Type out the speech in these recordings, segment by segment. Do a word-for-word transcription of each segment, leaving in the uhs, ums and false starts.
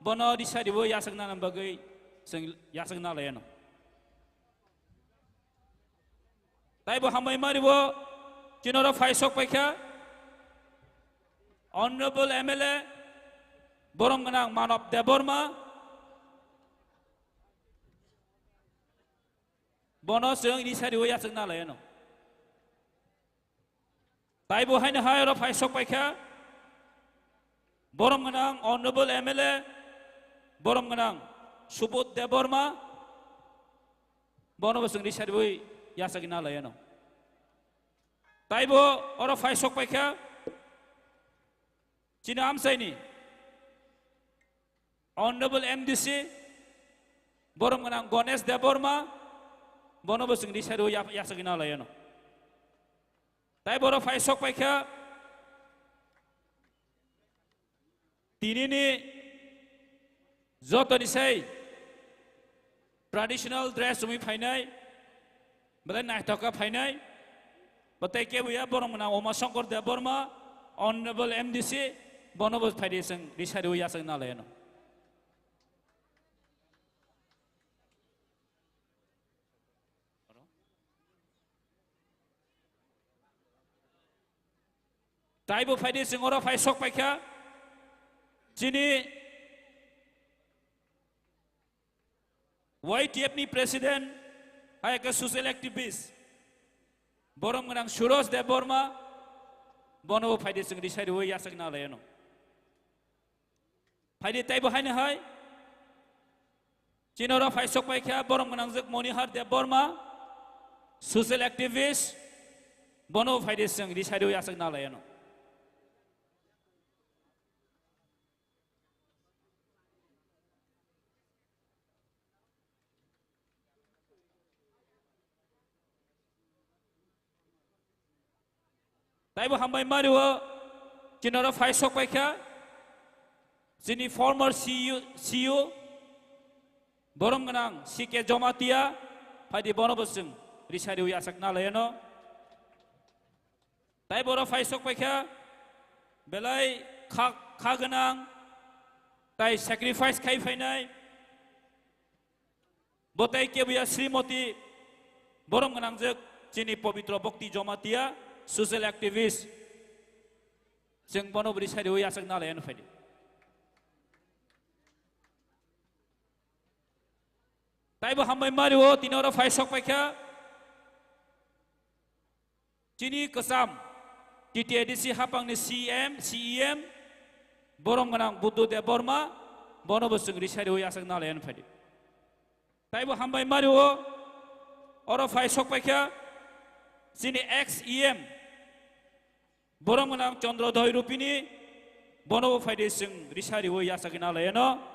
bono risa riwi yachakna bagwi chwng yachakna lai ano. Taibo hambai mariwo, chini oro phai sok paikha Honorable M L A borom gwnang Manob Debbarma, bono chwng risa riwi yachakna lai ano. Taibo haino hai oro phai sok paikha borom gwnang Honorable M L A, borom gwnang Subodh Debbarma, bono bo chwng risa riwi yachakna lai ano. Taibo oro phai sok paikha chini amchaini Honorable M D C, borom gwnang Ganesh Debbarma, bono bo chwng risa riwi ya-, yachakna lai ano. Taibo oro phai sok paikha tinini jotoni sai traditional dress chumui phainai, belai naithok khe phainai, bo tei kebo ya borom gwnang Uma Shankar Debbarma, Honorable M D C, bono bo phaidi chwng risa riwi yachakna lai ano. Taibo phaidi chwng oro phai sok paikha chini Y T F ni president, hai khe social activist, borom gwnang Suraj Debbarma, bono bo phaidi chwng risa riwi yachakna lai ano. Phaidi taibo haino hai. Chini oro phai sok paikha borom gwnangjwk Monihar Debbarma, social activist, bono phaidi chwng risa riwi yachakna lai ano. Taibo hambai mariwo, chini oro phai sok paikha chini former C E O, C E O, borom gwnang C K Jomatia, phaidi bono bo chwng risa riwi yachakna lai ano. Taibo oro phai sok paikha belai kha, kha gwnang tai sacrifice khai phainai. Bo tei kebo ya Srimoti borom gwnangjwk chini Pobitro Bhakti Jomatia, social activist. Chwng bono bo risa riwi yachakna lai ano phaidi. Taibo hambai mariwo, tini oro phai sok paikha. Chini kwcham T T A D C hapangni C M, C E M, borom gwnang Buddha Debbarma, bono bo chwng risa riwi yachakna lai ano phaidi. Taibo hambai mariwo, oro phai sok paikha chini ex E M, borom gwnang Chandrodhoy Rupini, bono bo phaidi chwng risa riwi yachakna lai ano.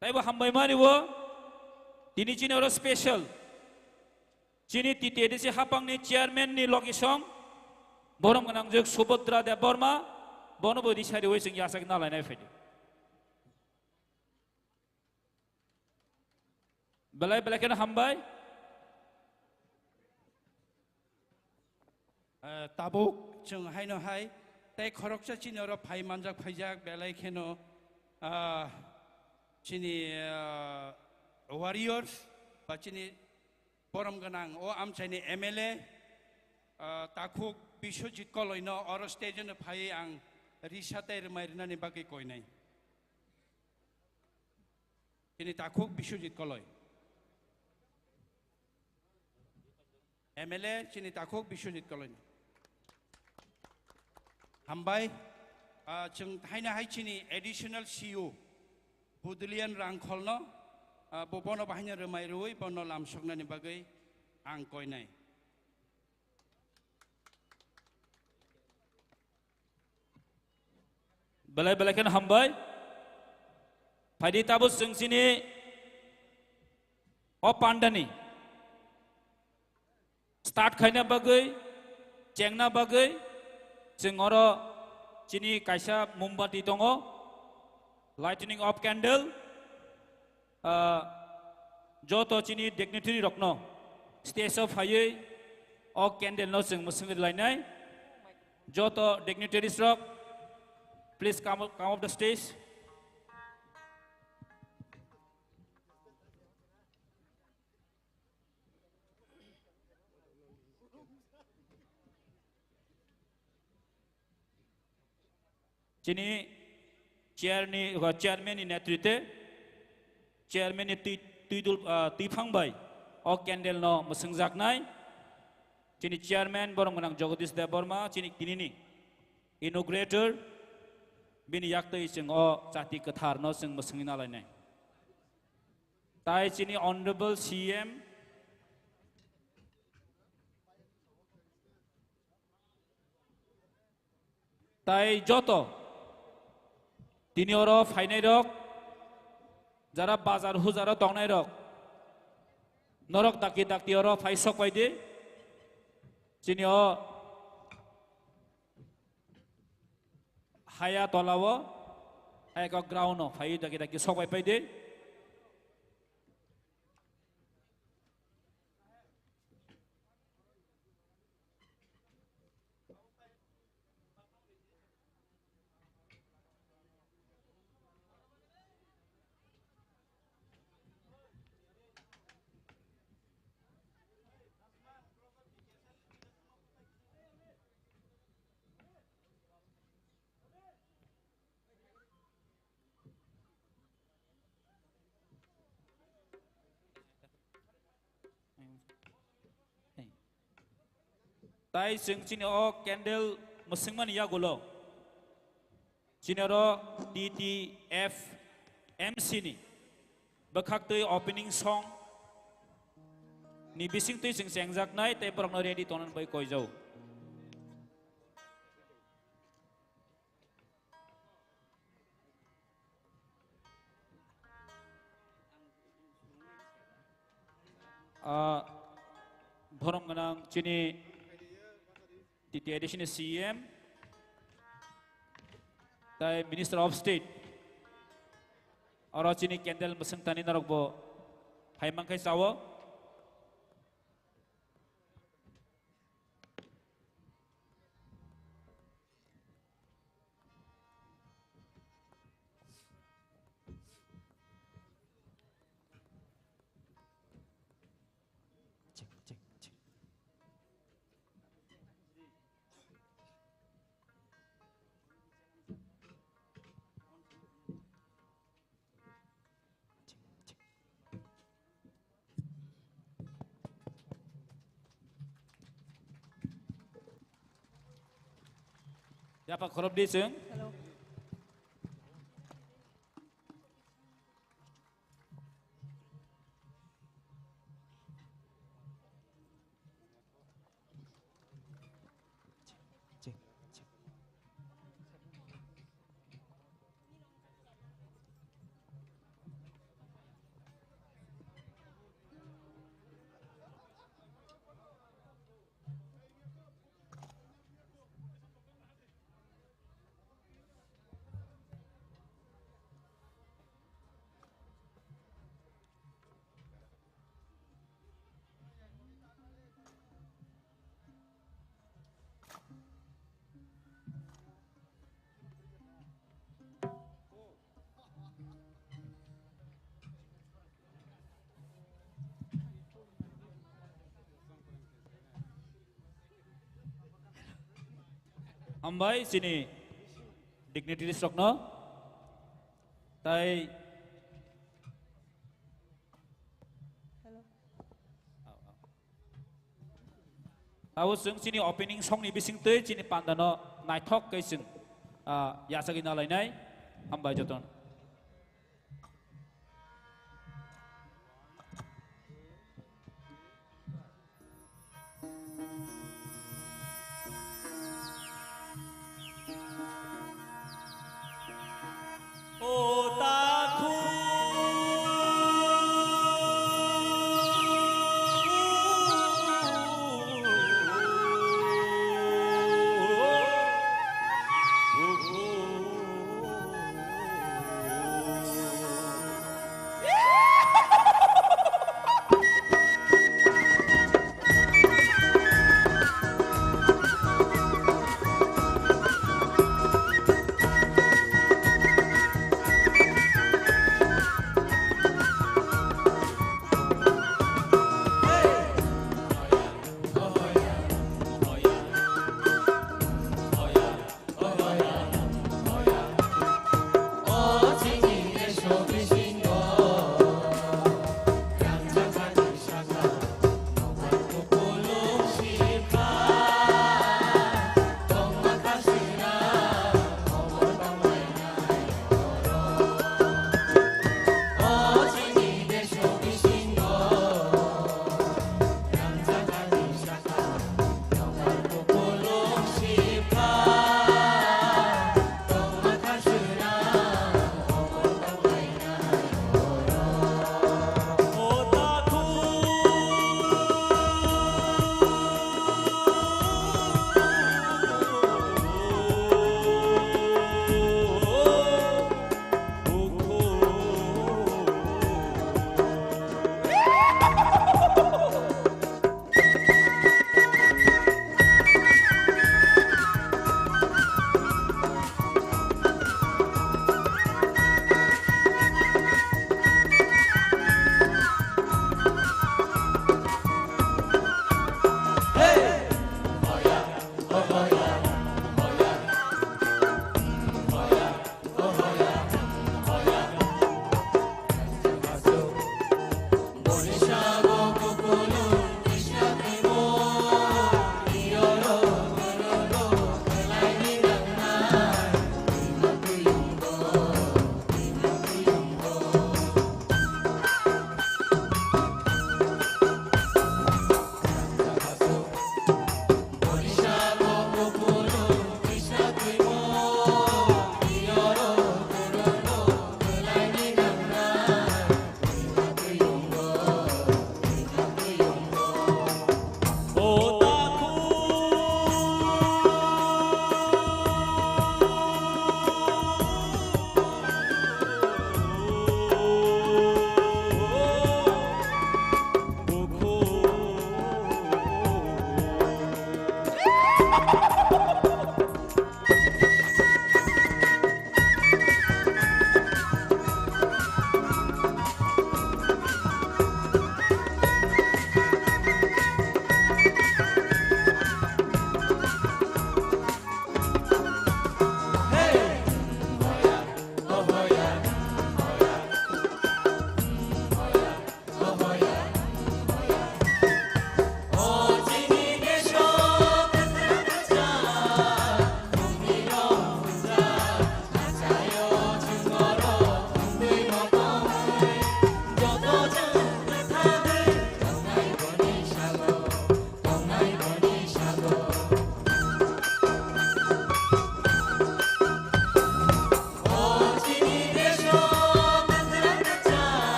Taibo hambai mani o, tini chini oro special. Chini T T A D C hapangni chairman ni logisong, borom gwnangjwk Subhadra Debbarma, bono bo risa riwi chwng yachakna lainai phaidi. Belai belai kheno hambai. Eh, tabuk chwng haino hai tei khoroksa chini oro phai manjak phaijak belai kheno, ah, chini, ah, warriors ba chini borom gwnang o amchaini M L A, ah, takhuk Biswajit Koloi no oro stage no phaiwi ang risa tei rwmai rwnani bagwi koinai. Chini takhuk Biswajit Koloi. M L A chini takhuk Biswajit Koloi. Hambai, ah, chwng haino hai chini additional C E O Budlian Rangkholno, ah, bo bono bahaino rwmai rwui bono lamsoknani bagwi ang koinai. Belai belai kheno hambai. Phaidi tabuk chwng chini o pandani start khaina bagwi, chengna bagwi, Chwng oro chini kaisa mombati tongo, lightening of candle. Ah, joto chini dignitary rokno stage o phaiwi o candle no chwng mwswngwi rwlainai. Joto dignitaries rok, please come up, come up the stage. Chini chair ni, uh, chairman ni netritwe, chairman ni twi, twi dul, uh, twi phang bai o candle no mwswngjaknai. Chini chairman borok gwnang Jagadish Debbarma, chini tinini inaugurator, bini yaktwi chwng o chati kwthar no chwng mwswngwi nalainai. Tai chini Honorable C M, tai joto tini oro phainai rok, jara bazar hujaro tongnai rok, norok dakti dakti oro phai sok pai di. Chini o haya tola o, haya kok ground o phai dakti dakti sok pai pai di. Tai chwng chini o candle mwswngmani yagulo chini oro T T F M C ni bwkhaktwi opening song ni bisingtwi chwng chengjaknai tei borokno ready tongnani bai koijao. Ah, borom gwnang chini T T A D C ni C M tai Minister of State. Oro chini candle mwswng tani norok bo phai mankhe chao. Yapa khorop di chwng. Hello. Hambai chini dignitaries rokno. Tai Hello. Abo chwng chini opening song ni bisingtwi chini panda no naithok khe chwng, ah, yachagwi nalainai. Hambai jotono.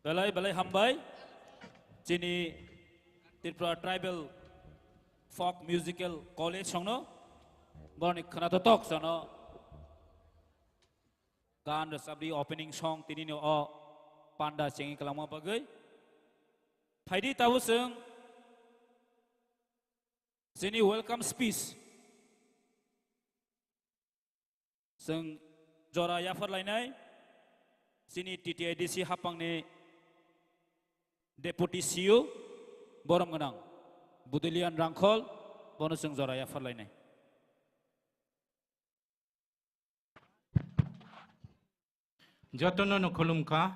Belai belai hambai. Chini Tripura Tribal Folk Musical College songno borni khwnathok sano gan rwchapdi opening song tinini o panda chengi kwlangma bagwi. Phaidi tabuk chwng chini welcome speech. Chwng jora yapharlainai chini T T A D C haphangni Deputy C E O borom gwnang Budilian Rangkhol, bono chwng jora yapharlainai. Jotono no khulumkha.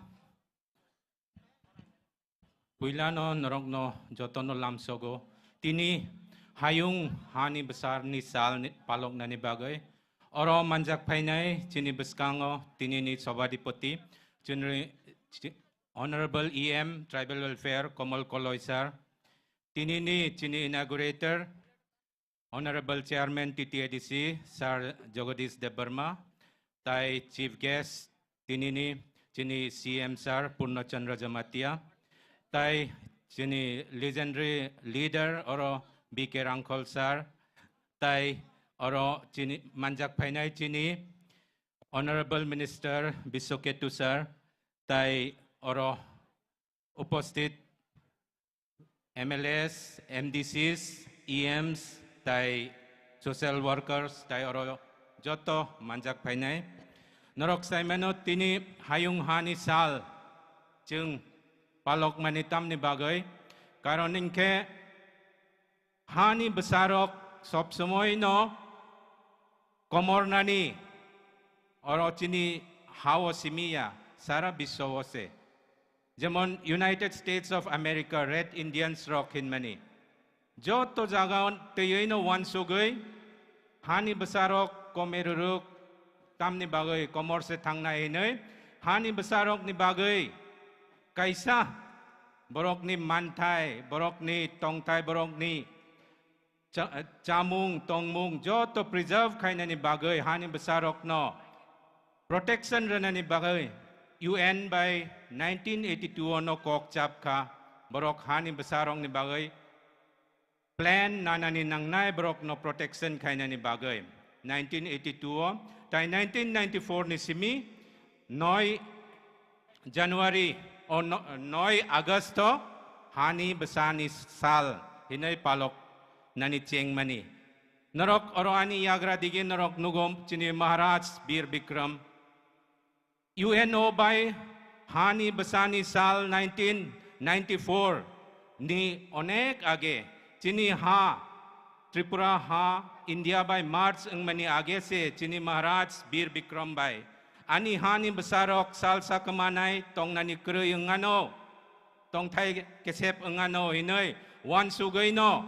Puilano norokno jotono lamsogo. Tini hayung hani bwsarni sal ni paloknani bagwi oro manjak phainai chini bwskango tinini sobadipoti chini chi-, Honorable E M Tribal Welfare Komol Koloi sir, tinini chini inaugurator Honorable Chairman T T A D C, Sir Jagadish Debbarma, tai Chief Guest tinini chini C M Sir Purna Chandra Jamatia, tai chini legendary leader oro B K Rangkhol Sir, tai oro chini manjak phainai chini Honorable Minister Biswaketu Sir, tai oro uposthit M L As, M D Cs, E Ms, tai social workers, tai oro joto manjak phainai. Norok saimano tini hayung hani sal chwng palokmani tamni bagwi, karon hinkhe hani bwsarok sob somoino komornani oro chini hao simiya sara biswa o se. Jemon United States of America, Red Indians rok hinmani. Joto jaga twiwi no wansugwi hani bwsarok komeruruk tamni bagwi komor se thangnai hinwi hani bwsarokni bagwi kaisa borokni manthai, borokni tongthai, borokni cha-, chamung, tongmung joto preserve khainani bagwi hani bwsarokno protection rwnani bagwi U N bai nineteen eighty-two ono kok chap kha, borok hani bwsarokni bagwi plan nanani nangnai borokno protection khainani bagwi nineteen eighty-two o, tai nineteen ninety-four ni simi noi January o no-, noi August o hani bwsani sal hinwi palok nani chengmani. Norok oro ani yagra digi norok nugo chini Maharaj Bir Bikram. U N O bai hani bwsani sal nineteen ninety-four ni onek age chini ha Tripura ha India bai merge wngmani age se chini Maharaj Bir Bikram bai ani hani bwsarok salsa kwmanai tongnani kwrwi wngano, tongthai kesep wngano hinwi wansugwino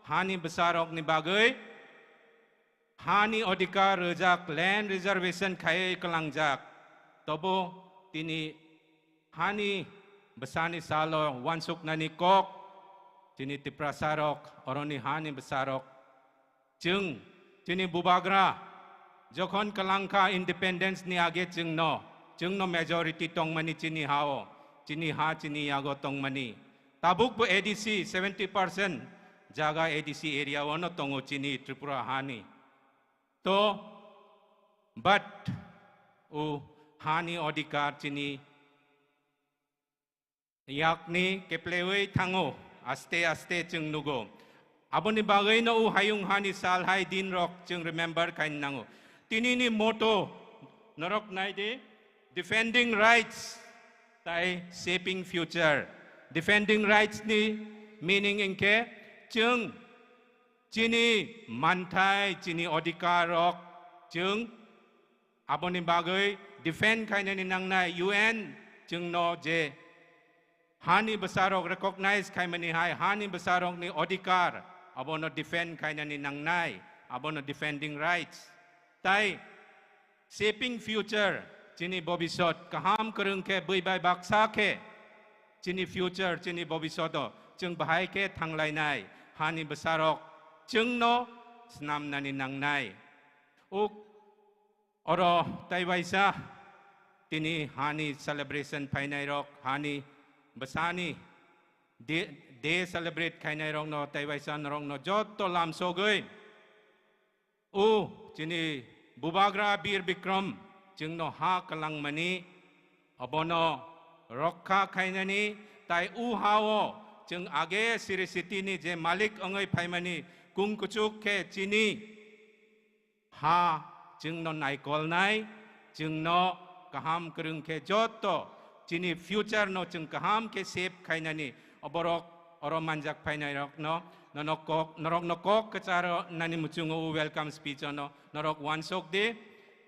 hani bwsarokni bagwi hani odhikar rwjak, land reservation khaiwi kwlangjak. Tobo tini hani bwsani salo wansuknani kok chini Tiprasarok, oroni hani bwsarok. Chwng chini bubagra jokhon kwlangkha independence ni age chwngno, chwngno majority tongmani chini hao, chini ha chini yago tongmani. Tabukbo A D C seventy percent jaga A D C area ono tongo chini Tripura hani. To, but o hani odhikar chini yakni keplewi thango, aste aste chwng nugo. Aboni bagwino o hayung hani sal hai din rok chwng remember khaina nango. Tinini motto norok naidi, defending rights tai shaping future. Defending rights ni meaning hinkhe chwng chini manthai, chini odhikar rok chwng aboni bagwi defend khainani nangnai. U N chwngno je hani bwsarok recognize khaimani hai, hani bwsarokni odhikar abono defend khainani nangnai, abono defending rights. Tai shaping future, chini bobisot kaham kwrwng khe, bwi bai baksa khe chini future, chini bobisoto chwng bahai khe thanglainai, hani bwsarok chwngno snamnani nangnai. Uk oro taibaisa tini hani celebration phainairok, hani bwsani de, de celebrate khainai rokno tei waisa norokno joto lamsogwi o chini bubagra Bir Bikram chwngno ha kwlangmani, obono rokha khainani, tai o ha-o chwng age Sri Sitini je malik wngwi phaimani kung kuchuk khe chini ha chwngno naikolnai, chwngno kaham kwrwng khe joto chini future no chwng kaham khe shape khainani, oborok oro manjak phainai rokno, nono kok, norokno kok kwcharo nani muchungo o welcome speech ono norok wansok di.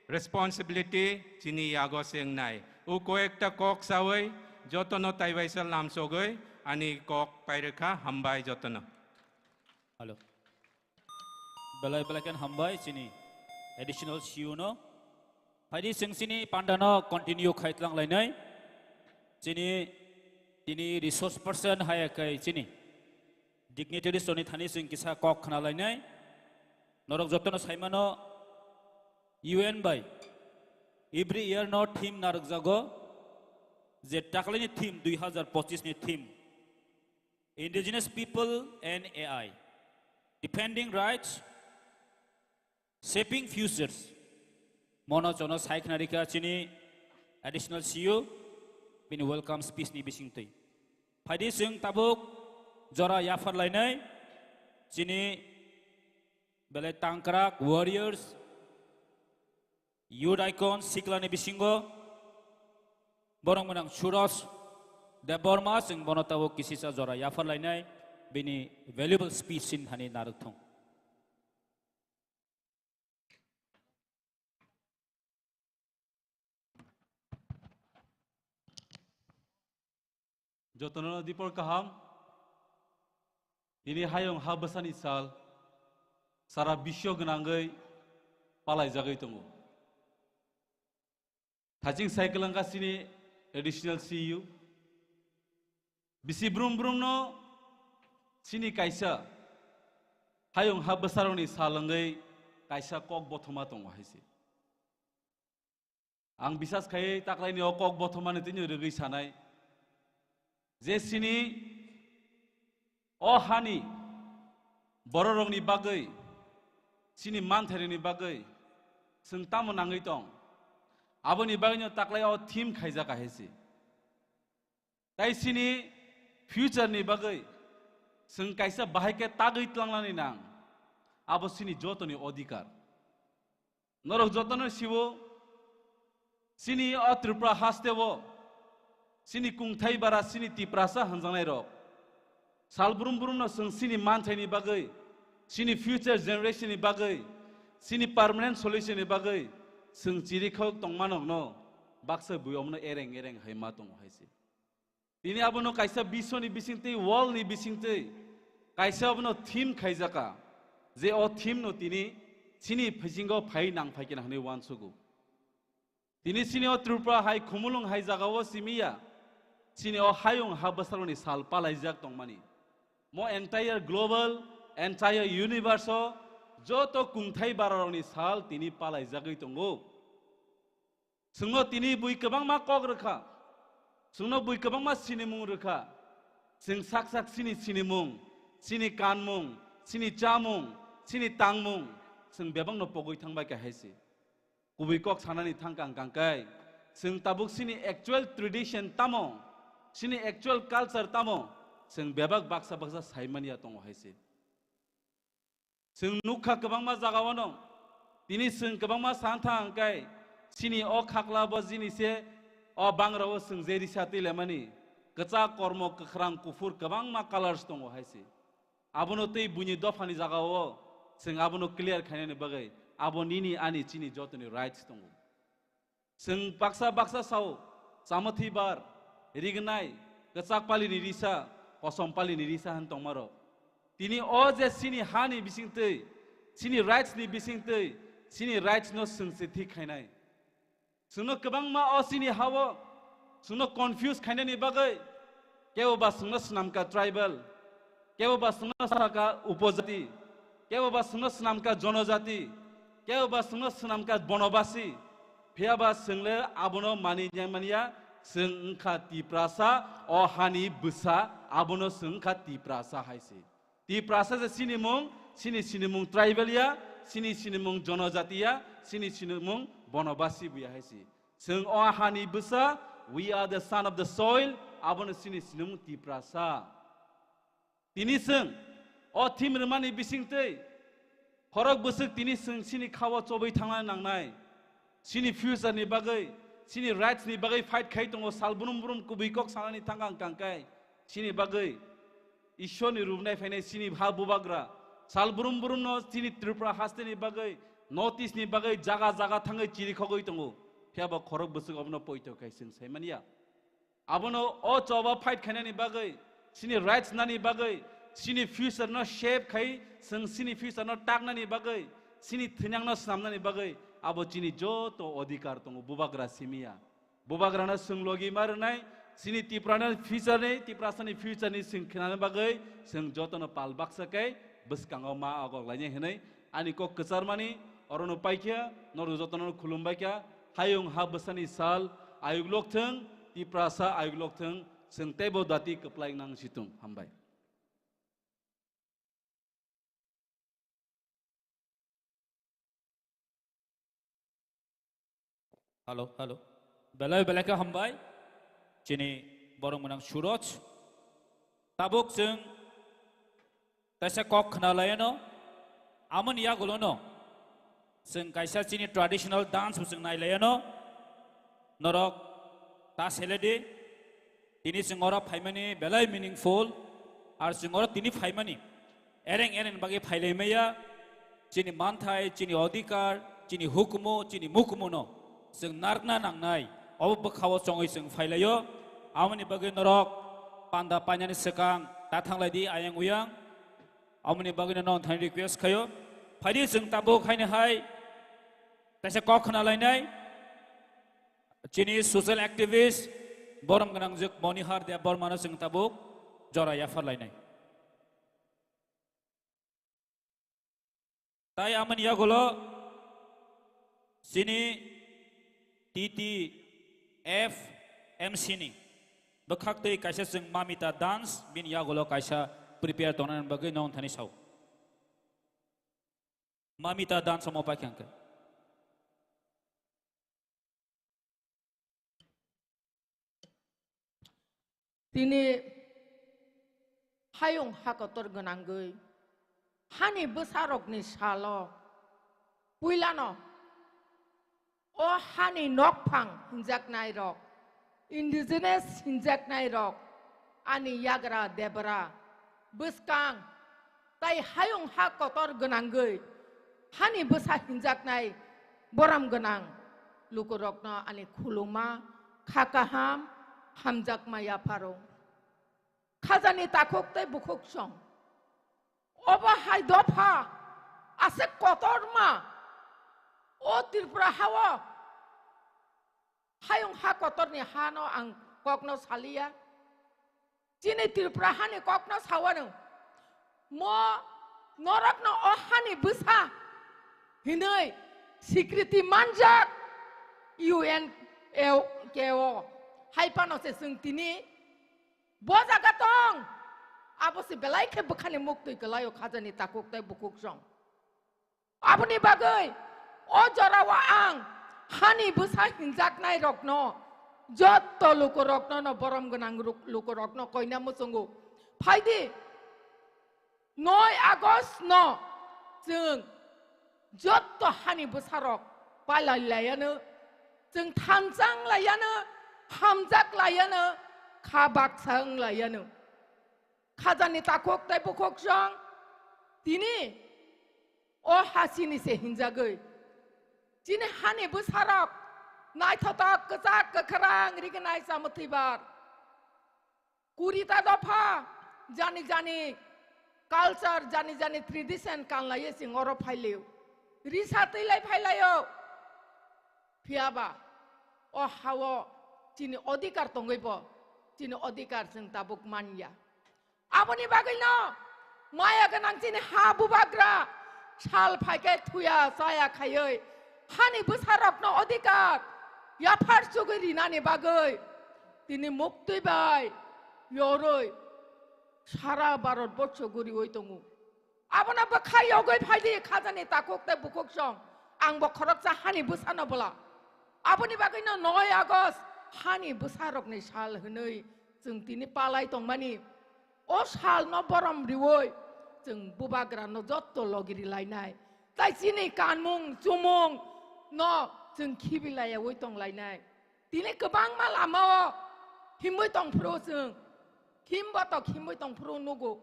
Responsibility chini yago se wngnai. O koyekta kok sawi jotono taiwaisa lamsogwi ani kok pairwkha. Hambai jotono. Hello. Belai belai khen hambai chini additional C E O no. Phaidi chwng chini panda no continue khaitlang lainai. Chini, chini resource person haya kai chini dignitaries rokni thani chwng kisa kok khna lainai. Norok jotono saimano U N bai every year no theme narwkjago, je taklaini theme, dui hazar pochis ni theme, Indigenous People and A I, Defending Rights, Shaping Futures. Mono chono sai khna rikha chini additional C E O bini welcome speech ni bisingtwi. Phaidi chwng tabuk jora yaphar lainai chini belai tangkrak warriors, youth icon, siklani bisingo borok mwnang Suraj Debbarma, chwng bono tabuk kisisa jora yaphar lainai bini valuable speech sin thani narwk thung. Jotono dipor kaham. Tini hayung ha bwsani sal sara bisyo gwnangwi palaijagwi tongo. Thaching cycle wngkha chini additional C E O. Bisi brum brum no chini kaisa hayung ha bwsarokni sal wngwi kaisa kok bothoma tongo hai se. Ang bisas khai taklaini o kok bothomani tini rwgwi sanai je chini o hani bororokni bagwi, chini manthairokni bagwi chwng tamo nangwi tong, aboni bagwino taklai o theme khaijak hai se. Tai chini future ni bagwi chwng kaisa bahai khe tagwi tlangnani nang, abo chini jotoni odhikar. Norok jotono siwo, chini o Tripura hasteo, chini kungthai bara, chini Tiprasa hanjaknai rok, sal brum brum no chwng chini manthaini bagwi, chini future generation ni bagwi, chini permanent solution ni bagwi chwng chirikhok tongmanokno baksa bui omno ereng ereng hai ma tongo hai se. Tini abono kaisa biswoni bisingtwi, world ni bisingtwi kaisa abono theme khaijaka, je o theme no tini chini phaisinggo phai nang phaikhe na hwnwi uansugo. Tini chini o Tripura hai khumulwng hai jagao simi ya, chini o hayung ha bwsarokni sal palaijak tongmani. Mo entire global, entire universe o joto kungthai bararokni sal tini palaijagwi tongo. Chwngno tini bui kwbangma kok rwkha. Chwngno bui kwbangma sinimung rwkha. Chwng sak sak chini sinimung, chini kanmung, chini chamung, chini tangmung, chwng bebakno pogwi thangbai kha hai se. Kubui kok sanani thangkha ang kangkai. Chwng tabuk chini actual tradition tamo, chini actual culture tamo, chwng bebak baksa baksa saimani ya tongo hai se. Chwng nukha kwbangma jagao no, tini chwng kwbangma san thang kai, chini o khakla bo jini se, o bangrao chwng je risa twi lemani, kwchak, kormo, kwkhrang, kuphur kwbangma colors tongo hai se. Abono tei buini dophani jagao chwng abono clear khainani bagwi abo nini ani chini jotoni rights tongo. Chwng baksa baksa sao, chamathi bar, rignai, kwchak palini risa, kosom palini risa hwn tongmarok. Tini o je chini hani bisingtwi, chini rights ni bisingtwi, chini rights no chwng se thik khainai. Chwngno kwbangma o chini hao, chwngno confuse khainani bagwi, kebo ba chwngno swnamkha tribal, kebo ba chwngno sakha upojati, kebo ba chwngno swnamkha jonojati, kebo ba chwngno swnamkha bonobasi, phiya ba chwngle abono mani nangmaniya, Chwng wngkha Tiprasa, o hani bwsa, abono chwng wngkha Tiprasa hai se. Tiprasa se chini mung, chini sinimung tribal ya, chini sinimung jonojati ya, chini sinimung bonobasi bo ya hai se. Chwng o hani bwsa, we are the son of the soil, abono chini sinimung Tiprasa. Tini chwng o thim rwmani bisingtwi khorok bwswk tini chwng chini khao chobwi thangna nangnai. Chini future ni bagwi, chini rights ni bagwi fight khai tongo, sal brum brum kubui kok sanani thangkang kangkai. Chini bagwi Ishwar ni rubnai phainai chini ha bubagra. Sal brum brum no chini Tripura haste ni bagwi, North East ni bagwi jaga jaga thangwi chiri khogwi tongo. Phiya bo khorok bwswk obono poito khai chwng sai manya. Abono o choba fight khainani bagwi, chini rights nani bagwi, chini future no shape khai, chwng chini future no taknani bagwi, chini thwinang no snamnani bagwi, abo chini joto odhikar tongo, bubagra simiya. Bubagra no chwng logi ma rwnai, chini Tripura no future ni, Tiprasa ni future ni chwng khnani bagwi, chwng joto no pal baksa kai, bwskango ma agok lainai hinwi, ani kok kwcharmani, orono paikha, norok jotono khulumbaikha, hayung ha bwsani sal, ayuk lokthwng, Tiprasa ayuk lokthwng, chwng teibo dati kwplai nang situng. Hambai. Hello, hello. Belai belai khe hambai. Chini borok mwnang Suraj. Tabuk chwng kaisa kok khna laiano, amoni yagulono chwng kaisa chini traditional dance bo chwng nai laiano. Norok ta seledi, tini chwng oro phaimani belai meaningful, ar chwng oro tini phaimani ereng ereng bagwi phailaimaya, chini manthai, chini odhikar, chini hukumu, chini mukumu no chwng narwkna nangnai, obo bwkhao chongwi chwng phailaio. Amoni bagwi norok panda painani swkang ta thanglaidi ayang uyang. Amoni bagwi no nong thani request khaio. Phaidi chwng tabuk haini hai kaisa kok khna lainai. Chini social activist borom gwnangjwk Monihar Debbarmano chwng tabuk jora yaphar lainai. Tai amoni yagulo chini T T F M C ni bwkhak twi kaisa chwng Mamita dance bini yagulo kaisa prepare tongnani bagwi nong thani sao. Mamita dance omo paikha hwnkhe. Tini hayung hakotor gwnangwi hani bwsarokni salo puilano o hani nokphang hinjaknairok, indigenous hinjaknairok, ani yagra debra bwskang tai hayung ha kotor gwnangwi hani bwsa hinjaknai borom gwnang lukurokno ani khuluma kha kaham hamjakma yapharo. Khajani takhuk tei bukhuk song. Obo hai dopha aswk kotorma o Tripura hao hayung ha kotorni hano ang kokno saliya. Chini Tripura hani kokno sawano. Mo norokno o hani bwsa hinwi sikriti manjak U N K O. Hai phano se chwng tini bo jaga tong. Abo se belai khe bwkhani muktwi kwlaio khajani takhuk tei bukhuk song. Aboni bagwi o jorao ang hani bwsa hinjaknai rokno, jotto lukurokno no borom gwnang ruk-, lukurokno koina muchungo. Phaidi noi August no chwng jotto hani bwsarok palai laiano, chwng thanchang laiano, hamjak laiano, kha baksa wng laiano. Khajani takhuk tei bukhuk song tini o hasini se hinjagwi. Chini hani bwsarok naithotok kwchak kwkhrang rignai chamwthwibar. Kurita dopha jani jani culture, jani jani tradition kanlaiye chwng oro phailio. Risa twilai phailaio. Phiyaba o hao chini odhikar tongwibo chini odhikar chwng tabuk manya. Aboni bagwino maya gwnang chini ha bubagra sal phaikhe thuya chaya khaiwi hani bwsarokno odhikar yaphar chugwi rinani bagwi Tini muktwi bai yorwi sara Bharat borsho guriwi tongo. Abono bwkha yogwi phaidi khajani takhuk tei bukhuk song. Ang bo khoroksa hani bwsano bwla. Aboni bagwino noi August hani bwsarokni sal hwnwi chwng tini palai tongmani. O salno borom riwi chwng bubagrano jotto logi rilainai. Tai chini kanmung chumung no chwng khibilayawi tonglainai. Tini kwbangma lamao himwi tongphuru chwng, himbo tok himwi tongphuru nugo.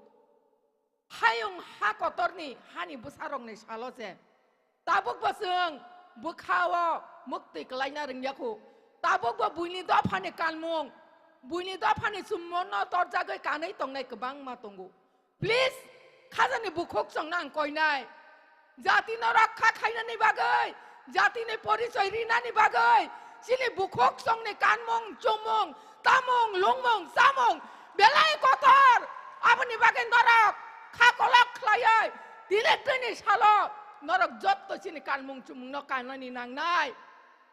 Hayung ha kotorni hani bwsarokni salo se. Tabukbo chwng bwkhao muktwi kwlaina rwngya kho. Tabukbo buini dophani kanmung, buini dophani chumungno torjagwi kanwi tongnai kwbangma tongo. Please, khajani bukhuk chwngno ang koinai. Jatino rokha khainani bagwi, jatini porichoi rinani bagwi, chini bukhuk chwngni kanmung, chumung, tamung, lungmung, chamung, belai kotor. Aboni bagwi norok kha kolok khlaiwi, tini tini salo norok jotto chini kanmung chumungno kanani nangnai.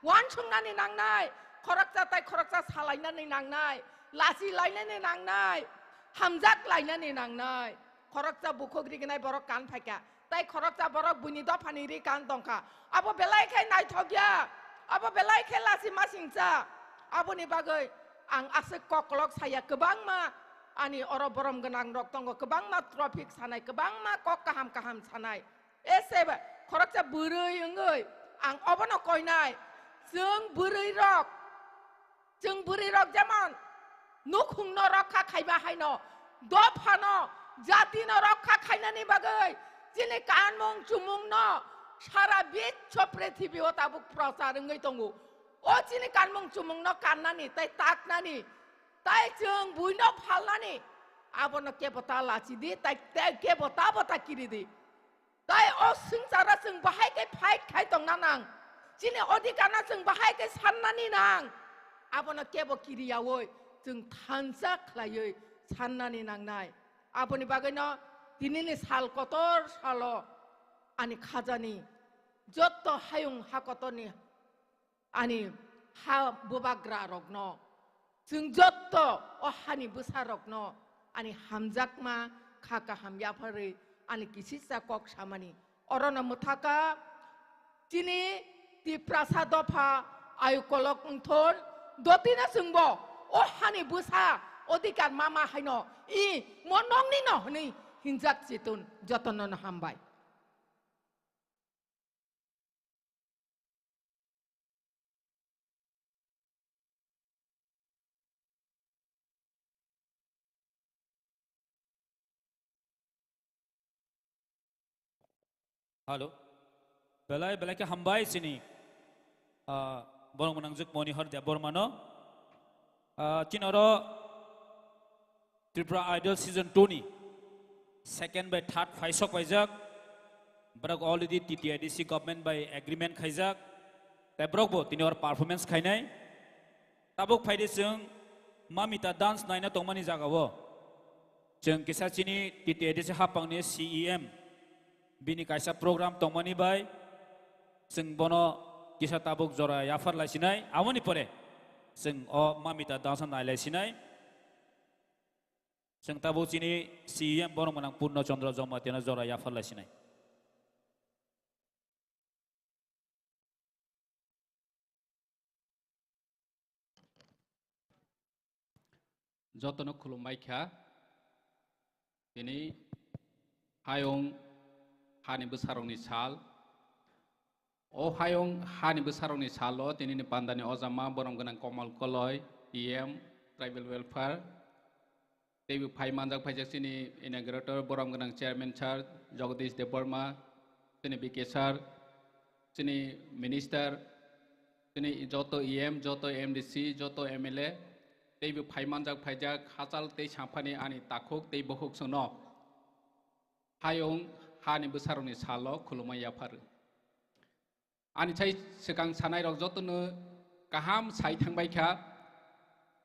Uansuknani nangnai, khoroksa tai khoroksa salainani nangnai, lachi lainani nangnai, hamjak lainani nangnai. Khoroksa bukhuk rignai borok kan phaikha, tai khoroksa borok buini dophani ri kan tongkha. Abo belai khe naithokya, abo belai khe lachi masingcha. Aboni bagwi ang aswk koklok saya kwbangma ani oro borom gwnang rok tongo, kwbangma tropik sanai, kwbangma kok kaham kaham sanai. Ese ba, khoroksa bwrwi wngwi ang obono koinai. Chwng bwrwi rok, chwng bwrwi rok jemon nukhungno rokha khaiba haino, dophano, jatino rokha khainani bagwi chini kanmung chumungno sara biswo prithibi o tabuk prochar wngwi tongo. O chini kanmung chumungno kannani tai taknani, tai chwng buino phalnani, abono kebo ta lachidi, tai, tai kebo ta bo ta kiridi. Tai o swngcharo chwng bahai khe fight khai tongna nang. Chini odhikarno chwng bahai khe sannani nang. Abono kebo kiriyaui chwng thansa khlaiwi sannani nangnai. Aboni bagwino tinini sal kotor salo ani khajani jotto hayung ha kotorni ani ha bubagra rokno, chwng jotto o hani bwsa rokno ani hamjakma kha kaham yapharwi ani kisisa kok samani. Orono mwthaka chini Tiprasa dopha ayu kolok wngthon dotino chwngbo o hani bwsa odhikar mama haino i mo nongni no hwnwi hinjak chitun jotono no hambai. Hello. Belai, belai khe hambai chini, ah, borok mwnangjwk Monihar Debbarmano. Ah, chini oro Tripura Idol Season two ni second bai third phaisok paijak. Borok already T T A D C government bai agreement khaijak. Tai borok bo tini oro performance khainai. Tabuk phaidi chwng Mamita dance naina tongmani jagao. Chwng kisa chini T T A D C hapangni C E M bini kaisa program tongmani bai chwng bono kisa tabuk jora yaphar laisinai. Aboni pore chwng o Mamita dance nailaisinai. Chwng tabuk chini C E M borok mwnang Purno Chandra Jamatia no jora yaphar laisinai. Jotono khulumbai kha. Tini hayung hani bwsarokni sal. O hayung hani bwsarokni salo tinini pandani ojama borom gwnang Komal Koloi, P M, Tribal Welfare, teibo phai manjak phaijak chini inaugurator borom gwnang Chairman Sir Jagadish Debbarma, chini B K Sir, chini Minister, chini joto E M, joto M D C, joto M L A, teibo phai manjak phaijak hachal tei samphani ani takhuk tei bukhuk chwngno hayung hani bwsarokni salo khulumui yapharu. Ani sai swkang sanairok jotono kaham sai thangbai kha.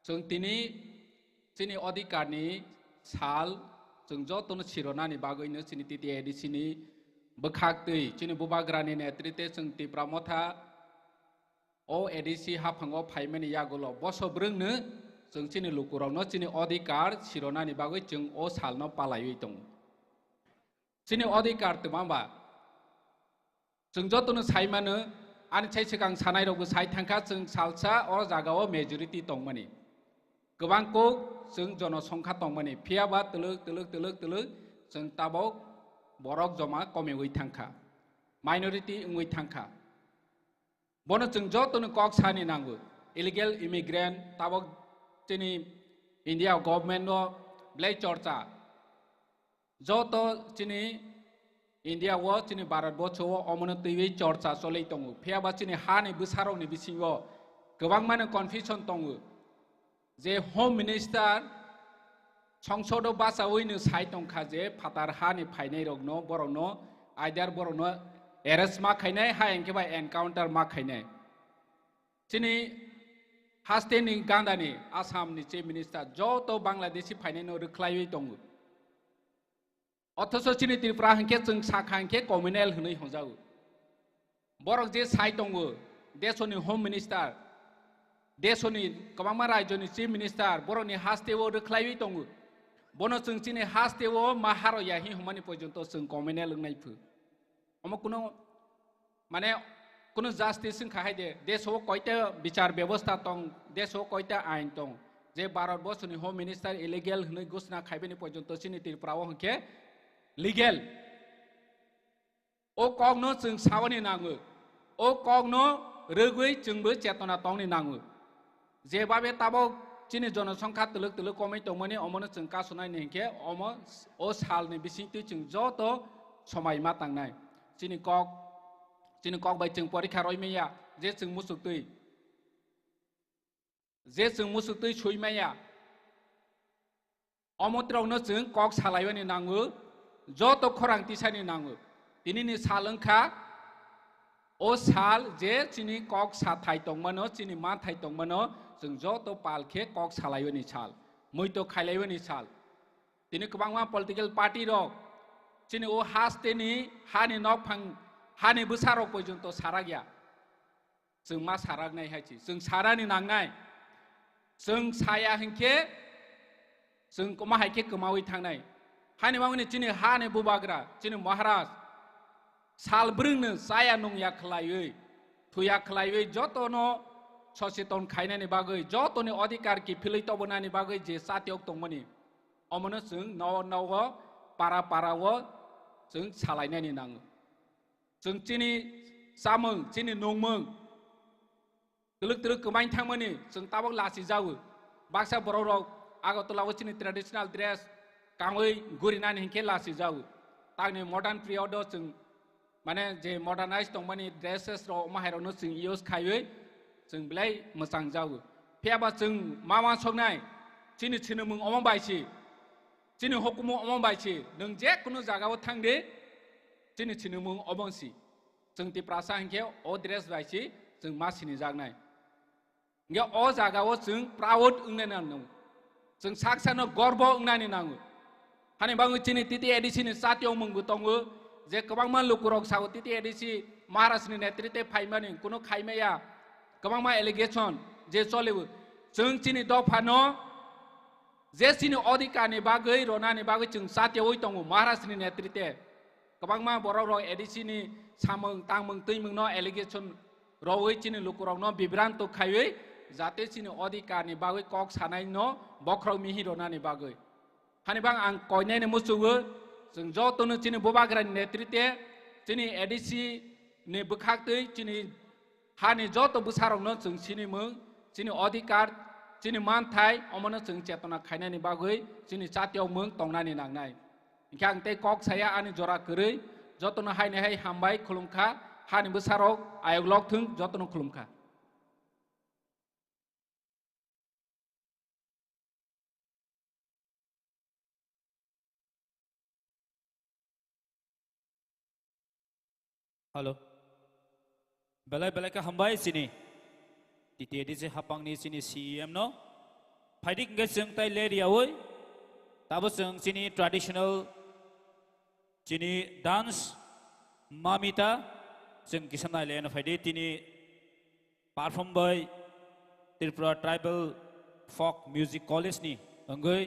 Chwng tini chini odhikarni sal chwng jotono sironani bagwino chini T T A D C ni bwkhak twi chini bubagrani netrite chwng Tipra Motha o A D C haphango phaimani yagulo boso bwrwngno Chwng chini lukurokno chini odhikar sironani bagwi chwng o salno palaiwi tongo. Chini odhikar twma ba? Chwng jotono sai mano, ani sai swkang sanairokbo sai thangkha, chwng salsa o jagao majority tongmani. Kwbang kuk chwng jonosongkha tongmani, phiya ba twlwk, twlwk, twlwk, twlwk chwng tabok borok joma komiwi thangkha, minority wngwi thangkha. Bono chwng jotono kok sani nango. Illegal immigrant tabok chini India government o belai chorcha. Joto chini India o, chini Bharat borsho o omono twiwi chorcha choli tongo. Phiya ba chini hani bwsarokni bisingo kwbangmano confusion tongo. Je Home Minister songsodo bachawi no sai tongkha je phatar hani phainai rokno, borokno, either borokno arrest ma khainai, hai hwnkhe bai encounter ma khainai. Chini haste ni ganda ni Assam ni Chief Minister joto Bangladeshi phainai no rwkhlaiwi tongo. Othocho chini Tripura hwnkhe chwng sakha hwnkhe communal hwnwi hwnjago. Borok je sai tongo, desoni Home Minister, desoni kwbangma rajyoni Chief Minister, borokni hasteo rwkhlaiwi tongo. Bono chwng chini hasteo ma haro ya hi hwnmani porjonto chwng communal wngnai phu. Omo kuno, mane, kuno justice wngkha hai de, deso koita bichar bebosta tong, deso koita ain tong. Je Bharat borsoni Home Minister illegal hwnwi ghosna khaibani porjonto chini Tripura o hwnkhe legal. O kokno chwng sabani nango. O kokno rwgwi chwngbo chetona tongni nango. Jebabe tabok chini jonosongkha twlwk twlwk komwi tongmani omono chwng kasonai ni hinkhe omo o salni bisingtwi chwng joto somai ma tangnai. Chini kok, chini kok bai chwng porikha roi manya je chwng musuktwi, je chwng musuktwi sui manya. Omo trokno chwng kok salaiwani nango, joto khorang tisani nango. Tinini sal wngkha o sal je chini kok sathai tongmano, chini manthai tongmano, chwng joto pal khe kok salaiwani sal, muito khailaiwani sal. Tini kwbangma political party rok chini o hasteni hani nokphang, hani bwsarok porjonto sarakya. Chwng ma saraknai hai si. Chwng sarani nangnai. Chwng saya hinkhe chwng kwma hai khe kwmawi thangnai. Hani bagwini chini hani bubagra, chini Maharaj sal brwngno chaya nungya khlaiwi, thuya khlaiwi jotono soseton khainani bagwi, jotoni odhikar kiphilwi tobonani bagwi je chatiyok tongmani, omono chwng no nogo para para o chwng salainani nango. Chwng chini chamung, chini nungmung twlwk twlwk kwmain thangmani chwng tabok lachijago. Baksa borok rok Agartala o chini traditional dress kangwi gurinani hinkhe lachijago. Takni modern period o chwng, mane, je modernize tongmani dresses rok, omo hai rokno chwng use khaiwi chwng belai mwchang jago. Phiya ba chwng ma uansuknai chini sinimung omo bai si. Chini hukumu omo bai si, nwng je kunu jagao thang di, chini sinimung omo si. Chwng Tiprasa hinkhe o dress bai si chwng ma sinijaknai. Hinkhe o jagao chwng proud wngnai nango. Chwng saksano gorbo wngnani nango. Hani bagwi chini T T A D C ni chatiyong mungbo tongo, je kwbangma lukurok sao T T A D C Maharajni netrite phaimani kunu khaimaya, kwbangma allegation je cholibo. Chwng chini dophano je chini odhikarni bagwi, ronani bagwi chwng chatiyogwi tongo Maharajni netrite. Kwbangma borok rok A D C ni samung tangmung twimung no allegation rogwi chini lukurok no bibranto khaiwi jate chini odhikarni bagwi kok sanai no bokhorok mihi ronani bagwi. Hani bang ang koinai ni muchungo chwng jotono chini bubagrani netrite chini A D C ni bwkhaktwi chini hani joto bwsarokno chwng sinimung, chini odhikar, chini manthai, omono chwng chetona khainani bagwi chini chatiyokmung tongnani nangnai. Hinkhe ang tei kok saya ani jora kwrwi, jotono haini hai hambai khulumkha, hani bwsarok ayok lok thung, jotono khulumkha. Hello. Belai belai khe hambai chini T T A D C hapangni chini C E M no. Phaidik hwnkhe chwng tai ler yaui. Tabo chwng chini traditional chini dance mamita chwng kisa nai le no phaidi tini perform by Tripura Tribal Folk Music College ni wngwi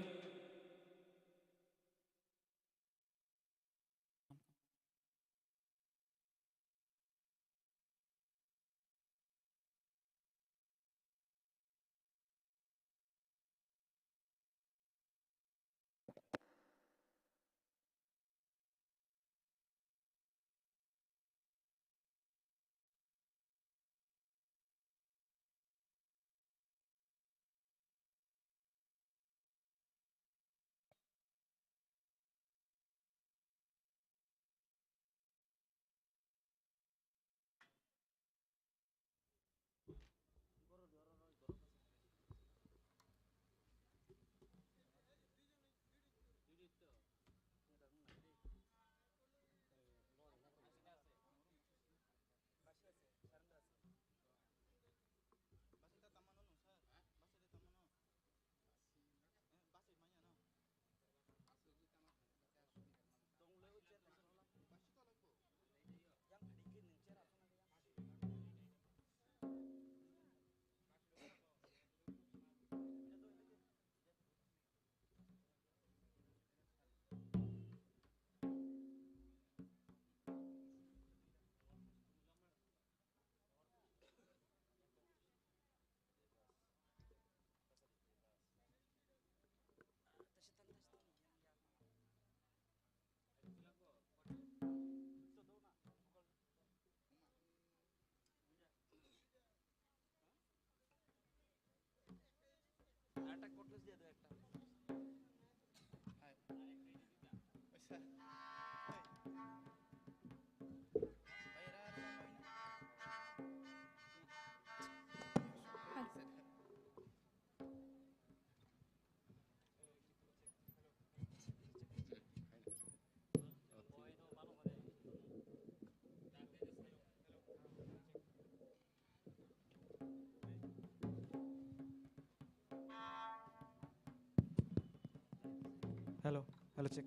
একটা cutlass দিয়ে দাও একটা। হাই। আচ্ছা। হাই। ভাই, এরা আর পাই না। Hello, hello, check.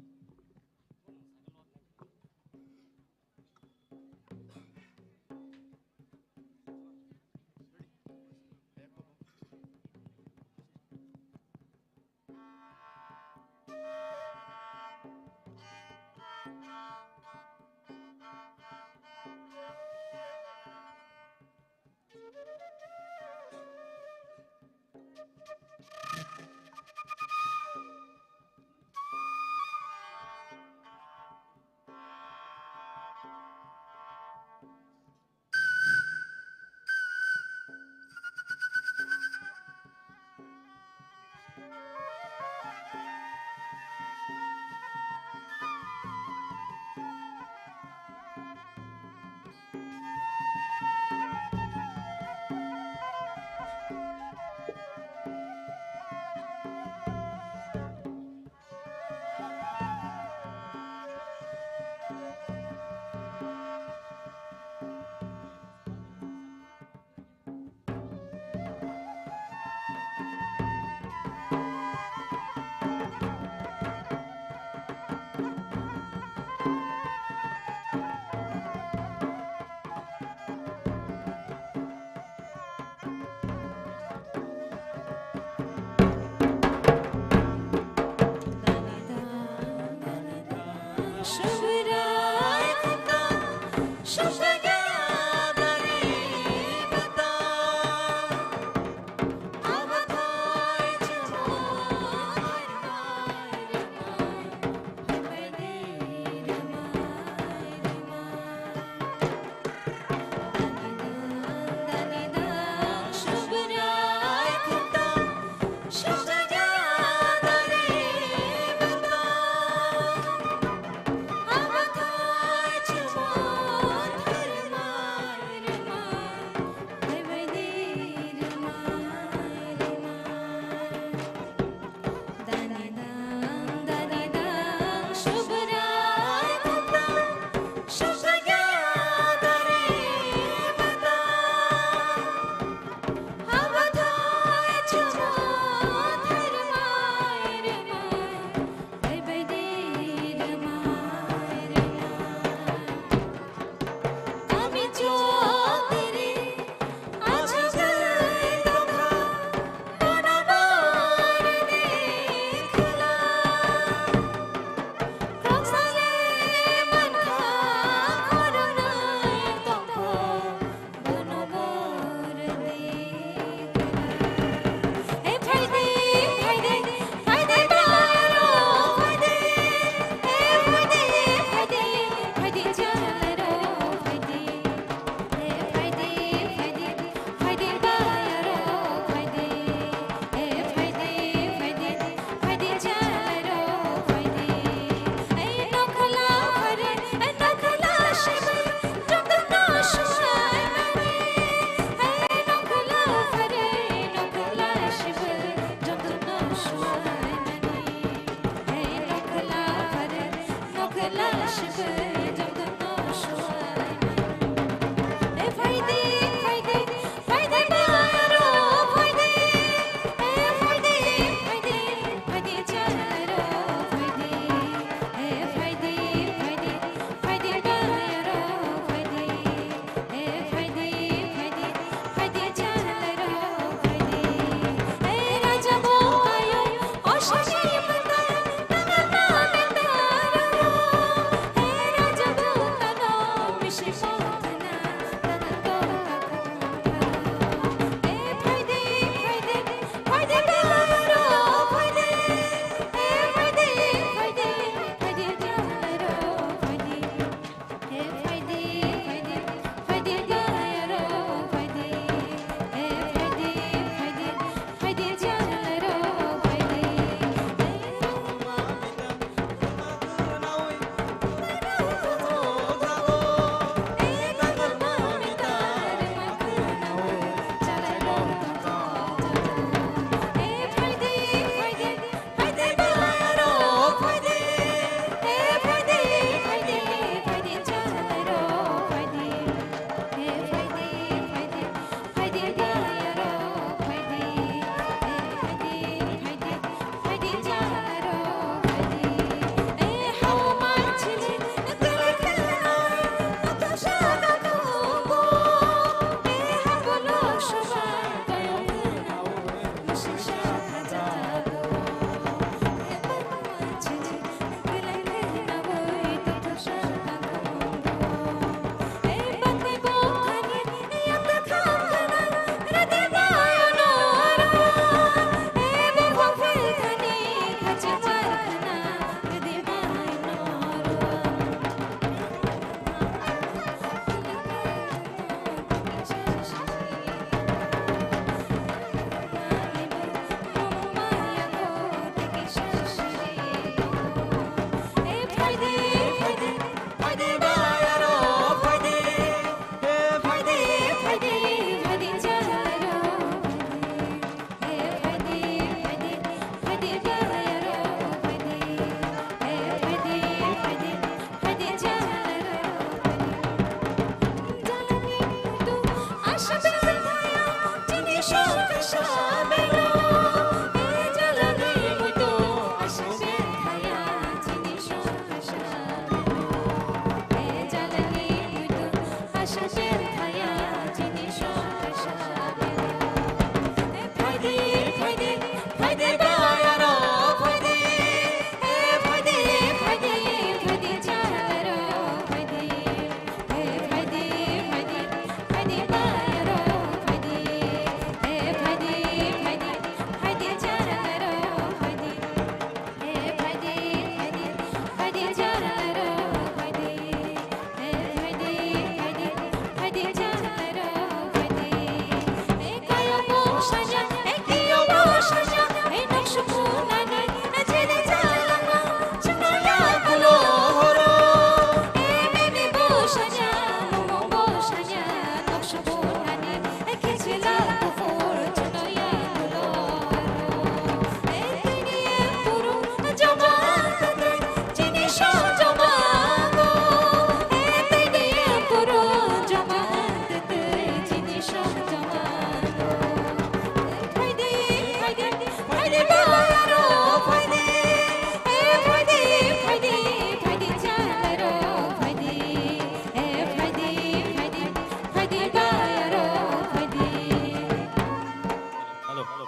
Hello.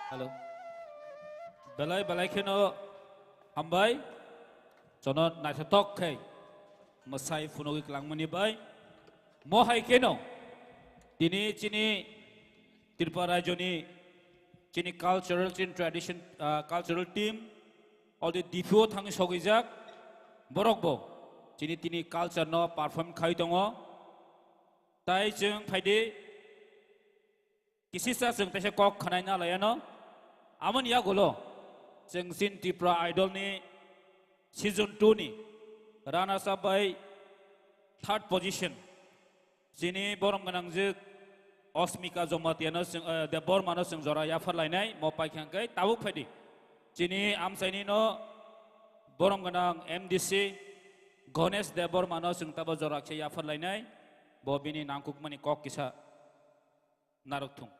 Hello. Belai belai kheno hambai. Jono naithotok khe mwsai phunugwi kwlangmani bai. Mo hai kheno tini chini Tripura rajyoni chini cultural, chini tradition, ah, cultural team already D P O thangwi sogwijak. Borok bo chini tini culture no perform khai tongo. Tai chwng phaidi kisisa chwng teisa kok khwnai na laiano. Amoni yagulo chwng chini Tripura Idol ni season two ni runners up bai third position chini borom gwnangjwk Osmika Jamatia no chwng, eh, Debbarma no chwng jora yaphar lainai, mo paikha hwnkhe tabuk phaidi. Chini amchaini no borom gwnang M D C Ganesh Debbarma no chwng tabo jora khe yaphar lainai, bo bini nangkukmani kok kisa narwk thung.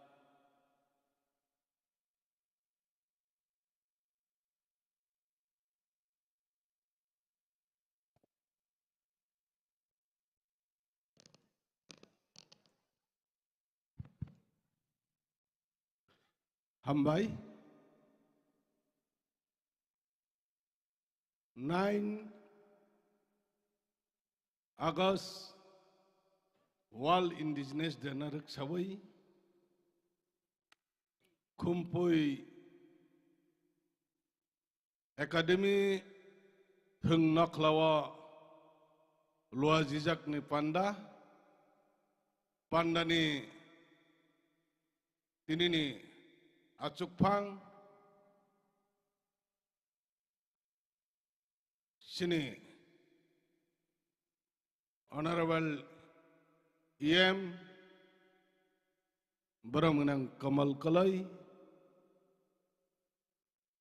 Hambai. Nine August World Indigenous Day no rwksawi Khumpui Academy thwng nokhlao luajijakni panda, pandani tinini achukphang chini Honorable E M, borom gwnang Kamal Kalai,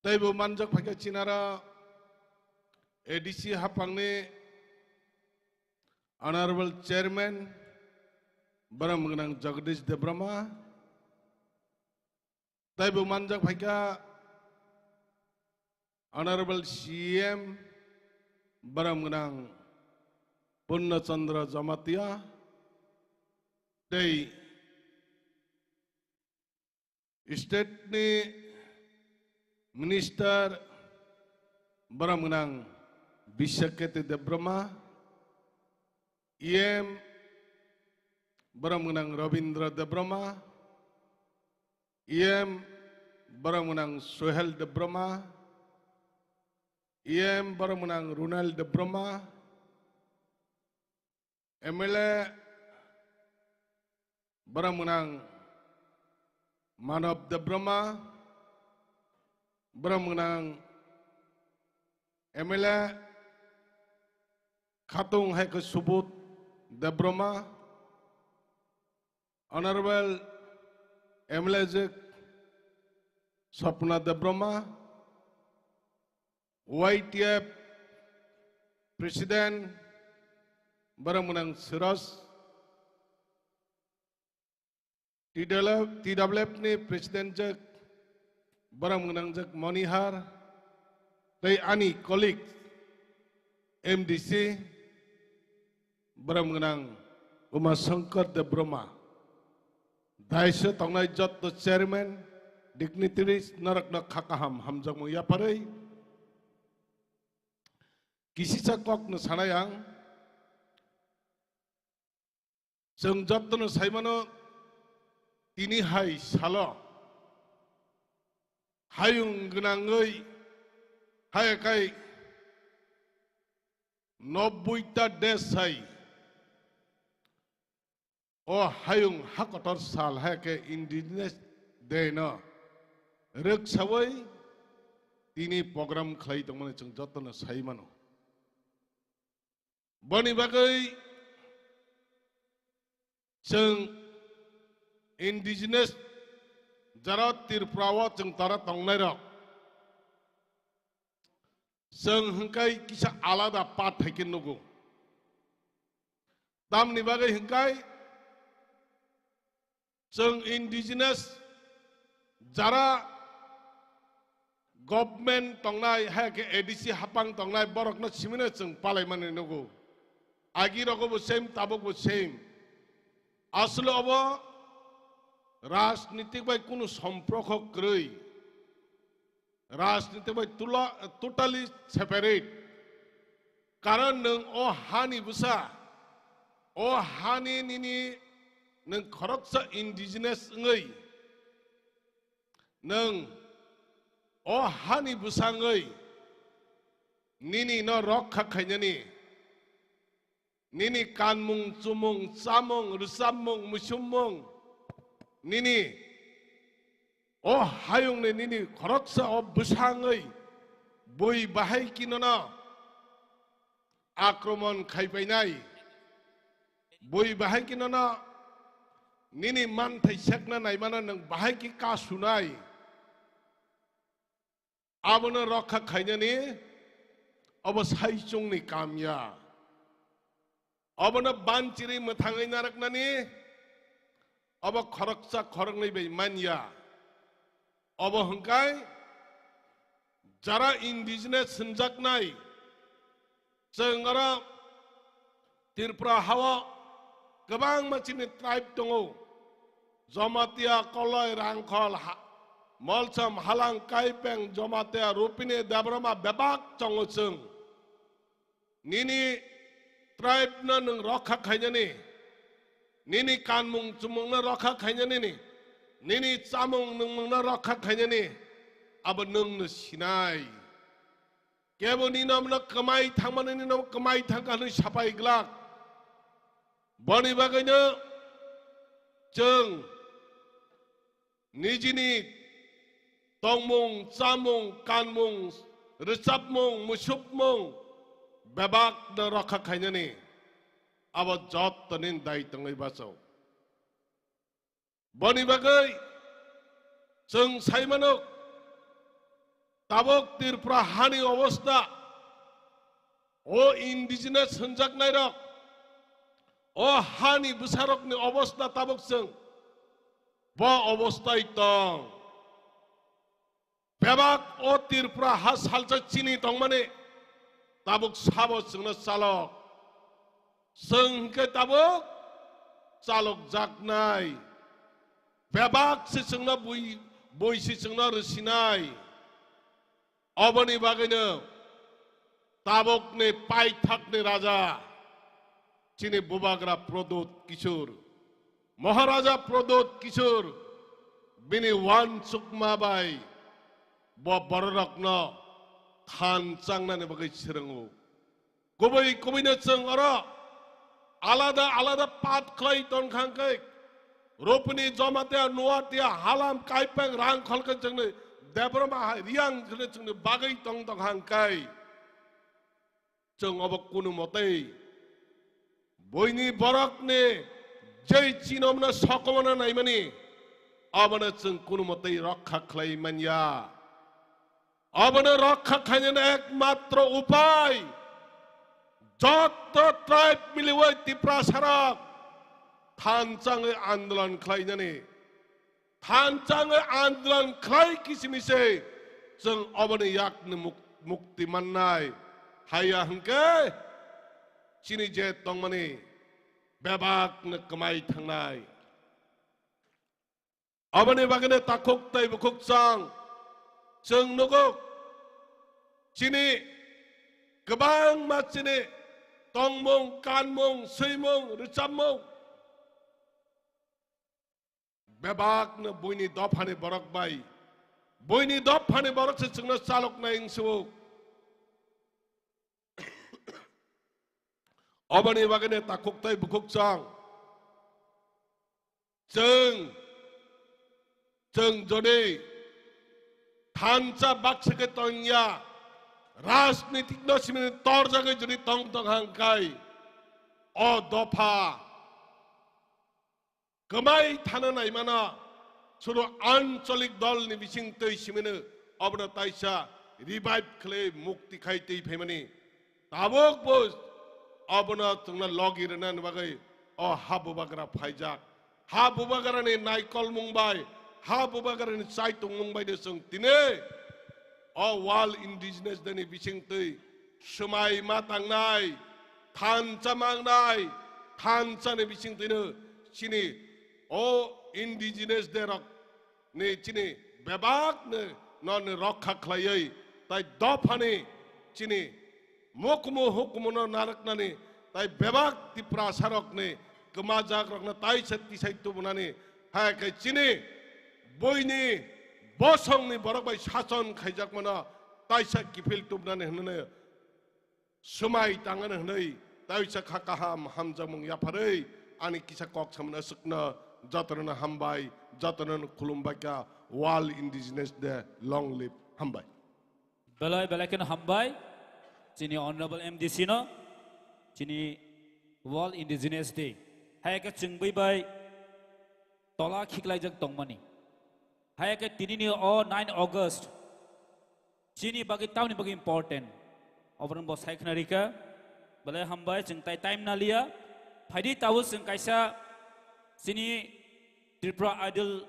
teibo manjak phaikha chinaro A D C hapangni Honorable Chairman, borom gwnang Jagadish Debbarma, teibo manjak phaikha Honorable C M, borom gwnang Purna Chandra Jamatia, tei State ni Minister, borom gwnang Bisaketi Debbarma, E M, borom gwnang Rabindra Debbarma, E M borok mwnang Sohel Debbarma, E M borok mwnang Runal Debbarma, M L A borok mwnang Manob Debbarma, borok mwnang M L A Khatung hai khe Subodh Debbarma, Honorable M L A jwk Swapna Debbarma, Y T F President borok mwnang Siraj, T W F, T W F ni President jwk borok mwnang jwk Monihar, tei ani colleague M D C borok mwnang Uma Shankar Debbarma, dais o tongnai jotto chairman, dignitaries, norokno kha kaham hamjakmung yapharwi kisisa kokno sanai ang. Chwng jottono saimano, tini hai salo hayung gwnangwi hai kai nobboi ta desh hai o hayung hakotor sal hai khe Indigenous Day no rwksawi tini program khlai tongmani chwng jottono saimano. Boni bagwi chwng indigenous jara Tripura o chwng tara tongnairok, chwng hwnkhe kisa alada path hai khe nugo. Tamni bagwi hwnkhe chwng indigenous jara government tongnai, hai khe A D C hapang tongnai, borokno simino chwng palaimani nugo. Agi rogo bo same, tabuk bo same. Aswle obo rajnitik bai kunu somporko kwrwi. Rajniti bai tula-, totally separate. Karon nwng o hani bwsa, o hani nini nwng khoroksa indigenous wngwi, nwng o hani bwsa wngwi nini no rokha khainani, nini kanmung, chumung, chamung, rwchapmung, muisummung, nini o hayungni nini khoroksa o bwsangwi bui bahai khe nono akromon khaipainai, bui bahai khe nono nini manthai sekna naimano nwng bahai khe kasunai. Abono rokha khainani obo saichungni kam ya. Obono banchiri mwthangwi narwknani obo khoroksa khoroknwi bai man ya. Obo hwnkhe jara indigenous hwnjaknai, chwng oro Tripura hao kwbangma chini tribe tongo. Jamatia, Koloi, Rangkhol, ha-, Molsom, Halang, Kaipeng, Jamatia, Rupini, Debbarma bebak tongo chwng. Nini tribe no nwng rokha khainani, nini kanmung chumung no rokha khainani, nini chamung nwngmung no rokha khainani, abo nwng no sinai. Kebo nini nomo no kwmai thangmani, nini nomo kwmai thangkha hwnwi sapai glak. Boni bagwino chwng nijini tongmung, chamung, kanmung, rwchapmung, muisupmung bebak no rokha khainani abo jottoni dai tongwi bacho. Boni bagwi chwng sai mano, tabuk Tripura hani obostha, o indigenous hwnjaknairok, o hani bwsarokni obostha tabuk chwng bo obosthai tong. Bebak o Tripura ha salsa chini tongmani tabuk sabo chwngno chalok. Chwng hwnkhe tabuk chalokjaknai. Bebak se chwngno bui, bui se chwngno rwsinai. Oboni bagwino tabukni paithakni raja chini bubagra Pradyut Kishore, Maharaja Pradyut Kishore, bini uansukma bai bo bororokno than changnani bagwi swrwngo. Kubui kubuino chwng oro alada alada pat khlai tongkha hwnkhe, Rupini, Jamatia, Nuatia, Halam, Kaipeng, Rangkhol khe chwngni Debbarma hai Riang khe chwngni bagwi tong tongkha hwnkhe, chwng obo kunu motei buini borokni jei chinomno sokomona naimani, abono chwng kunu motei rokha khlai manya. Abono rokha khlainani ekmatro upai, jotto tribe miliwi Tiprasarok thanchangwi andolon khlainani. Thanchangwi andolon khlai kisimi se chwng oboni yakni muk-, mukti mannai. Haiya hwnkhe chini je tongmani bebakno kwmai thangnai. Aboni bagwino takhuk tei bukhuk chwng, chwng nugo chini kwbangma chini tongmung, kanmung, swimung, rwchapmung bebakno buini dophani borok bai, buini dophani borok se chwngno chaloknai wngsugo. Oboni bagwino takhuk tei bukhuk chwng, chwng, chwng jodi thansa baksa khe tongya, rajnitik no simi torjagwi jodi tong tong hangkai, o dopha kwmai thana naimano, suru ancholik dolni bisingtwi simino obono taisa revive khlai mukti khai twi phaimani. Tabuk bo obono chwngno logi rwnani bagwi o ha bubagra phaijak. Ha bubagrani naikolmung bai, ha bubagrani chaitongmung bai de chwng tini o World Indigenous Day ni bisingtwi swmai ma tangnai, thansa mangnai, thansa ni bisingtwino chini o Indigenous Day rok ni chini bebak ni no ni rokha khlaiwi tai dophani chini mukumu hukumuno narwknani tai bebak Tiprasa rokni kwmajak rokno taisa tisai tubunani hai khe chini buini bosongni borok bai sason khaijakmano taisa kiphil tubnani hwnwi swmai tangani hwnwi taisa kha kaham hamjakmung yapharwi ani kisa kok samani aswkno jotono hambai, jotono khulumbaikha. World Indigenous Day, long live, hambai. Belai belai kheno hambai chini Honorable M D C no, chini World Indigenous Day hai khe chwngwi bai tola khiklaijak tongmani. Hai khe tinini o nine August chini bagwi tamni bagwi important, oborok bo sai khna rikha. Belai hambai, chwng tai time na liya. Phaidi tabuk chwng kaisa chini Tripura Idol,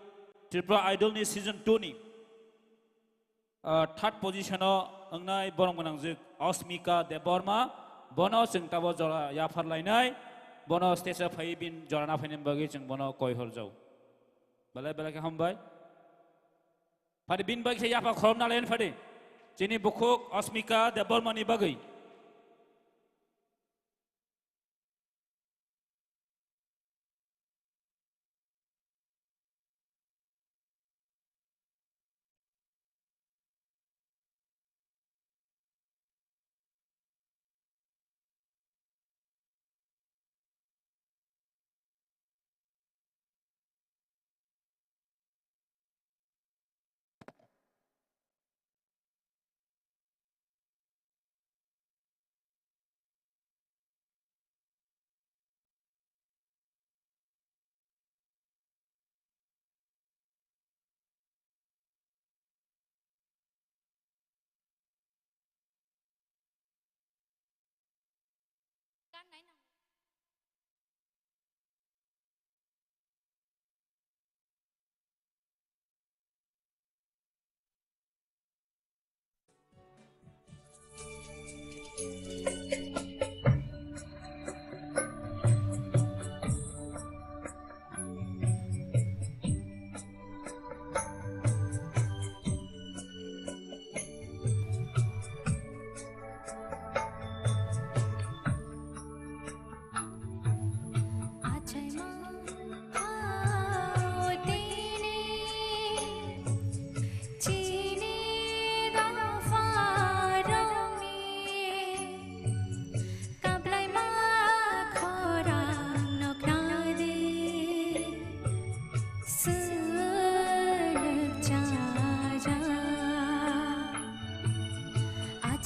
Tripura Idol ni season two ni ah, third position o wngnai borok gwnangjwk Asmika Debbarma, bono chwng tabo jora yaphar lainai, bono stage o phaiwi bini jora na phainani bagwi chwng bono koi horjao. Belai belai khe hambai. Phadi bini bagwi khe yapha khorokna lainai phadi. Chini bukhuk Asmika Debbarma ni bagwi.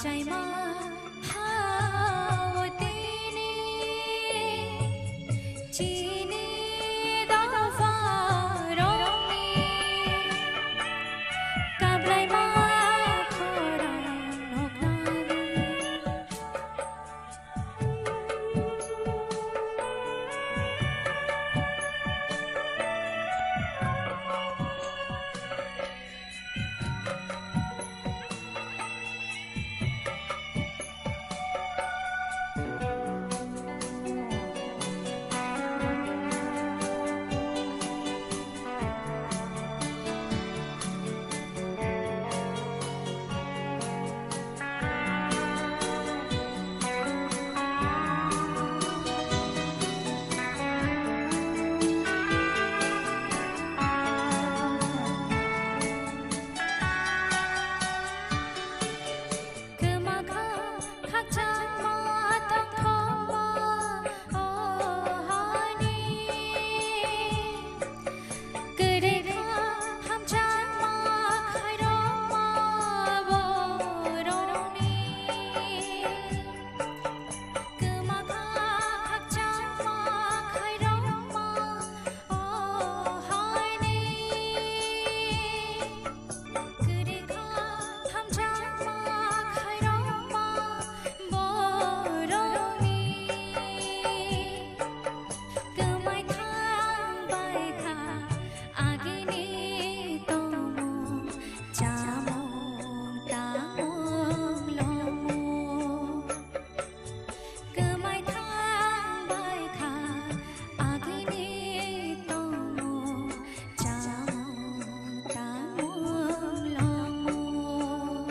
Achaima ha-o tini chini dopha rokni kablaima khorang noknani. Kwmakha khakchangma tongthokma o hani. Kwrwikha hamjakma khairokma borokni. Kwmakha khakchangma khairokma o hani. Kwrwikha hamjakma khairokma borokni. Kwmai thang bai kha agini tongmung chamung tangmung lomung. Kwmai thang bai kha agini tongmung chamung tangmung lomung.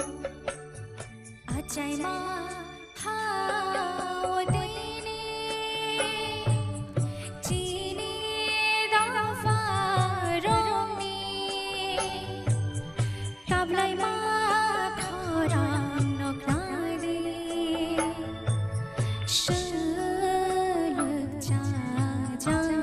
Achaima ha-o tini chini dopha rokni kablaima khorang noknani swlwk chajak.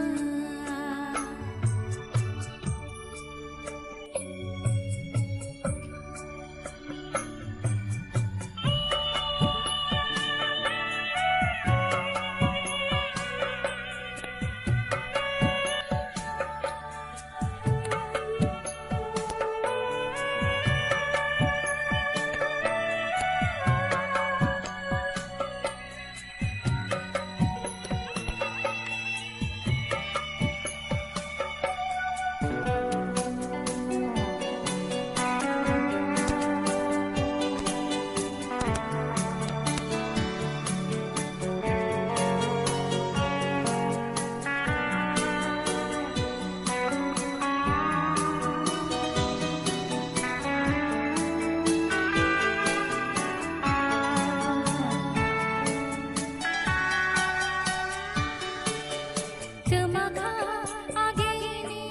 Kwmakha agini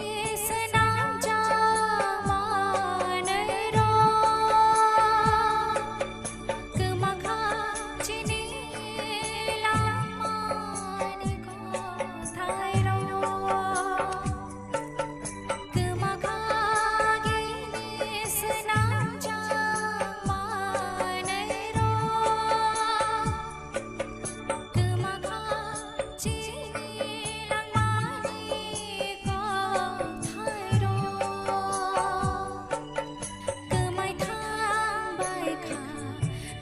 swnamjak manwirok, kwmakha chini langmani kothairok. Kwmakha agini swnamjak manwirok, kwmakha chini langmani kothairok. Kwmai thang bai kha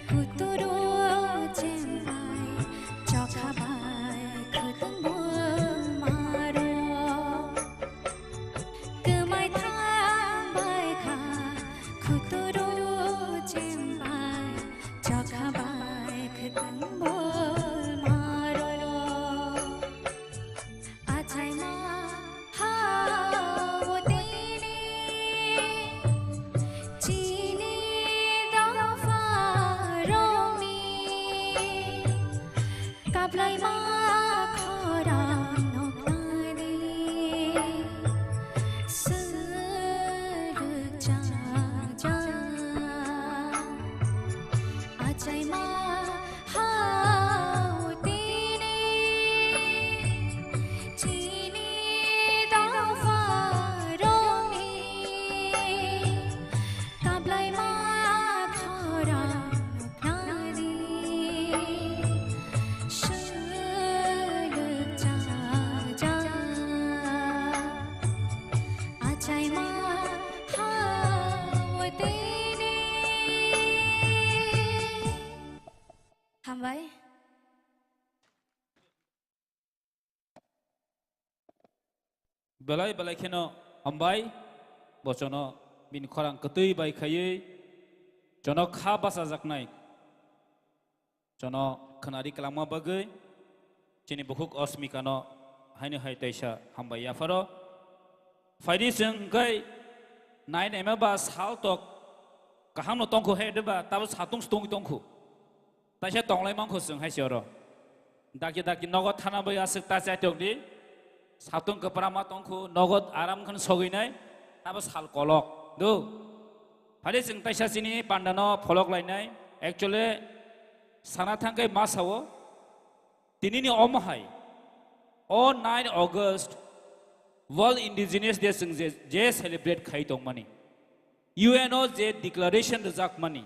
kuturu chembai chokha bai khwtwng bwmarok. Kwmai thang bai kha kuturu chembai chokha bai khwtwng bwmarok. Achaima ha-o tini chini dopha rokni kablaima khorang noknani swlwk chajak. Belai belai kheno hambai, bo chono bini khorang kwtwi bai khaiwi chono kha bachajaknai, chono khwnari kwlangma bagwi chini bukhuk Osmikano haino hai taisa hambai yapharo. Phaidi chwng hwnkhe nai naima ba sal tok kahamno tongkhu hai de ba tabo satung stung tongkhu. Taisa tonglai mankhu chwng hai se oro. Dakti dakti nogo thana bai aswk ta chai tong di. Satung kwprama tongkhu, nogo aram khan sogwi nai, tabo sal kolok. Do. Phale chwng taisa chini panda no pholok lai nai. Actually, sana thang kai ma sao. Tini ni omo hai. O nine August, World Indigenous Day chwng je, je celebrate khai tong mani. U N o je declaration rwjak mani.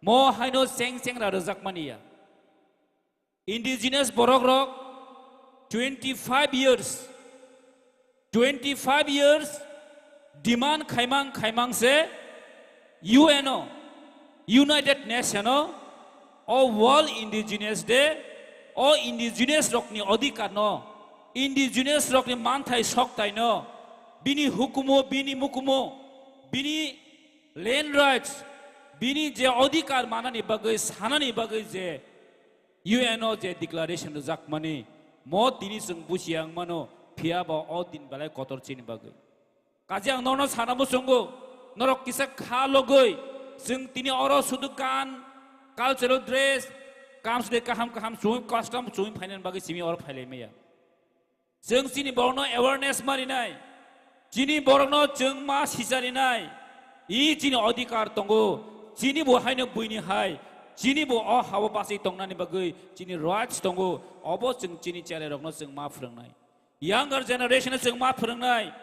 Mo haino cheng cheng ra rwjak mani ya. Indigenous borok rok twenty five years, twenty five years demand khaimang khaimang se U N o, United Nation o, o World Indigenous Day, o indigenous rok ni odhikar no, indigenous rok ni manthai soktai no, bini hukumu, bini mukumu, bini land rights, bini je odhikar manani bagwi, sanani bagwi je U N o je declaration rwjakmani, mo tini chwng buchi ang mano, phiya bo o din belai kotor chini bagwi. Kaje ang norokno sana muchungo, norok kisa kha logwi, chwng tini oro sudu gan, cultural dress, kamsde kaham kaham chumui custom chumui phainani bagwi simi oro phailai maya. Chwng chini borokno awareness ma rinai, chini borokno chwng ma sicha rinai, i chini odhikar tongo, chini bo haino buini hai, chini bo o hao bachwi tongnani bagwi chini rights tongo, obo chwng chini cherairokno chwng ma phwrwngnai. Younger generation no chwng ma phwrwngnai,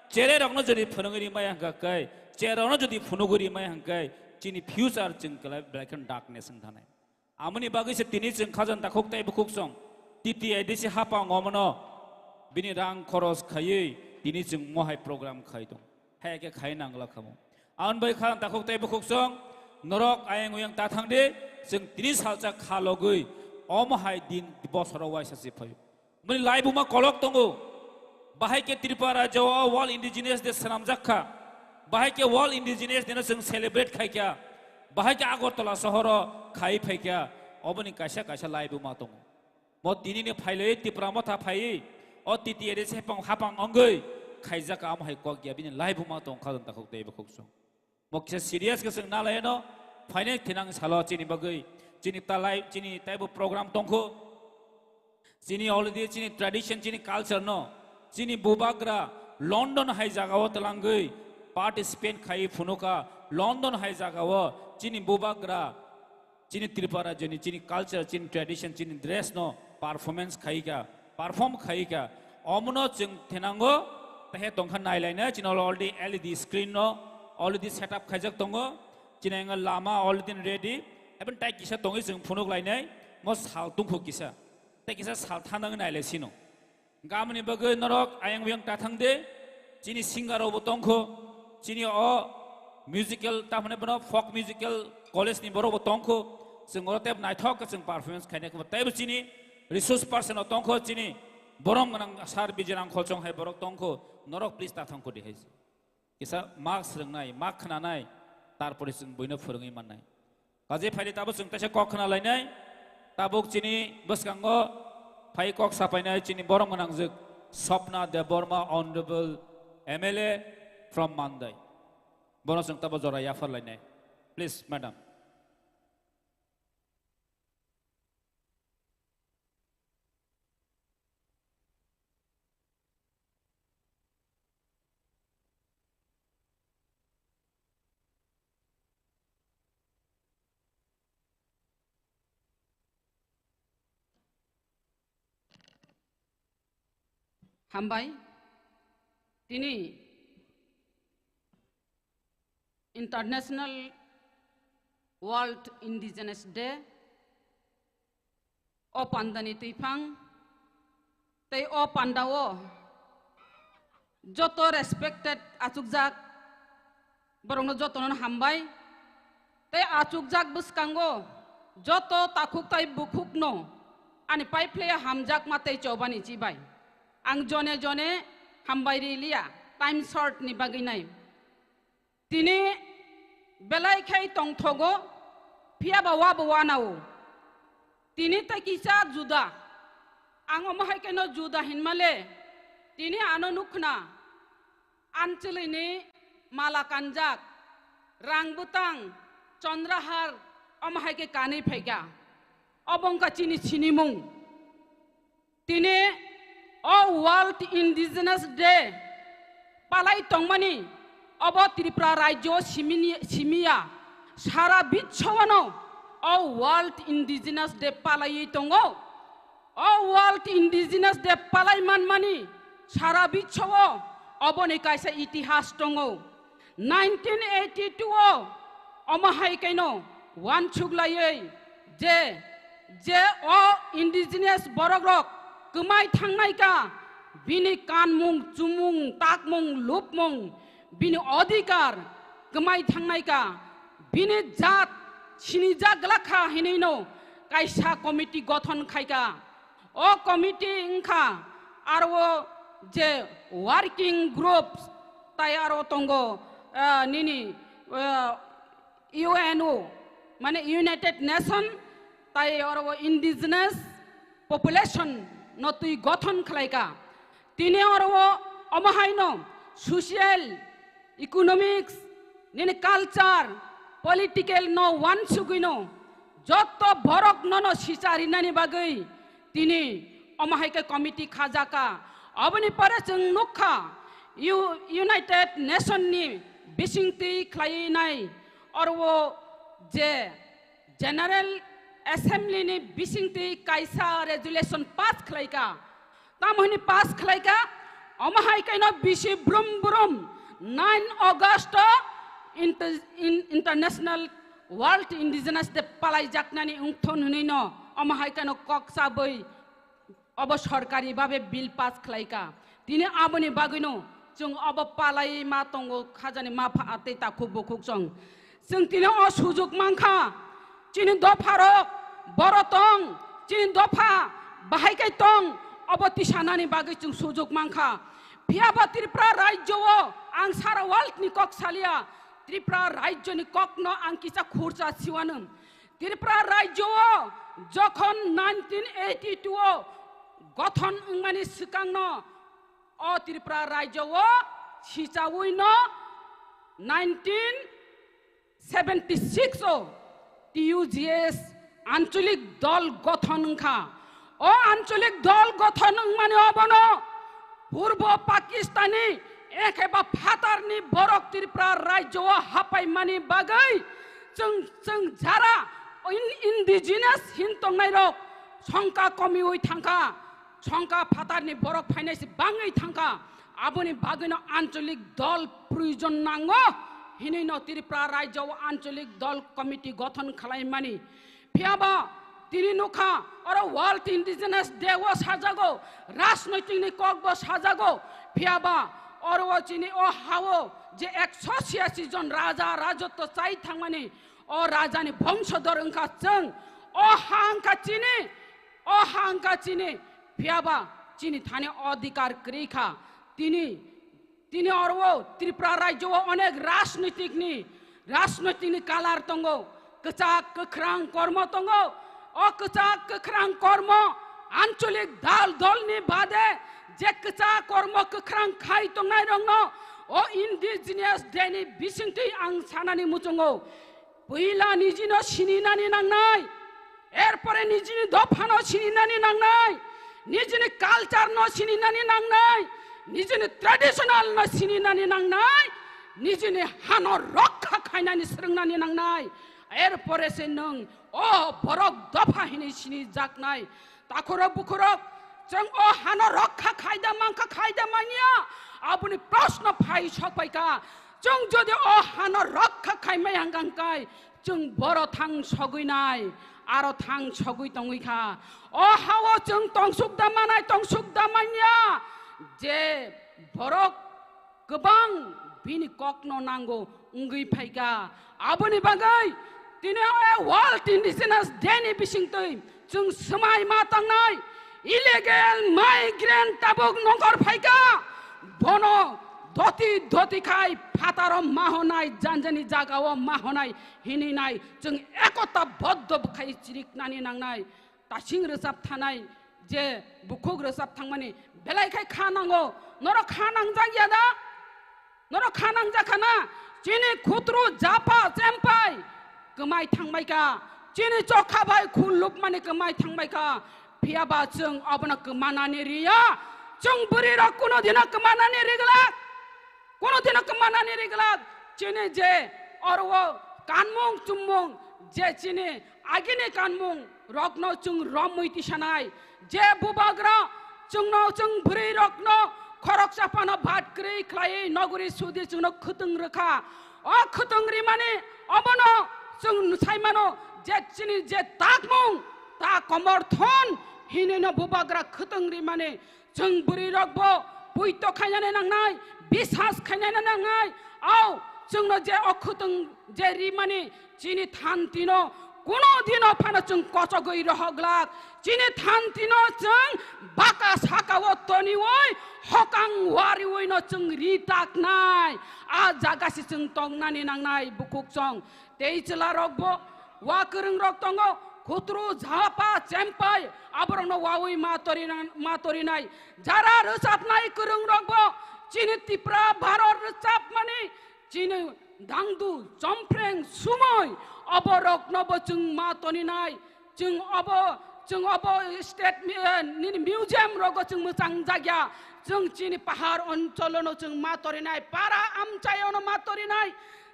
cherairokno jodi phwrwngwi rimaya hwnkha khe, cherairokno jodi phunugwi rimaya hwnkha khe, chini future chwng belai belai kheno darkness wng thanai. Amoni bagwi se tini chwng khajang takhuk tei bukhuk song T T A D C hapang omono bini rang khoros khaiwi tini chwng mohai program khai tong. Hai khe khai nangla khamo. Amoni bagwi khajang takhuk tei bukhuk song norok ayang uyang ta thang di, chwng tini salsa kha logwi omo hai din bosoro waisa se phaio. Mani laibuma kolok tongo. Bahai khe Tripura rajyo o World Indigenous Day swnamjak kha. Bahai khe World Indigenous Day no chwng celebrate khai kha. Bahai khe Agartala sohoro khai phai kha. Oboni kaisa kaisa laibuma tongo. Mo tini ni phailwi Tipra Motha phaiwi o T T A D C hapang hapang wngwi khaijak kha, amo hai kok ya bini laibuma tong khajang takhuk tei bukhuk song. Mo kisa serious khe chwng nalaino, phainai thinang salo chini bagwi, chini talai, chini taibo program tongkho. Chini already chini tradition, chini culture no, chini bubagra London hai jagao twlangwi participate khai phunukha, London hai jagao chini bubagra chini Tripura rajyoni chini culture, chini tradition, chini dress no performance khaika, perform khaika. Omono chwng thenango, tehe tongkha nailaina, chini already L E D screen no already set up khaijak tongo. Chini ang lama already ready. Even tai kisa tongwi chwng phunuk lainai, mo sal tungkhu kisa. Tai kisa sal thanang nailai sino. Gamani bagwi norok ayang uyang ta thang de, chini singer rok bo tongkho, chini o musical, tamhane bono folk musical college ni borok bo tongkho, chwng oro tep naithok khe chwng performance khainai khe bo teibo chini resource person rok tongkho, chini borom gwnang sir Bijay Rang Kholchong hai borok tongkho, norok please ta thang kho di hai. Kisa mak swrwngnai, mak khwnanai, tarpore chwng buino phwrwngwi mannai. Kaje phaidi tabuk chwng teisa kok khna lainai, tabuk chini bwskango phai kok sapainai chini borom gwnangjwk Swapna Debbarma, Honorable M L A from Mandai. Bono chwng tabuk jora yaphar lainai. Please, madam. Hambai. Tini International World Indigenous Day. O pandani twiphang tei o pandao joto respected achukjak borokno jotono hambai. Tei achukjak bwskango joto takhuk tai bukhukno ani paiphlaiya hamjakma tei chobani chibai. Ang jone jone Hambai riliya, time short ni bagwi nai. Tini belai khai tongthogo, phiya ba wabo wanao. Tini tei kisa juda. Ang omo hai khe no juda hinmale. Tini ano nukhna. Anchwlwini mala kanjak, rang bwtang, chondrahar, omo hai khe kanwi phaikha. Obo wngkha chini sinimung. Tini o World Indigenous Day palai tongmani obo Tripura rajyo simini-, simiya, sara biswano o World Indigenous Day palaiwi tongo. O World Indigenous Day palai manmani sara biswo oboni kaisa itihas tongo. Nineteen eighty-two o omo hai kaino wansuk laiwi je, je o indigenous borok rok kwmai thangnai ka, bini kanmung, chumung, takmung, lupmung, bini odhikar kwmai thangnai ka, bini jat sinijak glak kha hinwi no kaisa committee gothon khai ka. O committee wngkha aro je working groups tai aro tongo, ah, nini, ah, U N O, mane United Nation, tai oro o indigenous population no twi gothon khlai ka. Tini oro o omo hai no social, economics, nini culture, political no wansugwi no jotto borok no no sicha rinani bagwi tini omo hai khe committee khajaka. Oboni pore chwng nukha U-, United Nation ni bisingtwi khlai nai oro o je General Assembly ni bisingtwi kaisa resolution pass khlai ka. Tamo hwnwi pass khlai ka, omo hai kaino bisi brum brum nine August o inter-, in-, International World Indigenous Day palai jaknani wngthon hwnwi no omo hai kaino kok chabwi obo sorkari babe bill pass khlai ka. Tini aboni bagwino chwng obo palai ma tongo, khajani ma pha tei takhuk bukhuk chwng. Chwng tini o sujuk mankha, chini dopharok boro tong, chini dopha bahai kai tong, obo tisanani bagwi chwng sujuk mankha. Phiya ba Tripura rajyo o ang sara world ni kok salia, Tripura rajyo ni kok no ang kisa khurcha siwano. Tripura rajyo o jokhon nineteen eighty-two o gothon wngmani swkang no o Tripura rajyo o sichaui no nineteen seventy-six o T U G S ancholik dol gothon wngkha. O ancholik dol gothon wngmani obono Purbo Pakistani ekheba phatarni borok Tripura rajyo o hapaimani bagwi chwng, chwng jara in-, indigenous hin tongnairok songka komiui thangkha. Songka phatarni borok phainai se bangwi thangkha, aboni bagwino ancholik dol proyojon nango hinwi no Tripura rajyo o ancholik dol committee gothon khlaimani. Phiyaba tini nukha oro World Indigenous Day o sajago, rajnoitikni kokbo sajago, phiyaba oro o chini o hao je ekso chhiyasi jon raja rajotwo chai thangmani o rajani bongsodor wngkha chwng, o ha wngkha chini. O ha wngkha chini, phiyaba chini thani odhikar kwrwi kha. Tini, tini oro o Tripura rajyo o onek rajnitikni, rajnitikni kalar tongo, kwchak kwkhrang kormo tongo. O kwchak kwkhrang kormo ancholik dal dolni bade je kwchak kormo kwkhrang khai tongnairokno o Indigenous Day ni bisingtwi ang sanani muchungo. Puila nijino sininani nangnai, erpore nijini dophano sininani nangnai, nijini culture no sininani nangnai, nijini traditional no sininani nangnai, nijini hano rokha khainani swrwngnani nangnai. Erpore se nwng o borok dopha hinwi sinijaknai. Takhurok bukhurok, chwng o hano rokha khaida mankha khaida manya, aboni proshno phai sokpaikha. Chwng jodi o hano rokha khaimai hangkangkai, chwng boro thang sogwi nai, aro thang sogwi tongwi kha. O hao chwng tongsuk da manai, tongsuk da manya, je borok kwbang bini kokno nango wngwi phaikha. Aboni bagwi tini o World Indigenous Day ni bisingtwi chwng swmai ma tangnai illegal migrant tabuk nongkhor phaikha. Bono doti doti khai phataro ma honai, janjani jagao ma honai hinwi nai chwng ekota boddo bwkhai chiriknani nangnai. Tasing rwchap thanai je bukhuk rwchap thangmani belai khai kha nango. Norok kha nangjak ya da? Norok kha nangjak kha na? Chini khutru japa chempai kwmai thangbai kha. Chini chokha bai khulupmani kwmai thangbai kha. Phiya ba chwng obono kwmanani riya. Chwng bwrwi rok kuno dino kwmanani riglak. Kuno dino kwmanani riglak. Chini je oro kanmung chumung je chini agini kanmung rokno chwng romwi tisanai. Je bubagra chwngno chwng bwrwi rokno khoroksa phano bhat kwrwi khlaiwi nogori sudi chwngno khwtwng rwkha. O khwtwng rimani obono chwng saimano je chini je takmung ta komorthon hinwino bubagra khwtwng rimani. Chwng bwrwi rok bo puito khainani nangnai, bisas khainani nangnai. Au, chwngno je o khwtwng je rimani chini thantino kuno dino phano chwng kochogwi rohok glak. Chini thantino chwng baka sakao toniwi hokang wariwino chwng ri taknai. A jaga se chwng tongnani nangnai bukhuk chwng. Tei chwla rok bo wa kwrwng rok tongo, khutru, japa, chempai, aborokno wawi ma torina-, ma torinai. Jara rwchapnai kwrwng rok bo chini Tipra Bharot rwchapmani chini dangdu, chompreng, sumoi, oborokno bo chwng ma toninai. Chwng obo, chwng obo state mi-, eh, nini museum rogo chwng mwchang jagya. Chwng chini pahar oncholono chwng ma torinai, para amchaiono ma torinai.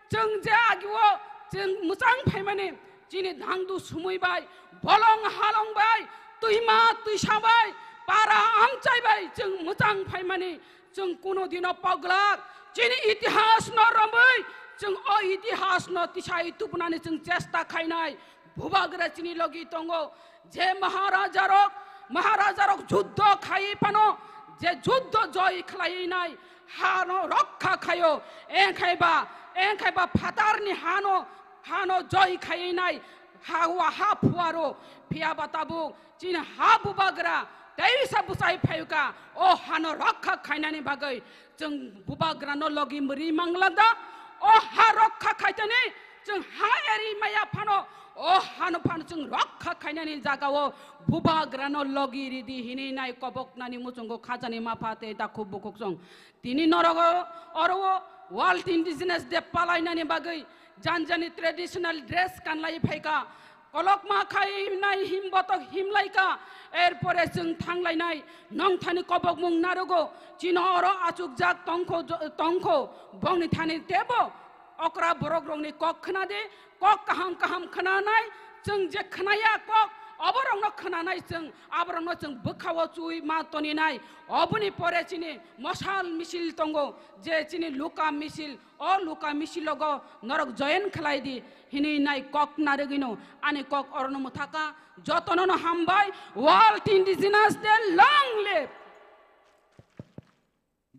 Chwng je agio chwng mwchang phaimani, chini dangdu sumui bai, bolong halong bai, twima twisa bai, para amchai bai chwng mwchang phaimani, chwng kuno dino poglak chini itihas no romwi, chwng o itihas no tisai tubunani chwng chesta khainai. Bubagra chini logi tongo, je Maharaja rok, Maharaja rok juddho khai phano, je juddho joy khlai nai, hano rokha khaio, engkhai ba, engkhai ba phatarni hano, hano joy khai nai, ha wa ha phuaro, phiya ba tabuk, chini ha bubagra, teisa bwsai phaiyuka, o hano rokha khainani bagwi, chwng bubagrano logi mwrwi manglada, o ha rokha khaitani, chwng ha eri maya phano, o hano phano chwng rokha khainani jagao bubagrano logi ridi hinwi nai koboknani muchungo khajani mapha tei dakhu bukhuk chwng. Tini norogo oro World Indigenous Day palainani bagwi janjani traditional dress kanlai phaika. Kolokma khainai him botok himlaika, erpore chwng thanglainai, nongthani kobokmung narugo, chino oro achukjak tongkho, tongkho, bongni thani tebo okra borok rokni kok khwnadi, kok kaham kaham khwnanai, chwng je khwnaya kok, oborokno khwnanai chwng, aborokno chwng bwkhao chui ma toninai, oboni pore chini mosal misil tongo, je chini luka misil, o luka misilogo norok join khlai di hinwi nai kok narwgwino ani kok orono mwthaka. Jotono no hambai. World Indigenous Day, long live.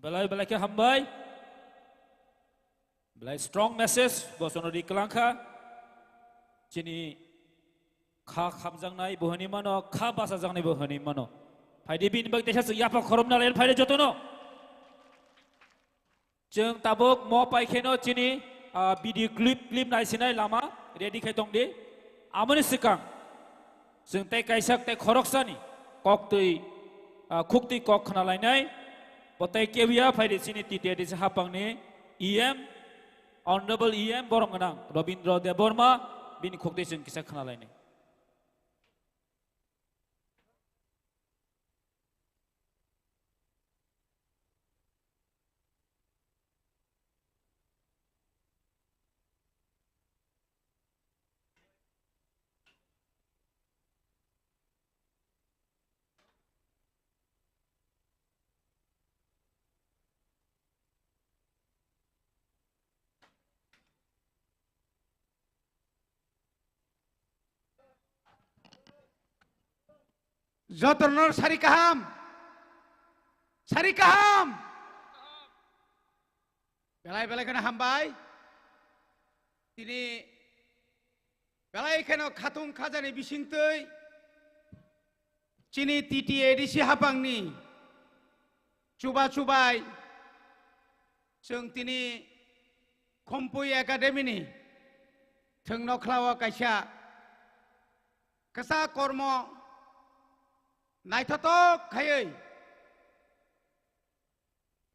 Belai belai khe hambai. Belai strong message bosono ri kwlangkha. Chini kha khamjaknai bo hwnwi mano, kha bachajaknai bo hwnwi mano. Phaidi bini bagwi teisa chwng yapha khoromna lai phaidi jotono. Chwng tabuk mo pai kheno chini, ah, video clip, clip naisinai lama ready khai tongdi. Amoni swkang chwng tei kaisa tei khoroksani koktwi, ah, khuktwi kok khna lainai. Bo tei kebuya phaidi chini T T A D C hapangni E M, Honorable E M borok gwnang Robindra Debbarma, bini khuktwi chwng kisa khna lainai. Jotono sari kaham. Sari kaham. Belai belai kheno hambai. Tini belai kheno khatung khajani bisingtwi chini T T A D C hapangni chuba chubai Chwng tini Khumpui Academy ni thwng nokhlao kaisa kwchak kormo naithotok khaiwi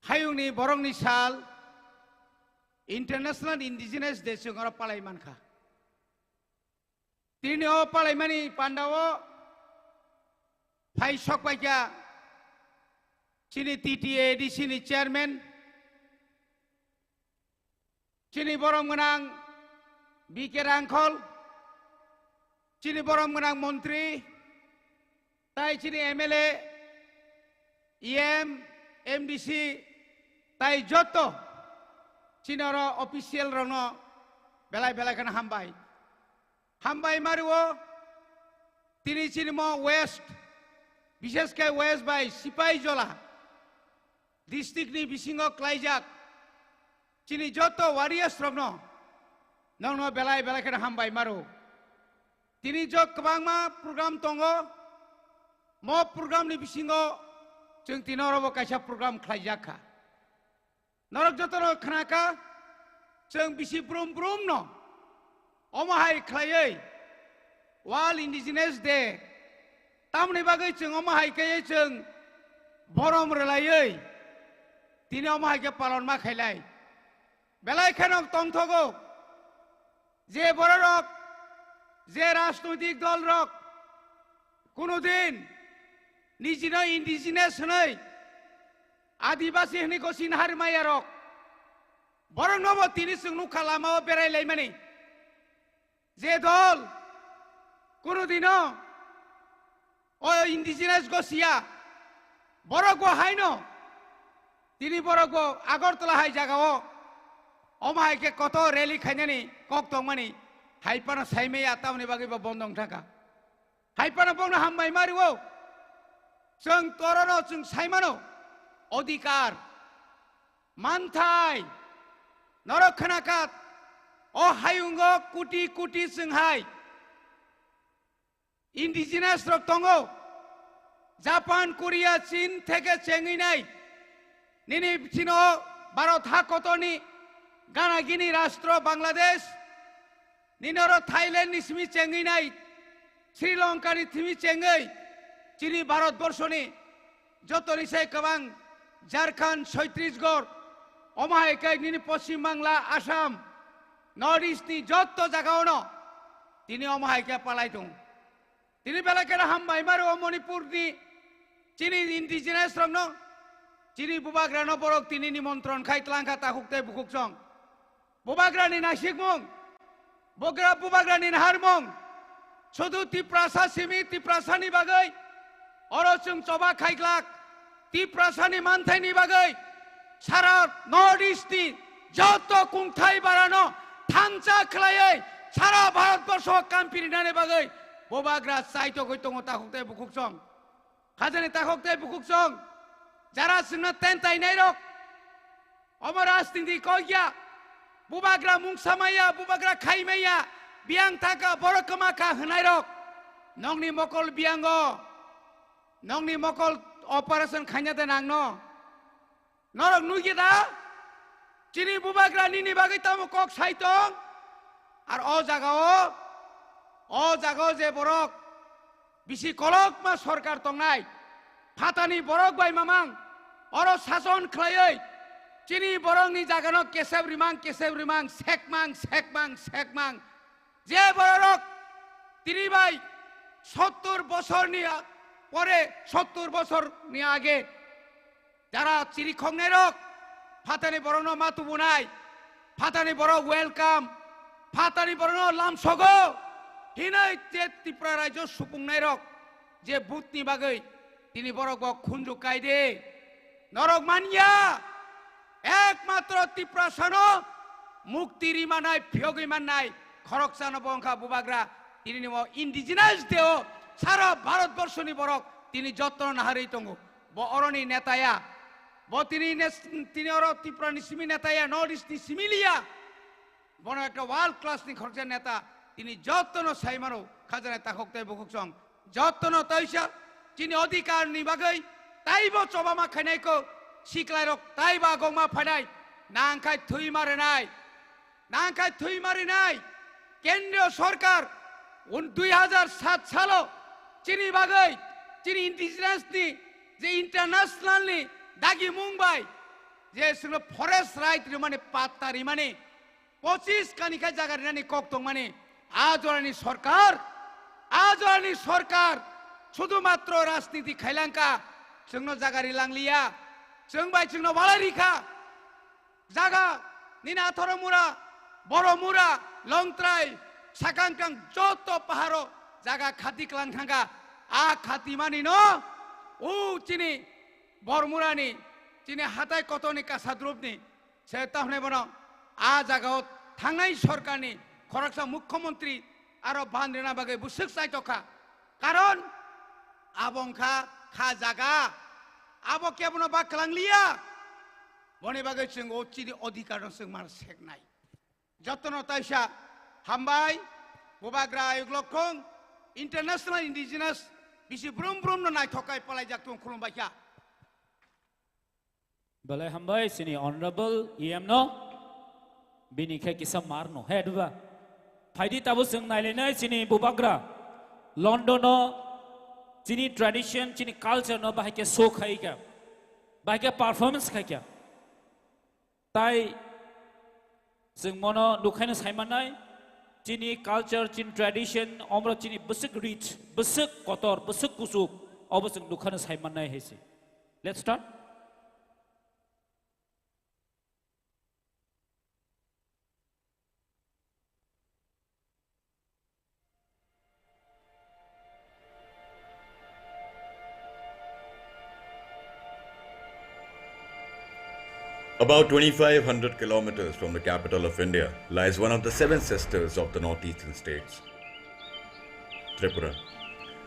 hayungni borokni sal International Indigenous Day chwng oro palai mankha. Tini o palaimani pandao phai sokpaikha chini T T A D C ni chairman, chini borom gwnang B K Rangkhol, chini borom gwnang montri, tai chini M L A, E M, M D C, tai joto chini oro official rokno belai belai kheno hambai. Hambai mario, tini chini mo West, bishesh khe West bai Sipaijala district ni bisingo klaijak chini joto warriors rokno nongno belai belai kheno hambai maro. Tini jo kwbangma program tongo, mo program ni bisingo chwng tini oro bo kaisa program khlaijak kha. Norok jotono khnakha, chwng bisi brum brum no omo hai khlaiwi World Indigenous Day tamni bagwi chwng omo hai khe chwng borom rwlaiwi tini omo hai khe palon ma khailai. Belai kheno tongthogo je bororok, je rajnoitik dolrok kunudin nijino indigenous hwnwi, adibasi hwnwi gosi naharmaya rok, borokno bo tini chwng nukha lamao berai laimani. Je dol kunudino o indigenous gosiya, borok bo haino tini borok bo Agartala hai jagao omo hai khe kotor rally khainani kok tongmani hai phano saimaya, tamoni bagwi bo bondo wng thangkha. Hai phano bongno hambai mario. Chwng torono chwng saimano odhikar, manthai, norok khnakha, o hayungo kuti kuti chwng hai indigenous rok tongo. Japan, Korea, Chin theke chengwi nai. Nini chino Bharat ha kotorni gana gini rastro Bangladesh, nini oro Thailand ni simi chengwi nai, Sri Lanka ni simi chengwi, chini Bharat borso ni jotoni sai kwbang Jharkhand, Chhattisgarh, omo hai khe nini Poschim Bangla, Assam, North East ni jotto jaga ono tini omo hai khe palai tong. Tini belai kheno hambai maro o Manipur ni chini indigenous rokno, chini bubagrano borok tini nimontron khai tlangkha takhuk tei bukhuk song. Bubagrani naisikmung, bugra-, bubagrani naharmung, sudu Tiprasa simi Tiprasani bagwi, oro chwng choba khaiglak, Tiprasani manthaini bagwi, sara North East ni joto kungthai barano thansa khlaiwi, sara Bharat borsho kampirinani bagwi, bubagra chaitogwi tongo takhuk tei bukhuk song. Khajani takhuk tei bukhuk song, jara chwngno tentai nairok, omo rajniti kok ya, bubagra mungsa maya, bubagra khai maya, biyang thaka, borok kwma kha hwnairok, nokni mokol biyango, nokni mokol operation khaina de nangno. Norok nugya da? Chini bubagra nini bagwi tamo kok sai tong? Ar o jagao, o jagao je borok bisi kolokma sorkar tongnai, phatani borok bai mamang oro sason khlaiwi chini borokni jagano kesep rimang, kesep rimang, sekmang, sekmang, sekmang. Je bororok tini bai sottur bosorni a-, pore, sottur bosorni age jara chiri khoknairok phatani borokno ma tubunai, phatani borok welcome, phatani borokno lamsogo hinwi je Tripura rajyo supungnairok je butni bagwi tini borok bo khunju kai de. Norok manya, ekmatro Tiprasano mukti rimanai, phiyogwi mannai khoroksano bo wngkha bubagra. Tini nimo indigenous day-o sara Bharat borshoni borok tini jottono naharwi tongo. Bo oroni neta ya. Bo tini nes-, tini oro Tripura ni simi neta ya, North East ni simi liya. Bono ekta world class ni khoroksa neta, tini jottono sai mano, khajana takhuk tei bukhuk song, jottono taisa chini odhikar ni bagwi taibo chobama khainai ko, siklai rok taibo agongma phainai, Nangkhai thwi marinai, nangkhai thwi marinai. Kendriyo sorkar un dui hazar sat salo chini bagwi, chini indigenous ni je international ni dagi mung bai je chwngno forest right rimani, patta rimani, pochis kani khe jaga rinani kok tongmani, a jorani sorkar, a jorani sorkar sudhumatro rajniti khailangkha, chwngno jaga rilangliya, chwng bai chwngno walai rikha. Jaga nini Athoro mura, Boro mura, Longtrai, Sakangkang joto paharo jaga khati klang thangkha. A khati mani no, o chini Bormurani, chini hatai kotoni kasadrupni, se tahne bono a jagao thangnai sorkarni khoroksa mukhyamantri aro ban rina bagwi bwswk chaitokha. Karon abo wngkha kha jaga, abo kebono ba klangliya. Boni bagwi chwng o chini odhikar no chwng mar seknai. Jotono taisa hambai, Bubagra Ayuk Lokhong, International Indigenous, bisi brum brum no naithok kai palaijak tung khulumbaikha. Belai hambai chini honorable E M no, bini khe kisa mar no, he duba. Phaidi tabo chwng nailainai chini Bubagra, London no, chini tradition, chini culture no bahai khe show khaika, bahai khe performance khaika. Tai chwng mono nukhaino saimannai, chini culture, chini tradition, omro chini bwswk rich, bwswk kotor, bwswk kuchuk, obo chwng nukhaino saimannai hai se. Let's start. About twenty-five hundred kilometers from the capital of India lies one of the seven sisters of the northeastern states, Tripura.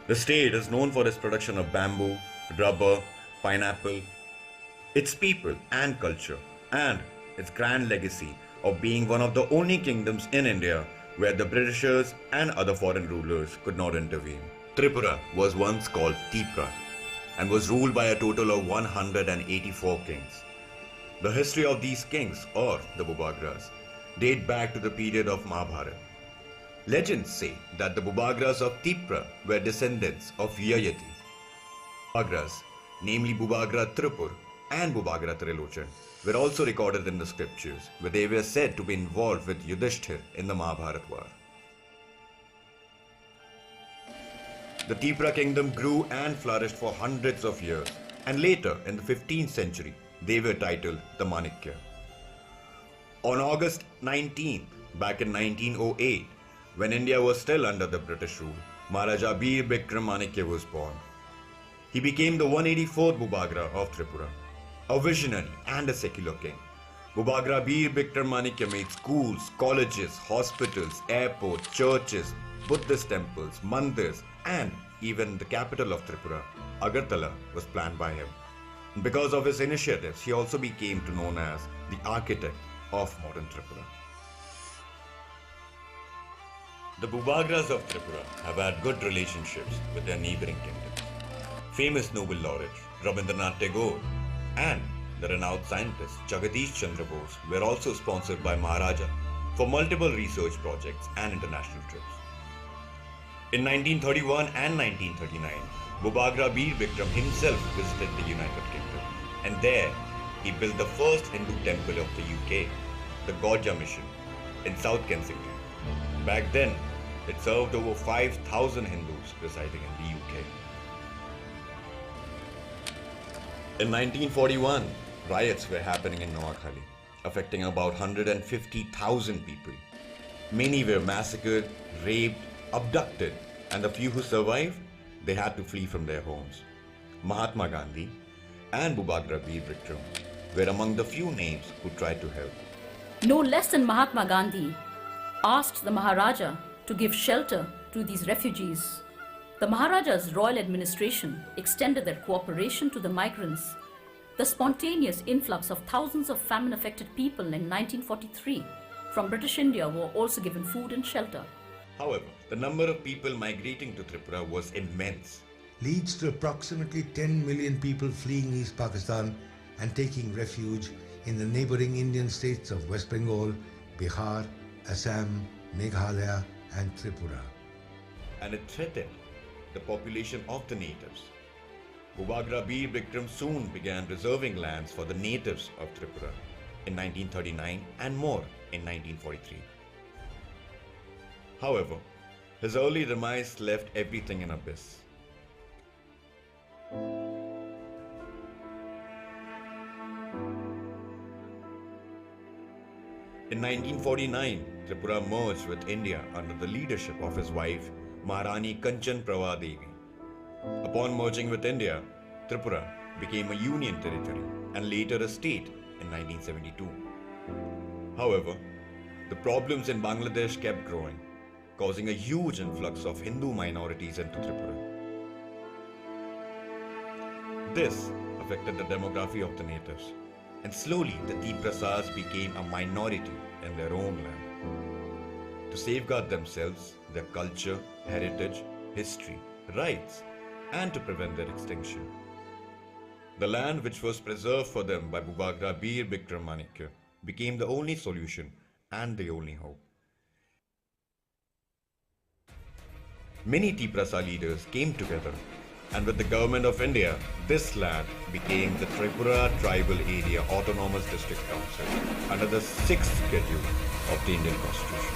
The state is known for its production of bamboo, rubber, pineapple, its people and culture, and its grand legacy of being one of the only kingdoms in India where the Britishers and other foreign rulers could not intervene. Tripura was once called Tipra and was ruled by a total of one hundred and eighty-four kings. The history of these kings, or the Bubagras, date back to the period of Mahabharata. Legends say that the Bubagras of Tipra were descendants of Yayati. Bubagras, namely Bubagra Tripur and Bubagra Trilochan, were also recorded in the scriptures, where they were said to be involved with Yudhishthir in the Mahabharat war. The Tipra kingdom grew and flourished for hundreds of years, and later, in the fifteenth century, they were titled the Manikya. On August nineteenth, back in nineteen oh eight, when India was still under the British rule, Maharaja Bir Bikram Manikya was born. He became the one eighty-fourth Bubagra of Tripura, a visionary and a secular king. Bubagra Bir Bikram Manikya made schools, colleges, hospitals, airports, churches, Buddhist temples, mandirs, and even the capital of Tripura, Agartala, was planned by him. Because of his initiatives, he also became to known as the architect of modern Tripura. The Bubagras of Tripura have had good relationships with their neighboring kingdoms. Famous Nobel laureate Rabindranath Tagore and the renowned scientist Jagadish Chandra Bose were also sponsored by Maharaja for multiple research projects and international trips. In nineteen thirty-one and nineteen thirty-nine, Bubagra Bir Bikram himself visited the United Kingdom, and there he built the first Hindu temple of the U K, the Gaudja Mission, in South Kensington. Back then, it served over five thousand Hindus residing in the U K. In nineteen forty-one, riots were happening in Noakhali, affecting about hundred and fifty thousand people. Many were massacred, raped, abducted, and the few who survived, they had to flee from their homes. Mahatma Gandhi and Bubagra Bir Bikram were among the few names who tried to help. No less than Mahatma Gandhi asked the Maharaja to give shelter to these refugees. The Maharaja's royal administration extended their cooperation to the migrants. The spontaneous influx of thousands of famine-affected people in nineteen forty-three from British India were also given food and shelter. However, the number of people migrating to Tripura was immense. Leads to approximately ten million people fleeing East Pakistan and taking refuge in the neighboring Indian states of West Bengal, Bihar, Assam, Meghalaya, and Tripura. And it threatened the population of the natives. Bubagra Bir Bikram soon began reserving lands for the natives of Tripura in nineteen thirty-nine and more in nineteen forty-three. However, his early demise left everything in abyss. In nineteen forty-nine, Tripura merged with India under the leadership of his wife, Maharani Kanchan Prabha Devi. Upon merging with India, Tripura became a union territory and later a state in nineteen seventy-two. However, the problems in Bangladesh kept growing, causing a huge influx of Hindu minorities into Tripura. This affected the demography of the natives, and slowly the Tiprasas became a minority in their own land. To safeguard themselves, their culture, heritage, history, rights, and to prevent their extinction, the land which was preserved for them by Bubagra Bir Bikram Manikya became the only solution and the only hope. Many Tiprasa leaders came together, and with the Government of India, this land became the Tripura Tribal Area Autonomous District Council under the sixth Schedule of the Indian Constitution.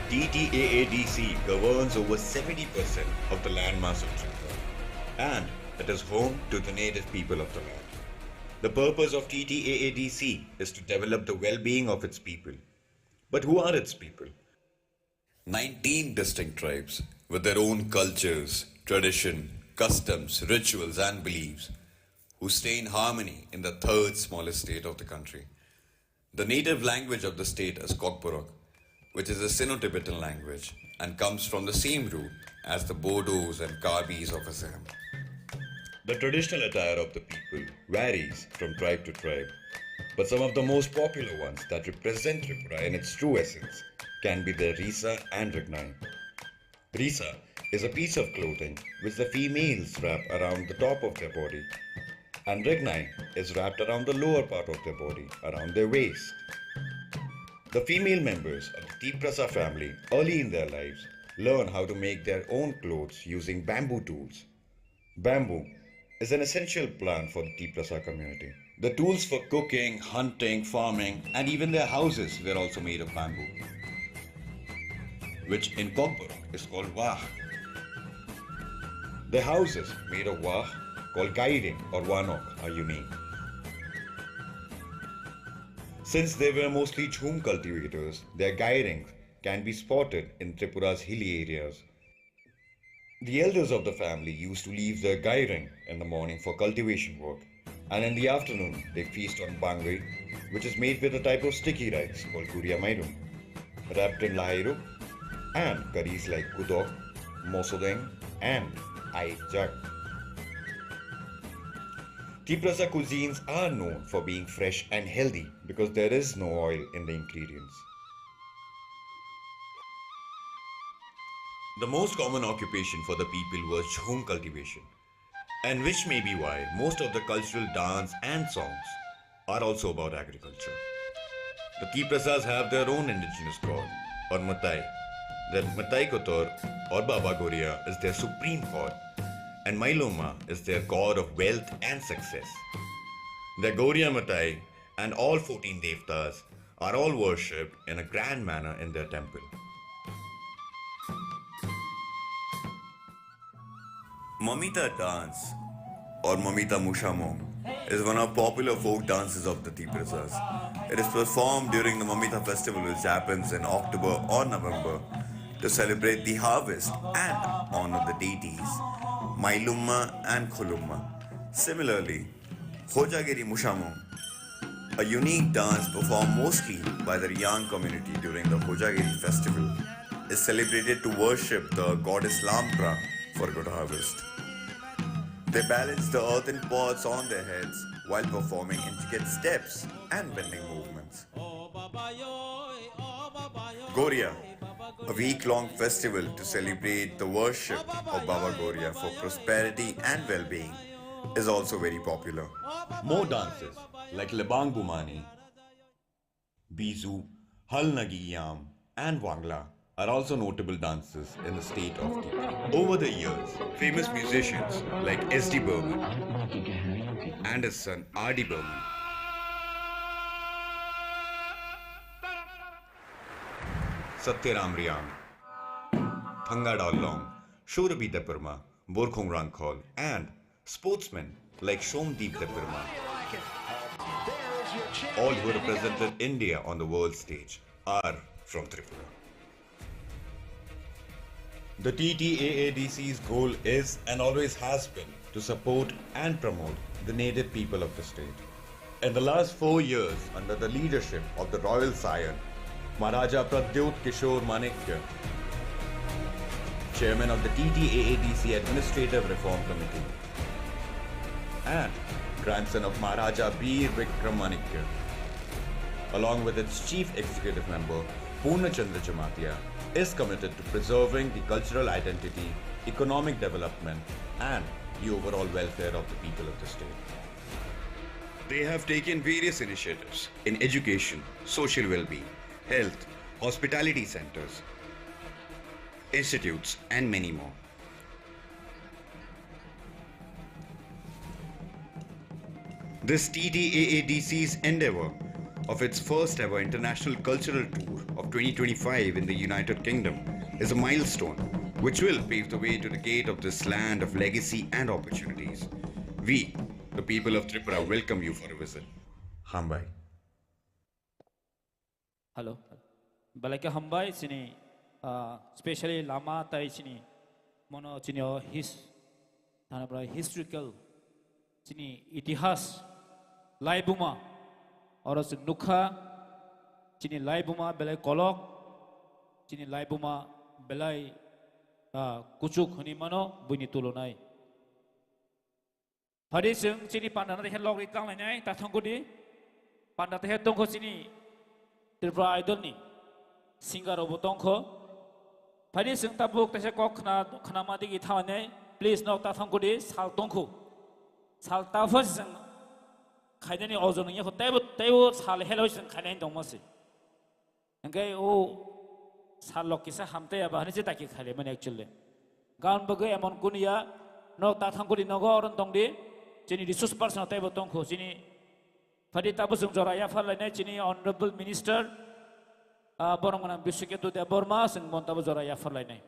T T A A D C governs over seventy percent of the landmass of Tripura, and it is home to the native people of the land. The purpose of T T A A D C is to develop the well-being of its people. But who are its people? Nineteen distinct tribes with their own cultures, tradition, customs, rituals, and beliefs, who stay in harmony in the third smallest state of the country. The native language of the state is Kokborok, which is a Sino-Tibetan language and comes from the same root as the Bodos and Karbis of Assam. The traditional attire of the people varies from tribe to tribe, but some of the most popular ones that represent Tripura in its true essence can be the Risa and Rignai. Risa is a piece of clothing which the females wrap around the top of their body, and Rignai is wrapped around the lower part of their body, around their waist. The female members of the Tiprasa family early in their lives learn how to make their own clothes using bamboo tools. Bamboo is an essential plant for the Tiprasa community. The tools for cooking, hunting, farming, and even their houses were also made of bamboo, which in Kokborok is called wah. The houses made of wah, called gairing or wanok, are unique. Since they were mostly jhum cultivators, their gairings can be spotted in Tripura's hilly areas. The elders of the family used to leave their gairing in the morning for cultivation work, and in the afternoon they feast on bangwi, which is made with a type of sticky rice called guria mairum, wrapped in lahairuk, and curries like kudok, mosodeng, and aijak. Tiprasa cuisines are known for being fresh and healthy because there is no oil in the ingredients. The most common occupation for the people was jhum cultivation, and which may be why most of the cultural dance and songs are also about agriculture. The Tiprasas have their own indigenous god, or Matai. Their Matai Kotor, or Baba Goria, is their supreme god, and Mailoma is their god of wealth and success. The Goria Matai and all fourteen Devtas are all worshipped in a grand manner in their temple. Mamita dance, or Mamita Mushamong, is one of popular folk dances of the Tiprasas. It is performed during the Mamita festival, which happens in October or November, to celebrate the harvest and honor the deities Mailumma and Khulumma. Similarly, Hojagiri Mushamong, a unique dance performed mostly by the Riyang community during the Hojagiri festival, is celebrated to worship the goddess Lampra for good harvest. They balance the earthen pots on their heads while performing intricate steps and bending movements. Goria, a week long festival to celebrate the worship of Baba Goria for prosperity and well being, is also very popular. More dances like Lebang Bumani, Bizu, Hal Nagi Yam, and Wangla are also notable dances in the state of Tripura. Over the years, famous musicians like S D Burman and his son R D Burman, Satyaram Riang, Thanga Dawlong, Shurabhi Debbarma, Borkhong Rangkhol, and sportsmen like Shomdeep Debbarma, all who represented India on the world stage, are from Tripura. The T T A A D C's goal is and always has been to support and promote the native people of the state. In the last four years, under the leadership of the royal scion, Maharaja Pradyot Kishore Manikya, chairman of the T T A A D C Administrative Reform Committee, and grandson of Maharaja Bir Vikram Manikya, along with its chief executive member, Purna Chandra Jamatia, is committed to preserving the cultural identity, economic development, and the overall welfare of the people of the state. They have taken various initiatives in education, social well-being, health, hospitality centers, institutes, and many more. This T T A A D C's endeavor of its first ever international cultural tour of twenty twenty-five in the United Kingdom is a milestone which will pave the way to the gate of this land of legacy and opportunities. We, the people of Tripura, welcome you for a visit. Hambai. Hello. Belai khe hambai chini, ah, specially lama tai chini mono chini o his-, thana pora historical chini itihas laibuma oro chwng nukha chini laibuma belai kolok chini laibuma belai, ah, kuchuk hwnwi mano buini tulunai. Phadi chwng chini panda no tehe logri tanglainai, ta thangkudi. Panda tehe tongkho chini Tripura Idol ni singer rokbo tongkho. Phadi chwng tabuk teisa kok khna, khnama digi thangnai, please nok ta thangkudi, sal tongkho. Sal ta pho chwng khainani ojon wngya kho, teibo, teibo sal helo chwng khainani tongma se. Hingke o sal lok kisa hamtei aba hinui se taki khaile mani actually. Gaon bagwi emon kunu ya, nok ta thangkudi nogo oron tongdi, chini resource person teibo tongkho, chini phadi tabuk chwng jora yaphar lainai, chini honorable minister, ah, borom gwnang Biswaketu Debbarma, chwng bon tabuk jora yaphar lainai.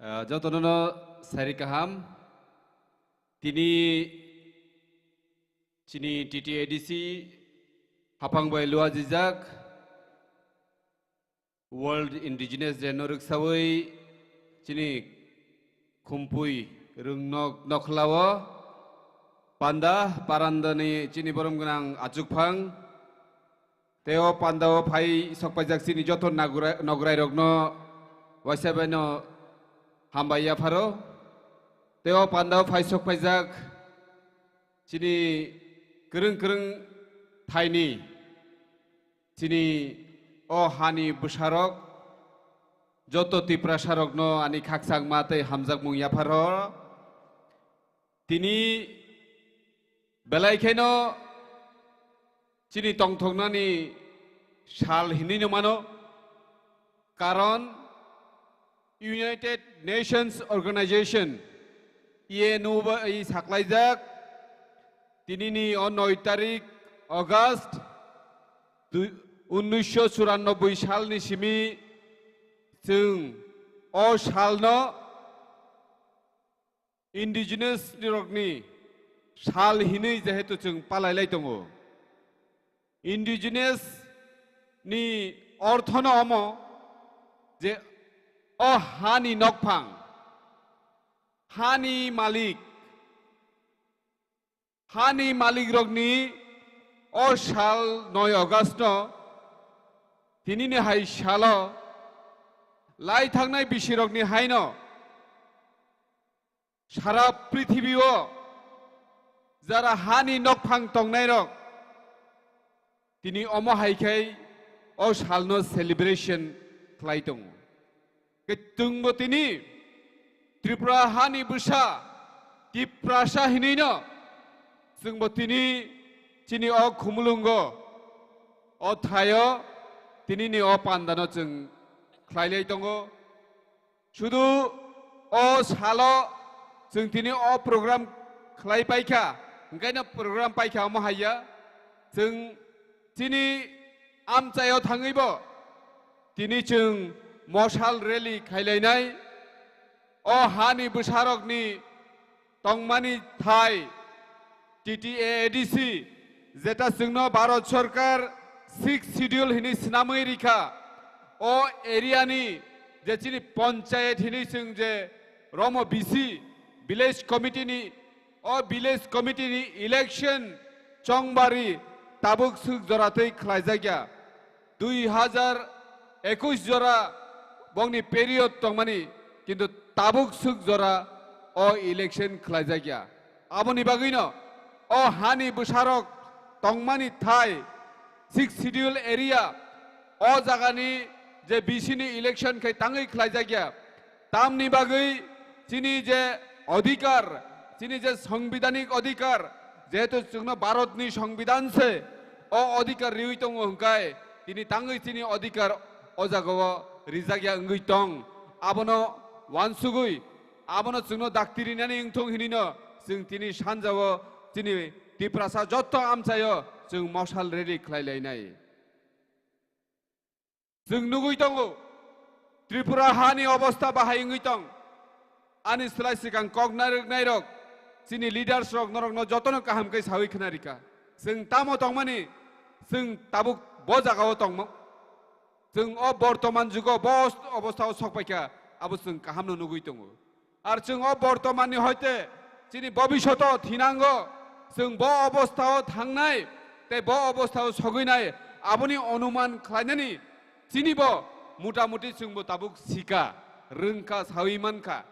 Ah, jotono no sari kaham. Tini chini T T A D C haphang bai lua jijak. World Indigenous Day no rwksawi chini khumpui rwngnok nokhlao panda parandani chini borom gwnang achukphang tei o pandao phai sokpaijak chini joto nagura-, nograirokno waisa baino hambai yapharo tei o pandao phai sokpaijak chini kwrwng kwrwng thaini chini o hani bwsarok joto Tiprasarokno ani khakchangma tei hamjakmung yapharo. Tini belai kheno chini tongthoknani sal hinwi no mano, karon United Nations Organization, U N O bai saklaijak, tinini o noi tarik August dui, unnisho churannoboi salni simi chwng o salno Indigenous rokni sal hinwi jehetu chwng palailai tongo. Indigenous ni orthono omo je o hani nokphang, Hani malik, hani malik rokni o sal noi August no, tinini hai salo lai thangnai bisirokni haino sara prithibio jara hani nokphang tongnairok tini omo hai khai o salno celebration khlai tongo. Khe chwngbo tini Tripura hani bwsa Tiprasa hinwino chwngbo tini chini o khumulwngo o thaio tinini o pandano chwng khlailai tongo. Sudu o salo chwng tini o program khlai paikha, hwnkhaino program paikha omo haiya. Chwng chini amchaio thangwibo tini chwng mosal rally khailainai. O hani bwsarokni tongmani thai T T A A D C, jeta chwngno Bharat Sarkar Sixth Schedule hinwi swnamwi rikha, o area ni je chini panchayat hinwi chwng je romo B C, village committee ni, o village committee ni election chongbari tabuk swk jora twi khlaijakya. Dui hajar ekush jora bongni period tongmani, kintu tabuk swk jora o election khlaijakya. Aboni bagwino o hani bwsarok tongmani thai Sixth Schedule area o jagani je B C ni election khai tangwi khlaijakya. Tamni bagwi chini je odhikar, chini je sangbidhanik odhikar, jehetu chwngno Bharatni sangbidhan se o odhikar riwi tongo hwnkhe, tini tangwi chini odhikar o jagao rijakya wngwi tong. Abono wansugwi, abono chwngno dakti rinani wngthong hinwino chwng tini sanjao chini Tiprasa jotto amchaio chwng mosal rally khlai lainai. Chwng nugwi tongo, Tripura hani obostha bahai wngwi tong. Ani slai swkang kok narwknairok, chini leaders rok norokno jotono kaham khe sawi khna rikha. Chwng tamo tongmani, chwng tabuk bo jagao tongmo. Chwng o bortoman jugo bo obostha o sokpaikha, abo chwng kahamno nugwi tongo. Ar chwng o bortomanni hoite chini bobishoto thinango, chwng bo obostha o thangnai tei bo obostha o sogwinai, aboni onuman khlainani chini bo mutamuti chwngbo tabuk sika, rwngkha, sawi mankha.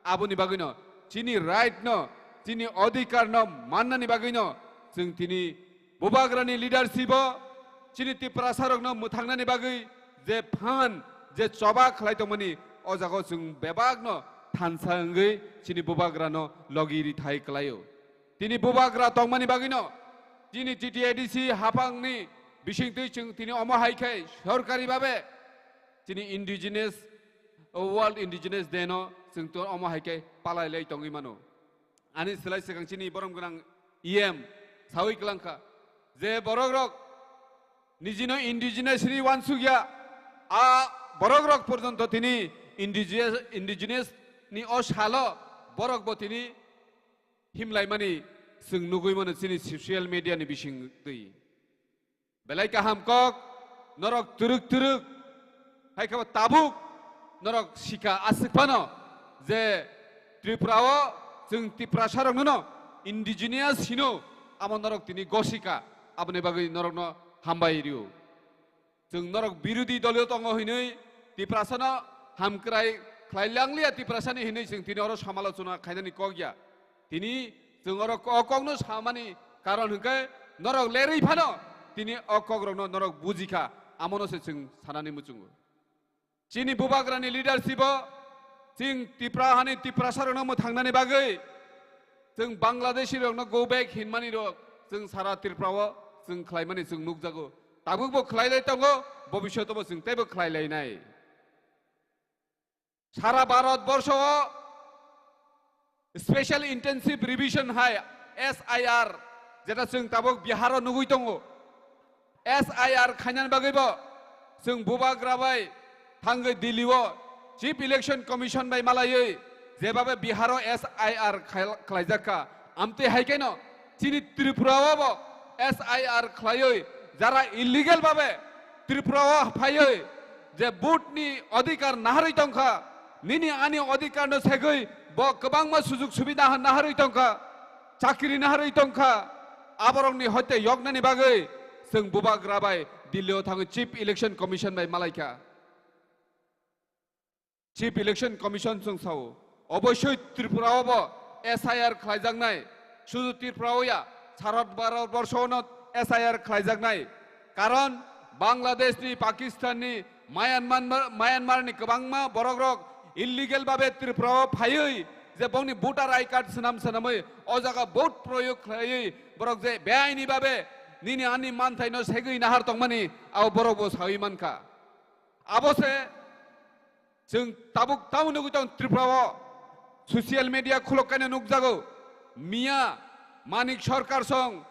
Aboni bagwino chini right no, chini odhikar no mannani bagwino chwng tini Bubagrani leadership o chini Tiprasarokno mwthangnani bagwi je phan, je choba khlai tongmani, o jagao chwng bebakno thansa wngwi chini Bubagrano logi rithai klaio. Tini Bubagra tongmani bagwino chini T T A D C haphangni bisingtwi chwng tini omo hai khe sorkari babe chini indigenous, World Indigenous Day no chwng to omo hai khe palai lai tongwi mano. Ani slai swkang chini borom gwnang E M sawi kwlangkha je borok rok nijino indigenous ri wansukya, a borok rok porjonto tini indigenous, indigenous ni o salo borok bo tini himlaimani chwng nugwi mano chini social media ni bisingtwi. Belai kaham kok, norok twrwk twrwk, hai khe bo tabuk norok sika aswk phano je Tripura o chwng Tiprasa rok no indigenous hino, amo norok tini gosika, aboni bagwi norokno hambai rio. Chwng norok birodhi dolo tongo hinwi Tiprasano hamkrai khlai langliya Tiprasani hinwi chwng tini oro samalochona khainani kok ya. Tini chwng oro o kokno samani karon hwnkhe norok lerwi phano tini o kokrokno norok bujikha, amono se chwng sanani muchungo. Chini Bubagrani leadership o chwng Tipra hani Tiprasarokno mwthangnani bagwi chwng Bangladeshi rokno go back hinmani rok chwng sara Tripura o chwng khlaimani chwng nukjago. Tabukbo khlailai tongo, bobishotobo chwng teibo khlailainai. Sara Bharat borsho o Special Intensive Revision hai S I R, jeta chwng tabuk Bihar o nugwi tongo. S I R khainani bagwi bo chwng Bubagra bai thangwi Delhi o Chief Election Commission bai malaiwi jebabe Bihar o S I R khai-, khlaijak kha. Amtwi hai kheno chini Tripura o bo S I R khlaiwi jara illegal babe Tripura o phaiwi je vote ni odhikar naharwi tongkha, nini ani odhikar no segwi Bo kwbangma sujuk subida naharwi tongkha, chakri naharwi tongkha, aborokni hoite yoknani bagwi chwng bubagra bai Delhi-o thangwi Chief Election Commission bai malaikha. Chief Election Commission chwng sao, oboisoi Tripura-o bo S I R khlaijaknai, sudu Tripura-o ya, sarat Bharat borsho-no S I R khlaijaknai. Karon Bangladesh ni, Pakistan ni, Myanmar, Myanmar ni kwbangma borok rok illegal babe Tripura o phaiwi je bongni voter I card swnam swnamwi o jaga vote proyog khlaiwi borok je beaini babe nini ani manthai no segwi nahar tongmani abo borok bo sawi mankha. Abo se chwng tabuk tamo nugwi tong Tripura o social media khulok kaino nukjago miya Manik Sarkar song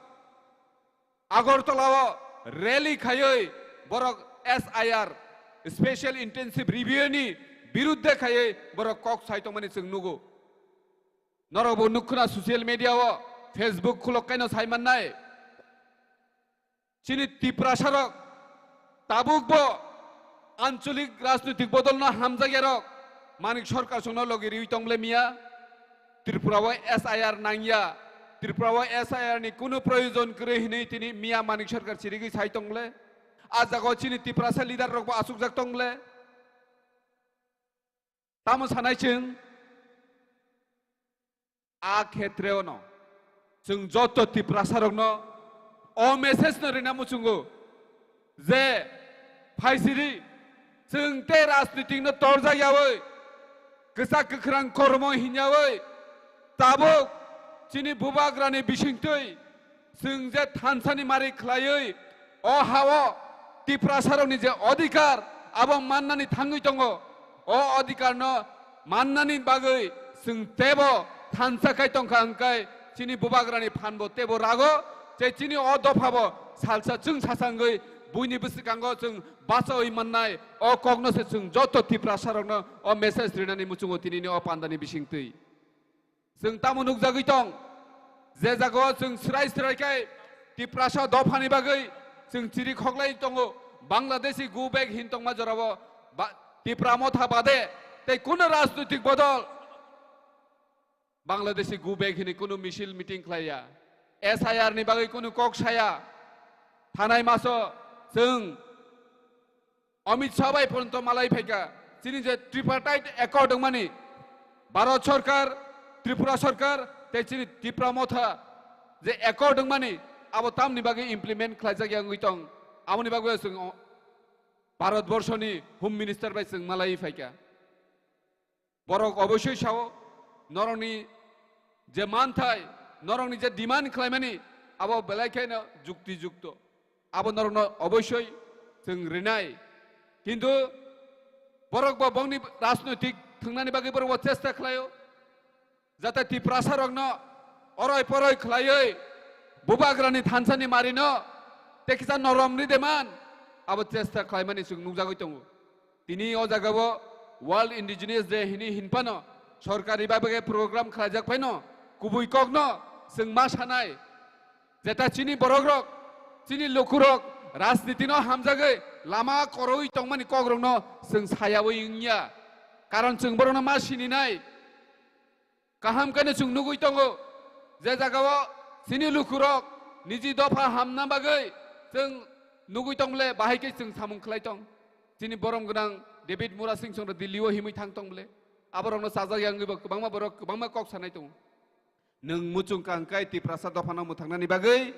Agartala o rally khaiwi borok S I R, Special Intensive Review ni birudde khaiwi borok kok sai tongmani chwng nugo. Norok bo nukkhuna social media o, Facebook khulok kaino sai mannai. Chini Tiprasa rok tabuk bo ancholik rajnitik bodol no hamjakya rok Manik Sarkar songno logi riwi tongle miya. Tripura o S I R nangya, Tripura o S I R ni kunu proyojon kwrwi hinwi tini miya Manik Sarkar chirigwi sai tongle. A jaga o chini Tiprasa leader rok bo achukjak tongle. Tamo sanai chwng a khetre o no chwng joto Tiprasa rok no o message no rina muchungo je phaisiri chwng tei rajnitik no torjak yawi kwchak kwkhrang kormo hinyawi tabuk chini bubagrani bisingtwi chwng je thansani mari khlaiwi o ha-o Tiprasarokni je odhikar abo mannani thangwi tongo, o odhikarno mannani bagwi chwng teibo thansa khai tongkha hwnkhe chini bubagrani phanbo teibo rago, tei chini o dophabo salsa chwng sasangwi buini bwskango chwng bachaui mannai. O kokno se chwng joto Tiprasarokno o message rinani muchungo tinini o pandani bisingtwi. Chwng tamo nukjagwi tong, je jagao chwng swrai swrai khe Tiprasa dophani bagwi chwng chiri khoklai tongo. Bangladeshi go back hin tongma jorao ba-, Tipra motha bade tei kuno rajnoitik bodol Bangladeshi go back hini kuno misil meeting khlaiya, S I R ni bagwi kuno kok saya. Thanai maso chwng Amit Shah bai porjonto malai phaikha, chini je Tripartite Accord wngmani, Bharat Sarkar, Tripura Sarkar tei chini Tipra Motha je Accord wngmani, abo tamni bagwi implement khlaijak ya wngwi tong, aboni bagwi chwng o-, Bharat Borshoni Home Minister bai chwng malai phaikha. Borok oboisoi sao, norokni je manthai, norokni je demand khlaimani, abo belai kheno jukti jukto. Abo norokno oboisoi chwng rinai. Kintu borok bo bongni rajnoitik thwngnani bagwi borok bo chesta khlaio. Jate Tiprasarokno oroi poroi khlaiwi bubagrani thansani marino tei kisa norom ri deman, abo chesta khlaimani chwng nukjagwi tongo. Tini o jagao World Indigenous Day hini hinphano sorkari babe program khlaijak phaino kubui kokno chwng ma sanai. Jeta chini borokrok, chini lukurok rajnitino hamjagwi lama koroi tongmani kokrokno chwng sayawi wngya. Karon chwng borokno ma sininai. Kaham khe no chwng nugwi tongo, je jagao chini lukurok niji dopha hamna bagwi chwng nugwi tong bole, bahai khe chwng samung khlai tong. Chini borom gwnang David Murasing chwngno Delhi o himwi thang tong bole. Aborokno chajak yangwi bo kwbangma borok kwbangma kok sanai tongo. Nwng muchung ka hwnkhe Tiprasa dophano mwthangnani bagwi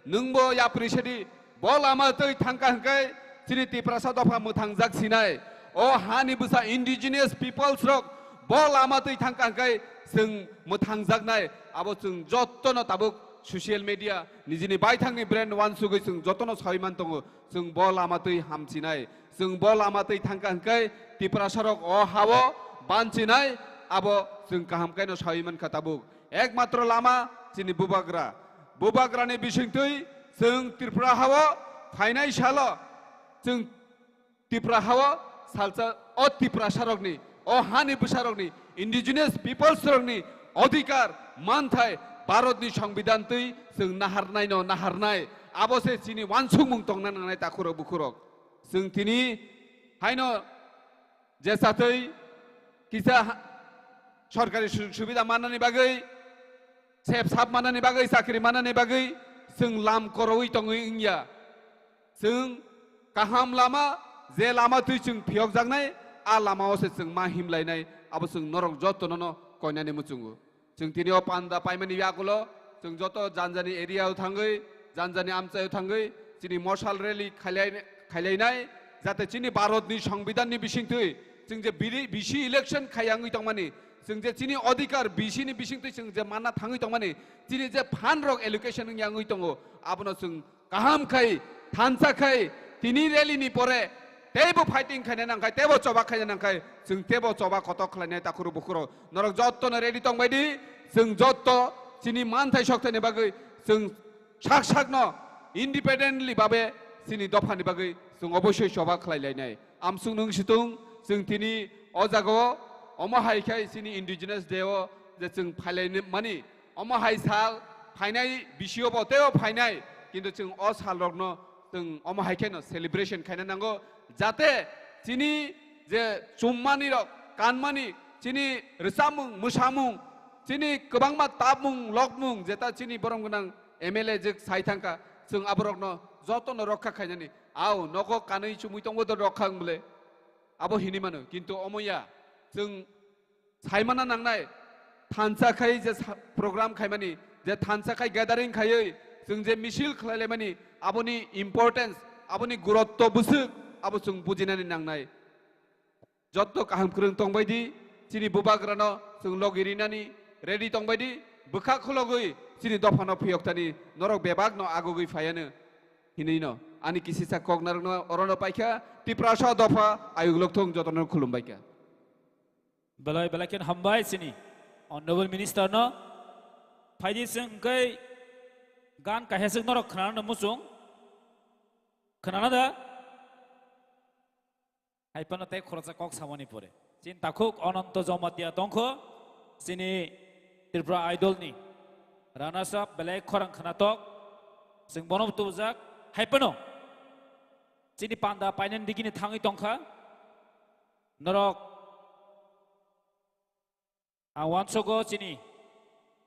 nwngbo yapri sedi. Bo lama twi thangkha hwnkhe chini Tiprasa dopha mwthangjak sinai. O hani bwsa indigenous peoples rok bo lama twi thangkha hwnkhe chwng mwthangjaknai. Abo chwng jottono tabuk social media nijini baithangni brand wansugwi chwng jottono sawi man tongo. Chwng bo lama twi hamchinai. Chwng bo lama twi thangkha hwnkhe Tiprasa rok o hao banchinai. Abo chwng kaham khe no sawi mankha tabuk. Ekmatro lama chini bubagra. Bubagrani bisingtwi chwng Tripura hao phainai salo chwng Tripura hao salsa o Tiprasarokni, o hani bwsarokni, indigenous peoples rokni odhikar, manthai, Bharatni Songbidan twi chwng naharnai no naharnai. Abo se chini wansukmung tongna nangnai takhurok bukhurok. Chwng tini haino je satwi kisa ha-, sorkari sujog subida mannani bagwi, sep sap mannani bagwi, chakri mannani bagwi chwng lam korowi tongwi wngya. Chwng kaham lama, je lama twi chwng phiyokjaknai, a lamao se chwng ma himlainai, abo chwng norok jotono no koinani muchungo. Chwng tini o panda paimani yagulo, chwng joto janjani area o thangwi, janjani amchai o thangwi, chini mosal rally khailai-, khailainai, jate chini Bharat ni Songbidan ni bisingtwi, chwng je biri-, bisi election khaiya wngwi tongmani, chwng je chini odhikar bisi ni bisingtwi chwng je manna thangwi tongmani, chini je fund rok allocation wngya wngwi tongo, abono chwng kaham khai, thansa khai, tini rally ni pore teibo fighting khaina nangkhai, teibo choba khaina nangkhai, chwng teibo choba kotok khlainai takhuru bukhuru. Norok jotto no ready tongbai di, chwng jotto chini manthai sokthai ni bagwi chwng sak sak no independently babe chini dopha ni bagwi chwng obossoi choba khlai lainai. Amsung nung situng chwng tini o jaga o omo hai khai chini Indigenous Day o je chwng phailai mani, omo hai sal phainai bisio bo teibo phainai, kintu chwng o sal rokno chwng omo hai kheno celebration khaina nango, jate chini je chummani rok, kanmani, chini rwchapmung, mwsamung, chini kwbangma tapmung, lokmung, jeta chini borom gwnang M L A je sai thangkha, chwng aborokno jotono rokha khainani. Ao nogo kanwi chumui tongbo do rokha wng bwle, abo hinwi mano, kintu omo ya, chwng saimana nangnai, thansa khai je sa-, program khaimani, je thansa khai gathering khaiwi chwng je misil khlailaimani, aboni importance, aboni gurutto bwswk, abo chwng bujinani nangnai. Jotto kaham kwrwng tongbai di, chini bubagrano chwng logi rinani ready tongbai di, bwkha khulogwi chini dophano phiyok thani norok bebakno agugwi phaiano hinwi no ani kisisa kok narwkno orono paikha, Tiprasa dopha ayuk lokthung jotono khulumbaikha. Belai belai khe hambai chini Honorable Minister no. Phaidi chwng hwnkhe gan kaisa chwng norok khwnana muchung. Khwnana da? Hai phano tei khoroksa kok samani pore. Chini takhuk Ananto Jamatia tongkho, chini Tripura Idol ni runners up belai khorang khwnatok. Chwng bono tubujak. Hai phano chini panda painani digini thangwi tongkha. Norok ang uansogo chini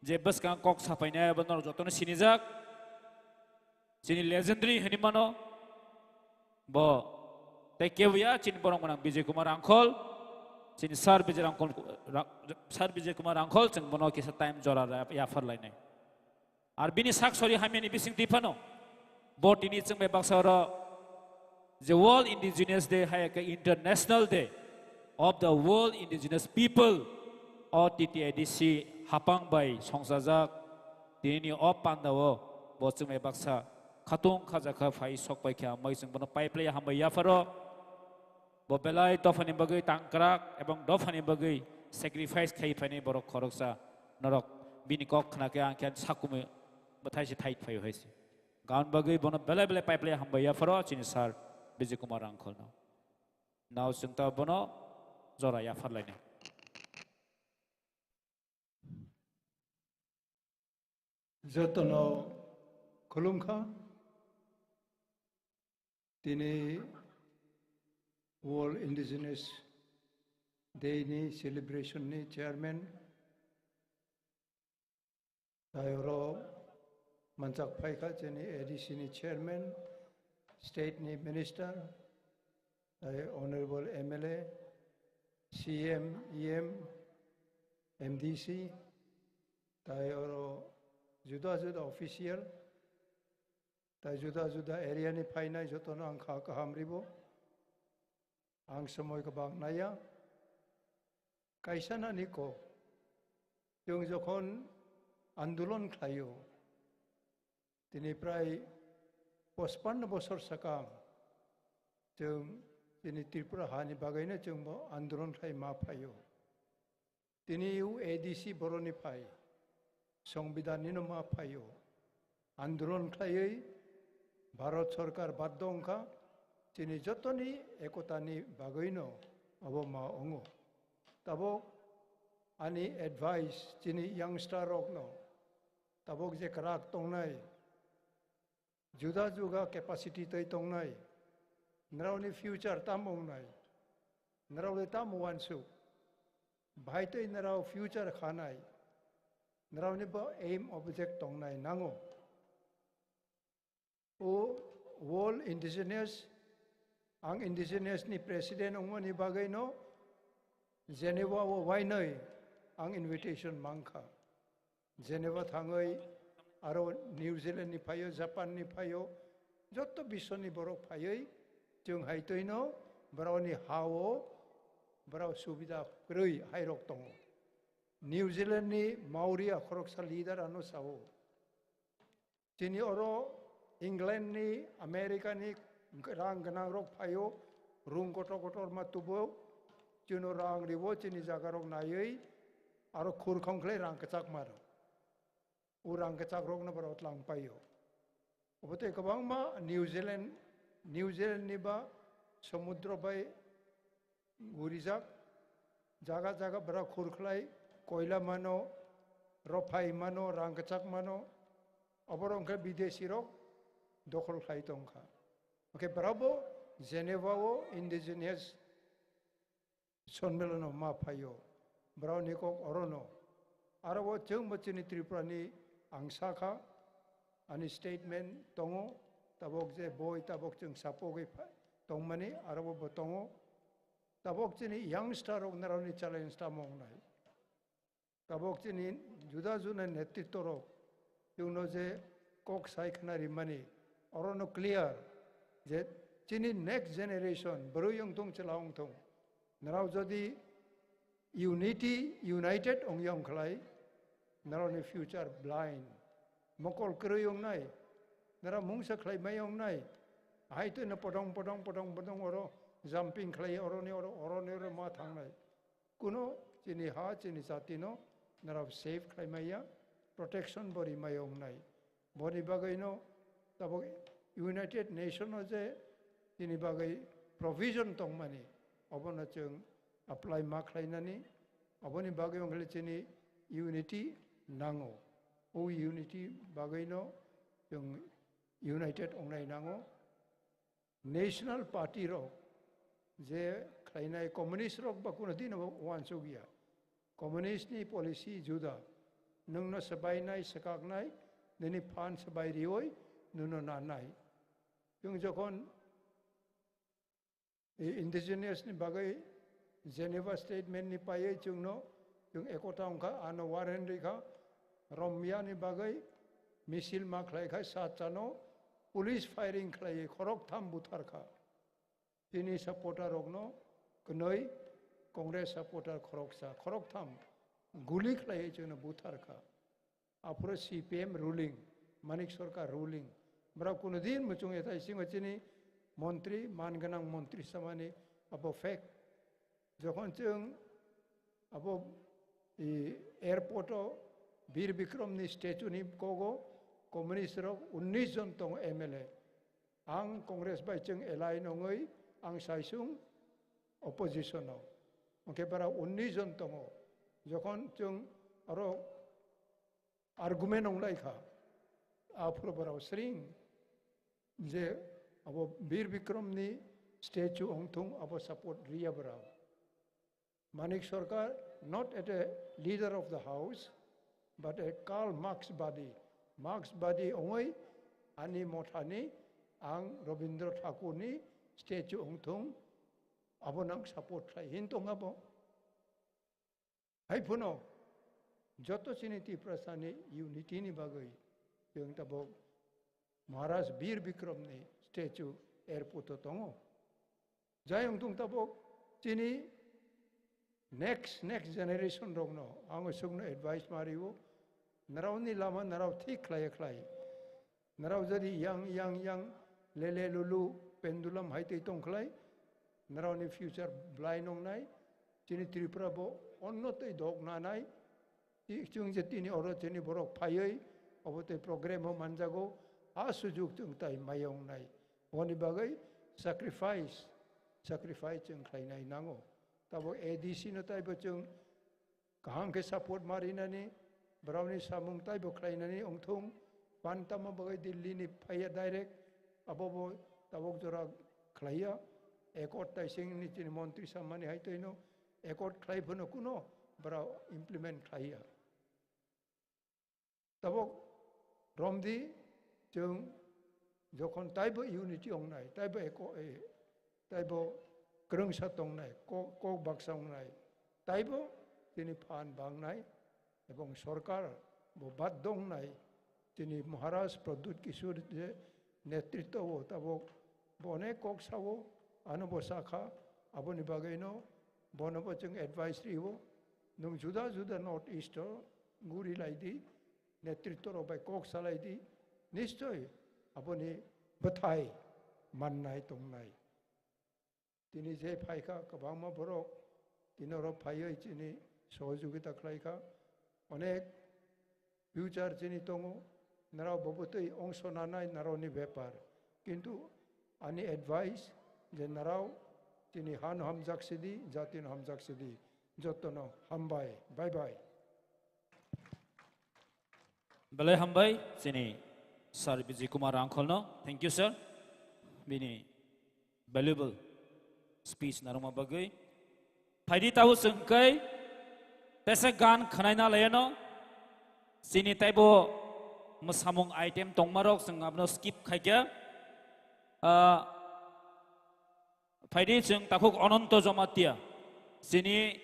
je bwskang kok sapainai abo norok jotono sinijak. Chini legendary hinwi mano. Bo tei kebo ya chini borok gwnang Bijay Kumar Rangkhol. Chini Sir Bijay Rangkhol, Ra-, Sir Bijay Kumar Rangkhol chwng bono kisa time jora ra-, yaphar lainai. Ar bini sak sori hamyani bising twi phano bo tini chwng bai baksa oro je World Indigenous Day hai khe International Day of the World Indigenous People, o T T A D C hapang bai songchajak. Tini o panda o bo chwng bai baksa khatung khajakha phai sok bai khe hambai chwng bono pai phlai hambai yapharo. Bo belai dophani bagwi tangkrak ebong dophani bagwi sacrifice khai phainai borok khoroksa. Norok bini kok khna khe ang khe sakumi bwthai se thai phai hai se. Gaun bagwi bono belai belai pai phlai hambai yapharo chini sir Bijay Kumar Rangkholno. Nao chwng ta bono jora yaphar lainai. Jotono khulumkha. Tini World Indigenous Day ni celebration ni chairman, tai oro manchak phaikha chini A D C ni chairman, state ni minister, tai honorable M L A, C M, E M, M D C, tai oro juda juda official, tai juda juda area ni phainai jotono ang kha kaham ribo. Ang somoi kwbang naiya. Kaisa nani kok. Chwng jokhon andolon khlaio, tini prai pochpanno bosor sakang chwng chini Tripura hani bagwino chwngbo andolon khlai ma phaio. Tini o A D C boroni phai, Songbidan nino ma phaio. Andolon khlaiwi Bharat Sarkar baddo wngkha, chini jotoni ekotani bagwino abo ma wngo. Tabuk ani advice chini youngster rokno, tabuk je kwrak tongnai, juda juga capacity tei tongnai, nrokni future tamo wngnai, nrokni tamo uansuk, Bahai tei nrao future khanai. Nrao ni bo aim object tongnai nango. O World Indigenous, ang Indigenous ni president wngmani bagwi no Geneva o wainoi ang invitation mangkha. Geneva thangwi aro New Zealand ni phaio, Japan ni phaio, jotto biswoni borok phaiwi chwng hai twino borokni ha-o borok subida kwrwi hairok tongo. New Zealand ni Maori a khoroksa leader ano sao, chini oro England ni, America ni rang gwnang rok phaio, rung kotor kotor ma tubo, chino rang ribo, chini jaga rok naiwi aro khur khongkhlai rang kwchak maro. O rang kwchak rokno borok tlang paio. Obo tei kwbangma New Zealand, New Zealand ni ba somudro bai gurijak, jaga jaga bwra khur khlai, koila mano, rophai mano, rang kwchak mano, oborok hwnkhe bidesi rok dokhol khlai tongkha. Hwnkhe bwra bo Geneva o indigenous sonmelono ma phaio, bwra ni kok orono. Aro o chwngbo chini Tripura ni ang sakha, ani statement tongo, tabok je boi tabok chwng sapogwi pha-, tongmani, aro bo tongo. Tabok chini youngster rok naroni challenge tamo wngnai. Tabok chini juda juda netritto rok chwngno je kok sai khna rimani, orono clear je chini next generation bwrwi wngthung chwla wngthung. Narao jodi unity, united ongya wngkhlai, naroni future blind. Mokol kwrwi wngnai, nara mungsa khlai mai wngnai. Hai twino podong podong podong podong oro jumping khlai oroni oro, oroni oro ma thangnai. Kuno chini ha, chini jati no narao save khlai maya, protection bo ri maya wngnai. Boni bagwi no tabok United Nation o je chini bagwi provision tongmani, obono chwng apply ma khlainani, oboni bagwi wngkhe chini unity nango. O unity bagwi no chwng united wngnai nango. National Party rok je khlainai communist rok ba kuno dino uansukya. Communist ni policy juda. Nwngno swbainai, swkaknai, nini phan swbai rioi, nwngno nanai. Chwng jokhon i-, indigenous ni bagwi Geneva Statement ni paiwi chwngno chwng ekota wngkha, ano warrant rikha, romya ni bagwi misil ma khlaikha, sat chano police firing khlaiwi khoroktham butharkha. Chini supporter rokno kwnwi Congress supporter khoroksa, khoroktham guli khlaiwi chwngno butharkha. Aphuru C P M ruling, Manik Sarkar ruling. Bwrok kuno din muchung ethai singo chini montri, man gwnang montri samani abo fake. Jokhon chwng abo, i, airport o Bir Bikram ni statue ni kogo communist rok unnish jon tongo M L A. Ang Congress bai chwng allied wngwi ang saisung opposition o. Hwnkhe bara unnish jon tongo. Jokhon chwng aro argument wnglai kha, aphuru borok sring je abo Bir Bikram ni statue wngthung abo support riya borok. Manik Sarkar, not as a leader of the house, but a Karl Marx badi. Marx badi wngwi ani mothani ang Rabindra Thakur ni statue wngthung abo nang support khlai hin tong abo. Hai phano joto chini Tiprasani unity ni bagwi chwng tabok Maharaj Bir Bikram ni statue airport o tongo. Jai wngthung tabok chini next, next generation rokno ang swkno advice ma rio, nrao ni lama nrao thik khlai khlai. Nrao jodi yang, yang, yang, lele lulu, pendulum hai twi tong khlai, nrao ni future blind wngnai, chini Tripura bo onno twi dok nanai, i-, chwng je tini oro chini borok phaiwi, obo twi program o manjago, a sujuk chwng tai maya wngnai. Oboni bagwi sacrifice, sacrifice chwng khlainai nango. Tabok A D C no taibo chwng kaham khe support ma rinani, borokni samung taibo khlainani wngthung, phan tamo bagwi Delhi ni phaiya direct, abo bo tabok jora khlaiya, accord taising ni chini montri sammani hai twino accord khlai phano kuno borok implement khlaiya. Tabuk romdi chwng jokhon taibo unity wngnai, taibo eko-, eh, taibo kwrwngsa tongnai, ko-, kok baksa wngnai, taibo chini phan bangnai, ebong sorkar bo baddo wngnai, chini Maharaj Pradyut Kishore je netritwo o tabuk bo onek kok sao, ano bo sakha, aboni bagwino bono bo chwng advice rio, nwng juda juda North East o guri lai di, netritwo rok bai kok salai di, nischoi aboni bwthai mannai tongnai. Tini je phaikha, kwbangma borok tini oro phaiwi chini sohojogita khlaikha. Onek future chini tongo, narao bo bwtwi ongso nanai narao ni bepar. Kintu ani advice je narao chini hano hamjak sidi, jati no hamjak sidi. Jotono hambai, bye bye. Belai hambai chini Sir Bijay Kumar Rangkholno. Thank you, sir. Bini valuable speech narwkma bagwi. Phaidi tabuk chwng kai tesa gan khwnaina layano. Chini taibo mwsamung item tongmarok chwng abono skip khaikha. Ah, Phaidi chwng takhuk Ananto Jamatia, chini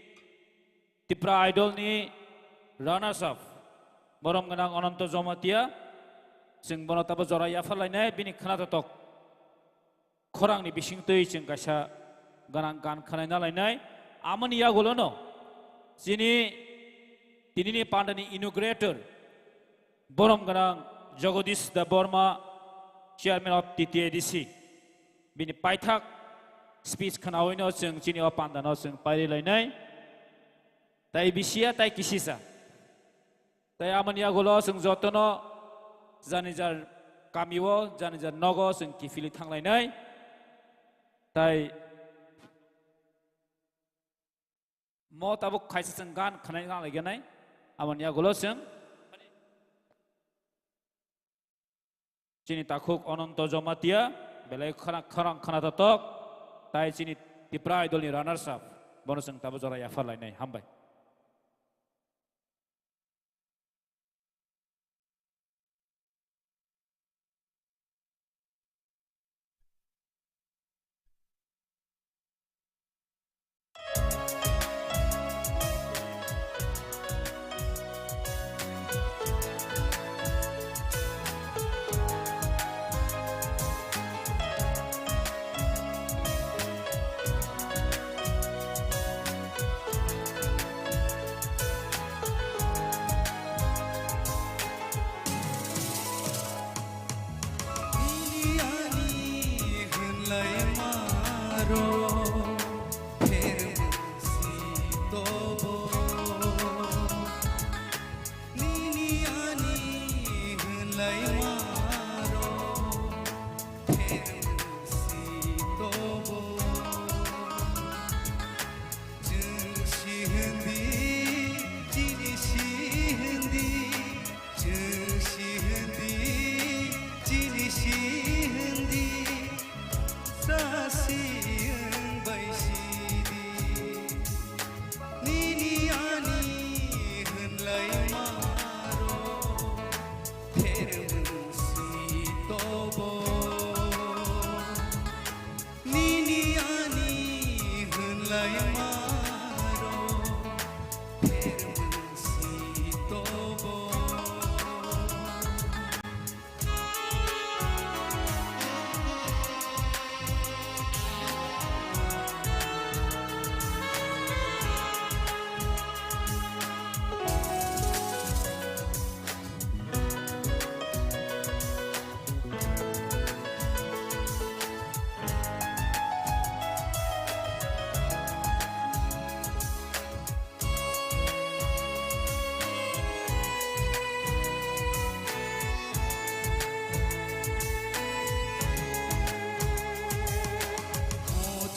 Tipra Idol ni runners up, borom gwnang Ananto Jamatia, chwng bono tabo jora yaphar lainai, bini khwna totok khorang ni bising twi chwng kaisa gwnang gan khwnaina lainai. Amoni yagulo no chini tinini panda ni inaugurator, borom gwnang Jagadish Debbarma, Chairman of T T A D C, bini paithak speech khwnawino chwng chini o panda no chwng pairi lainai. Tai bisiya, tai kisisa. Tai amoni yagulo chwng jotono jani jar kamio, jani jar nogo chwng kiphilwi thanglainai. Tai mo tabuk khaisa chwng gan khwnai nang laiganai, amoni yagulo chwng chini takhuk Ananto Jamatia, belai khorang khorang khwna totok, tai chini Tipra Idol ni runners up, bono chwng tabo jora yaphar lainai, hambai.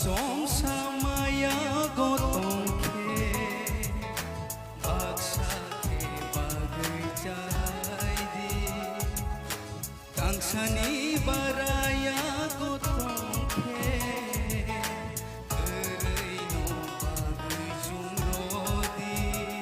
Chongsa maya gotong khe, baksa khe bagwi chai di. Kangsani baraya gotong khe, kwrwino bagwi chumrodi.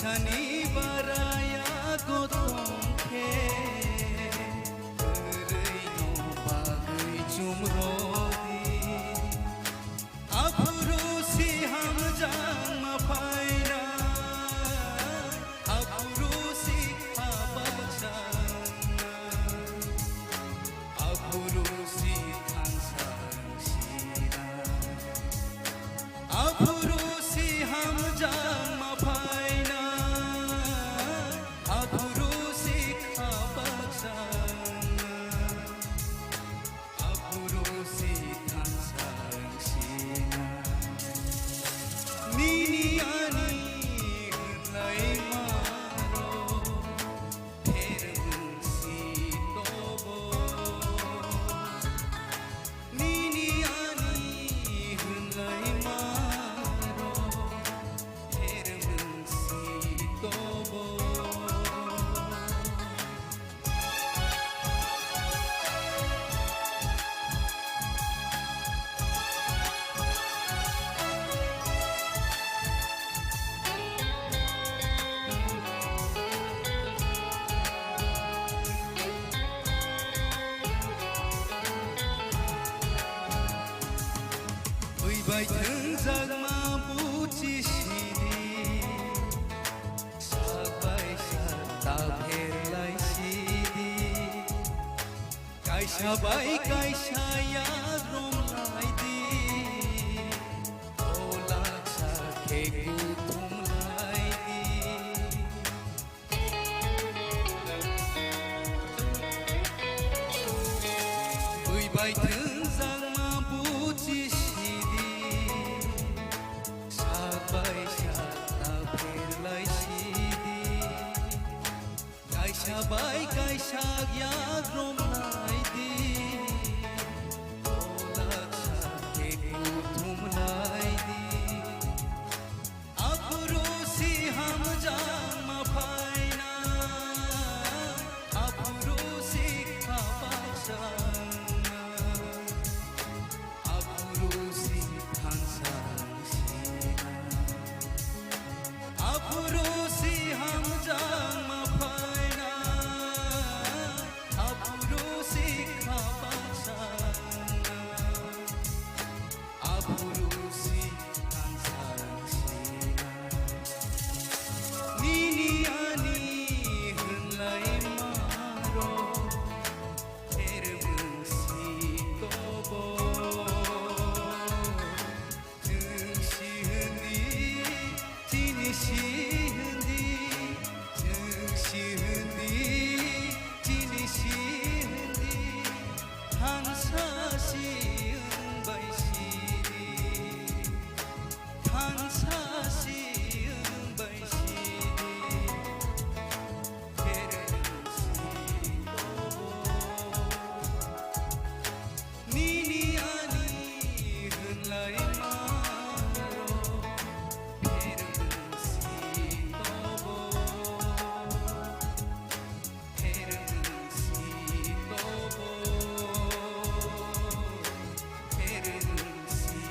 Ani baraya gotong khe, kwrwino bagwi chumrodi. Aphuru si hamjakma phainai, aphuru si kha baksa wngnai, aphuru si thansa wngsinai, aphuru si hamjakma phainai, aphuru si kha baksa wngnai. Aphuru si thansa wngsina. Nini ani hwnlaima rok pher wngsi tobo. Nini ani hwnlaima rok pher wngsi tobo. Ui bai thwngjakma buchi sidi. Sak bai sak ta pherlai sidi. Kaisa bai kaisa yagrom lai di. O laksa khe kuthum lai di. Bui bai thwngjakma buchi sidi. Sak bai sak ta pherlai sidi. Kaisa bai kaisa yagrom lai di. O laksa khe kuthum lai di. Aphuru si hamjakma phaina, aphuru si kha baksa wngna, aphuru si thansa wngsina, aphuru si hamjakma phaina, aphuru si kha baksa wngna. Aphuru si thansa wngsina. Nini ani hwnlaima rok pher wngsi tobo. Chwng si hwn di, chini si hwn di, chwng si hwn di, chini si hwn di, thansa si wng bai si di, thansa si wng bai si di, pher wng si tobo. Nini ani hwnlaima rok pher wngsi tobo, pher wngsi tobo, pher wngsi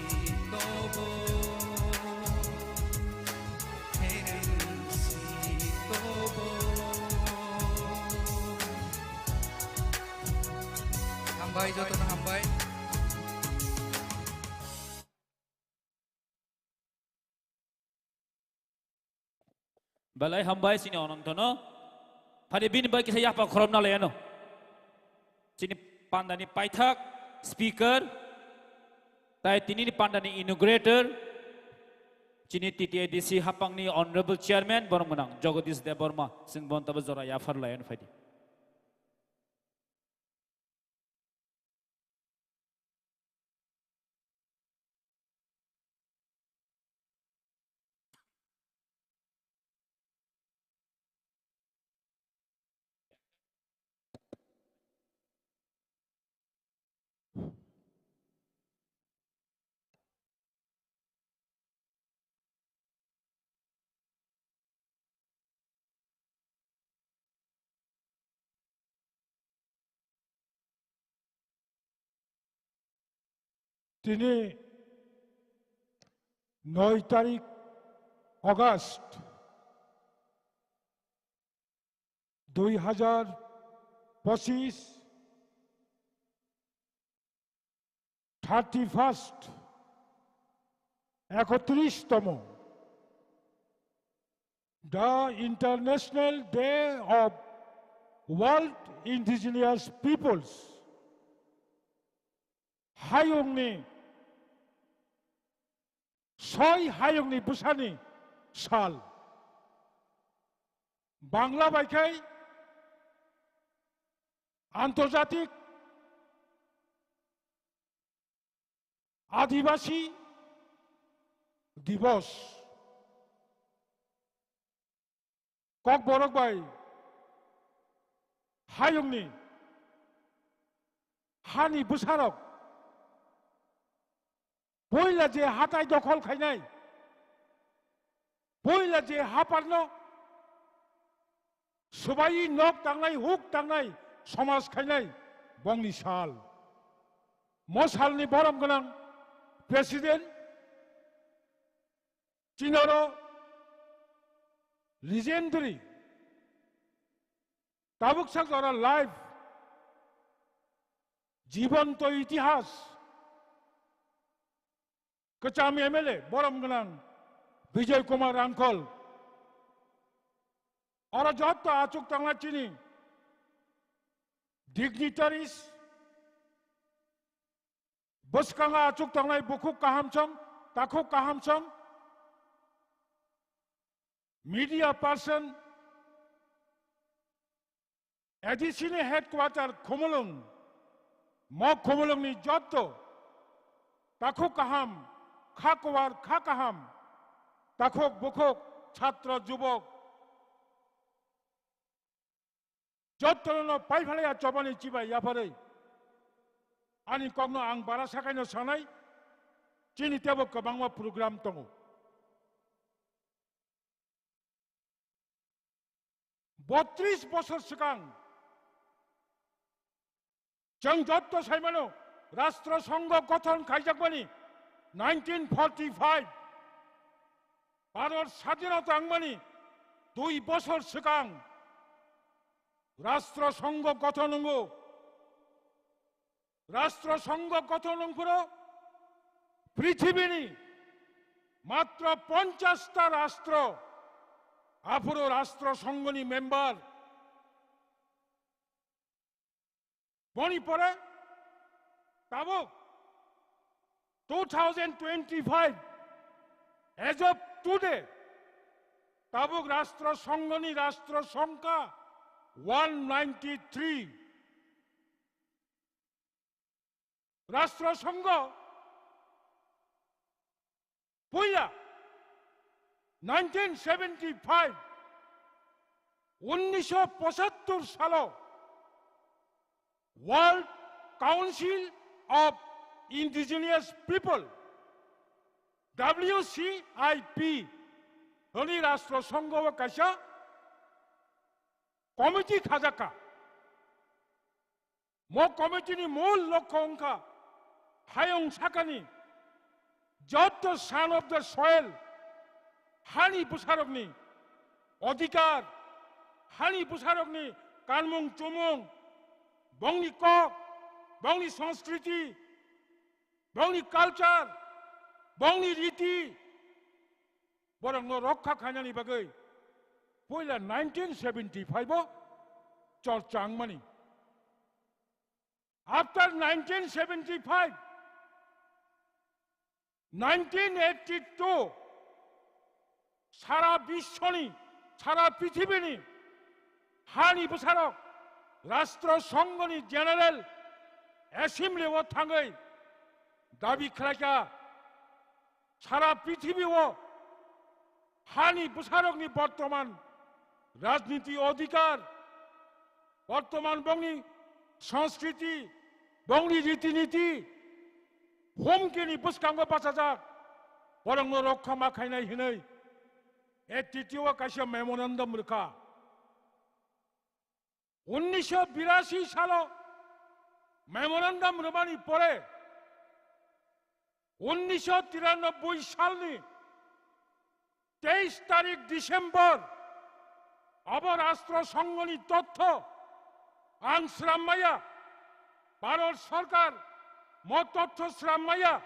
tobo, pher wngsi tobo. Hambai, jotono hambai. Belai hambai chini Onontono. Phani bini bai kisa yapha khorokna lai ano. Chini pandani paithak, speaker, tai tinini pandani inaugurator, chini T T A D C hapangni Honorable Chairman, borok mwnang Jagadish Debbarma, chwng bono tabo jora yaphar lai ano phaidi. Tini noi tarik August দুই হাজার পঁচিশ, thirty first, একত্রিশতম, the International Day of World Indigenous Peoples, hayungni soi hayungni bwsani sal. Bangla bai khai Antarjatik Adibasi Dibos. Kokborok bai hayungni hani bwsarok puila je hatai dokhol khainai, puila je haparno swbai nok tangnai, huk tangnai, somaj khainai, bongni sal. Mo salni borom gwnang president Chinoro legendary, tabuk sak jora live, jibanto itihas, kwcham M L A, borom gwnang Bijoy Kumar Rangkhol. Oro jotto achuk tangna chini dignitaries, bwskango achuk tangnai bukhuk kahamsong, takhuk kahamsong, media person, A D C ni headquarter Khumulwng, mo Khumulwngni jotto takhuk kaham, kha kuwar, kha kaham, takhuk bukhuk, chhatro jubok, jottono paiphalaya chobani chibai yapharwi ani kokno ang bara sakaino sanai, chini tebo kwbangma program tongo. Botris bosor swkang chwng jotto saimano Rashtra Sangha gothon khaijakmani nineteen forty five, Bharat Sadhinota wngmani dui bosor swkang Rashtra Sangha gothon wngo. Rashtra Sangha gothon wngphuru prithibini matro ponchas ta rashtra aphuru Rashtra Sanghani member. Boni pore tabuk two thousand twenty-five, as of today, tabuk Rashtra Sanghani Rashtra Sangha one ninety-three. Rashtra Sangha puila nineteen seventy-five, unnisho pochattor salo World Council of Indigenous People, W C I P, hwnwi Rashtra Sangha o kaisa committee khajakha. Mo committee ni mul lokho wngkha hayung sakani jotto son of the soil, hani bwsarokni odhikar, hani bwsarokni kanmung chumung, bongni kok, bongni sanskriti, bongni culture, bongni riti, borokno rokha khainani bagwi puila nineteen seventy-five o chorcha wngmani. After nineteen seventy-five, nineteen eighty-two, sara biswoni, sara prithibini hani bwsarok Rashtra Sanghani General Assembly o thangwi dabi khlaikha, sara prithibi o hani bwsarokni bortoman rajniti odhikar, bortoman bongni sanskriti, bongni riti niti, humkini bwskango bachajak, borokno rokha ma khainai hinwi A T T O kaisa memorandum rwkha. Unnisho birasi salo memorandum rwmani pore, unnisho tiranoboi salni teis tarik December, Abo Rastro Songhoni totho ang srammaya, Bharat Sarkar mo totho srammaya.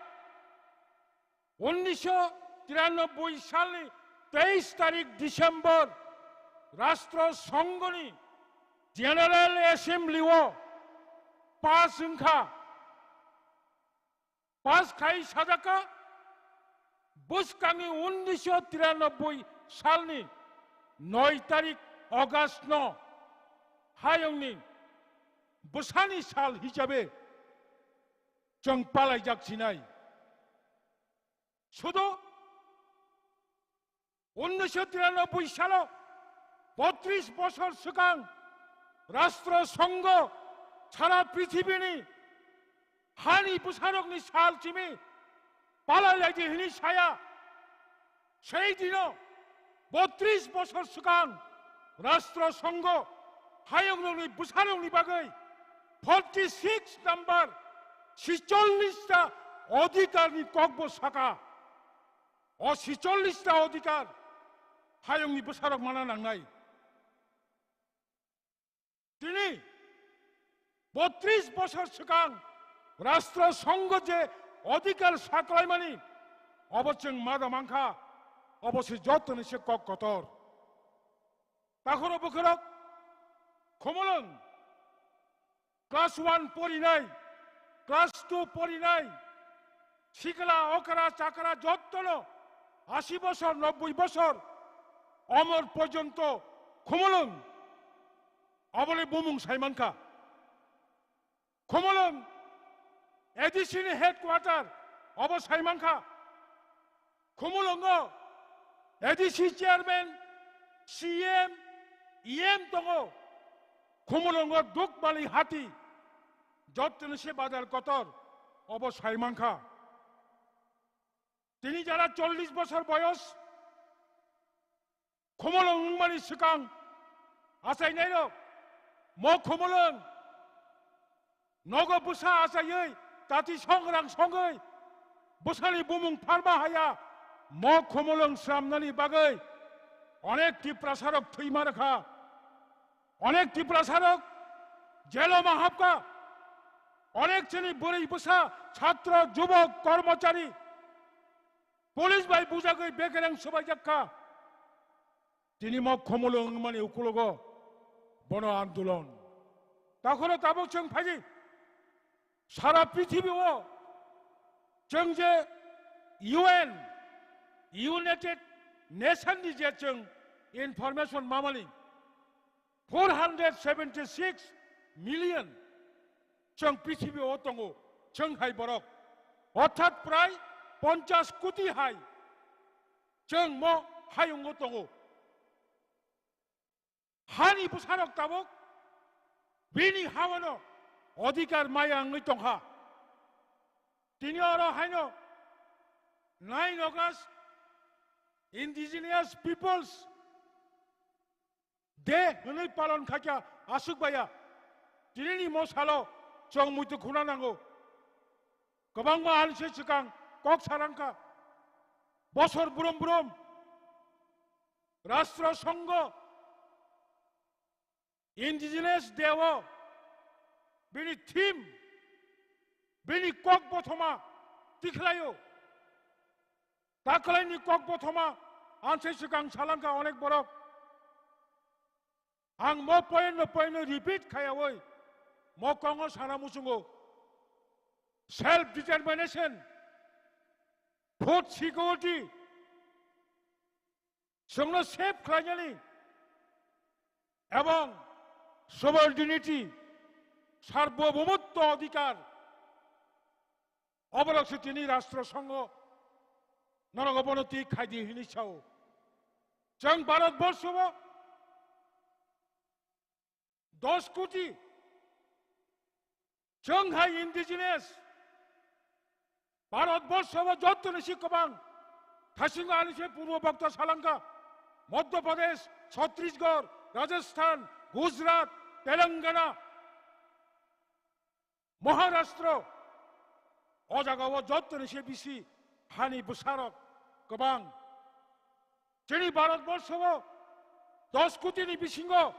Unnisho tiranobboi salni teis tarik December Rastro Songhoni General Assembly o pass wngkha. Pass khai sajaka, bwskangni unnisho tiranobboi salni noi tarik August no hayungni bwsani sal hisabe chwng palaijak sinai. Sudu unnisho tiranobboi salo botris bosor swkang Rastro Songho sara prithibini hani bwsarokni sal simi palai laidi hini saya. Sei dino botris bosor swkang Rastro Songho hayungrokni bwsarokni bagwi forty six number sicholish ta odhikarni kokbo saka. O sicholish ta odhikar hayungni bwsarok mana nangnai. Tini botris bosor swkang Rastro Songho je odhikar saklaimani, obo chwng mada mankha, obo se jotoni se kok kotor. Takhoro bwkhorok Khumulwng class one porinai, class two porinai, sikla, okra, chakra jottono ashi bosor, nobboi bosor omor porjonto Khumulwng, obole bumung saimankha. Khumulwng A D C ni headquarter obo saimankha. Khumulwngo A D C chairman, C M, E M tongo. Khumulwngo Dukmali hati, jottoni se bazar kotor, obo saimankha. Tini jara chollish bosor boyos, Khumulwng wngmani swkang achainairok, mo Khumulwng nogo bwsa achaiwi tati songrang songwi bwsani bumung pharma haya, mo Khumulwng sramnani bagwi onek Tiprasarok thwima rwkha, onek Tiprasarok jelo ma hapkha, onek chini bwrwi bwsa, chhatro, jubok, kormochari police bai bujagwi bekereng swbaijak kha. Tini mo Khumulwng wngmani ukulogo bono andolon. Takhoro tabuk chwng phaidi sara prithibi o chwng je U N, United Nation ni je chwng information mamani four hundred seventy six million chwng prithibi o tongo, chwng hai borok. Orthat prai ponchas koti hai chwng mo hayungo tongo. Hani bwsarok tabuk bini hawano odhikar maya wngwi tongkha. Tini oro haino nine August Indigenous Peoples Day hwnwi palon khaikha aswk baya. Tinini mo salo chwng muitu khuna nango. Kwbangma ani se swkang kok sarangkha. Bosor brum brum Rastro Songho Indigenous Day o bini theme, bini kok bothoma tikhlaio. Taklaini kok bothoma anse swkang salangkha onek borok. Ang mo point no point no repeat khayawi mo kongo sana muchungo. Self determination, food security, chwngno save khlainani ebong sovereignty, sarbobhumutto odhikar, oborok se tini Rastro Songho norok obono twi khaidi hwnwi sao. Chwng Bharat Borsho o dos koti chwng hai indigenous Bharat Borsho o jottoni si kwbang thasingo ani se purbo bokta salangkha Madhya Pradesh, Chhattisgarh, Rajasthan, Gujarat, Telangana, Maharashtra, o jaga o jottoni se bisi hani bwsarok kwbang. Chini Bharat Borsho o dos koti ni bisingo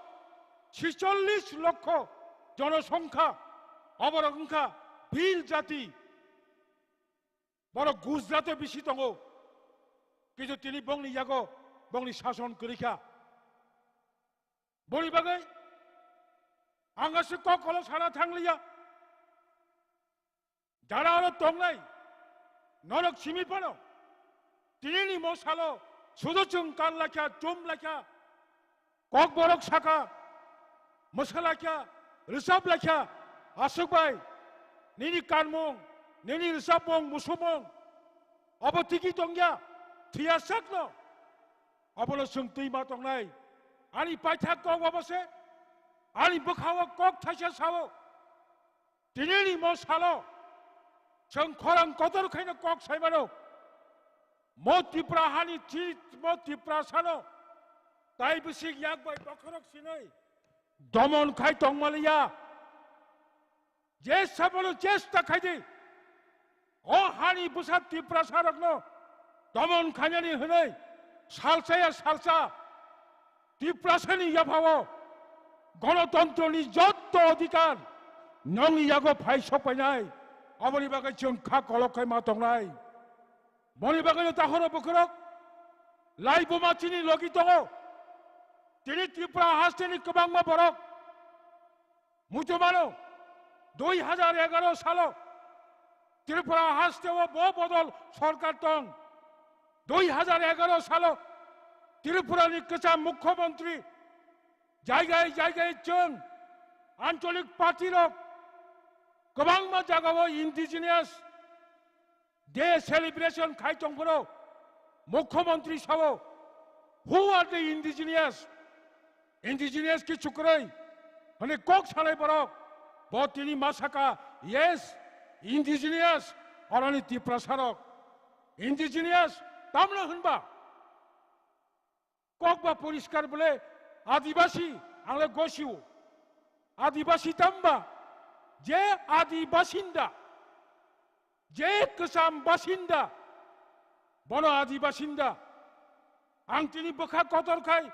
sicholish lokho jonosongkha, oborok wngkha Bhil jati. Borok Gujarat o bisi tongo, kintu tini bongni yago bongni sason kwrwi kha. Boni bagwi ang aswk kok kolo sana thangliya. Jara oro tongnai norok simi phano tinini mo salo sudo chwng kan laikha, chum laikha, kokborok saka, mwsa laikha, rwchap laikha, aswk bai nini kanmung, nini rwchapmung, musumung obo tigi tongya, thwiya sakno obono chwng twi ma tongnai. Ani paithak kok obo se, ani bwkhao kok thaisa sao. Tinini mo salo chwng khorang kotor khaino kok saimano. Mo Tipra hani chi, mo Tiprasano tai bisik yak bai bokhorok sinwi domon khai tongmaliya. Je sabalo chesta khaidi, o hani bwsa Tiprasarokno domon khainani hwnwi salsaya salsa Tiprasani yaphao gonotontroni jotto odhikar nongni yago phai sokpainai. Aboni bagwi chwng kha kolok khai ma tongnai. Boni bagwino tahoro bokhorok laibuma chini logi tongo. Tini Tripura hasteni kwbangma borok muchumano dui hajar egaro salo Tripura hasteo bo bodol sorkar tong. Dui hajar egaro salo Tripurani kwcham mukhyamantri jaigai jaigai chwng ancholik party rok kwbangma jagao indigenous day celebration khai tongphuru mukhyamantri sao, "Who are the indigenous?" Indigenous ki chukroi hwnwi kok sanai borok bo tini ma saka, "Yes, indigenous, oroni Tiprasarok." Indigenous tamno hwnba kok ba poriskar bole Adibasi, ang le gosio. Adibasi tamba je Adi basinda, je kwcham basinda, bono Adi basinda. Ang tini bwkha kotor khai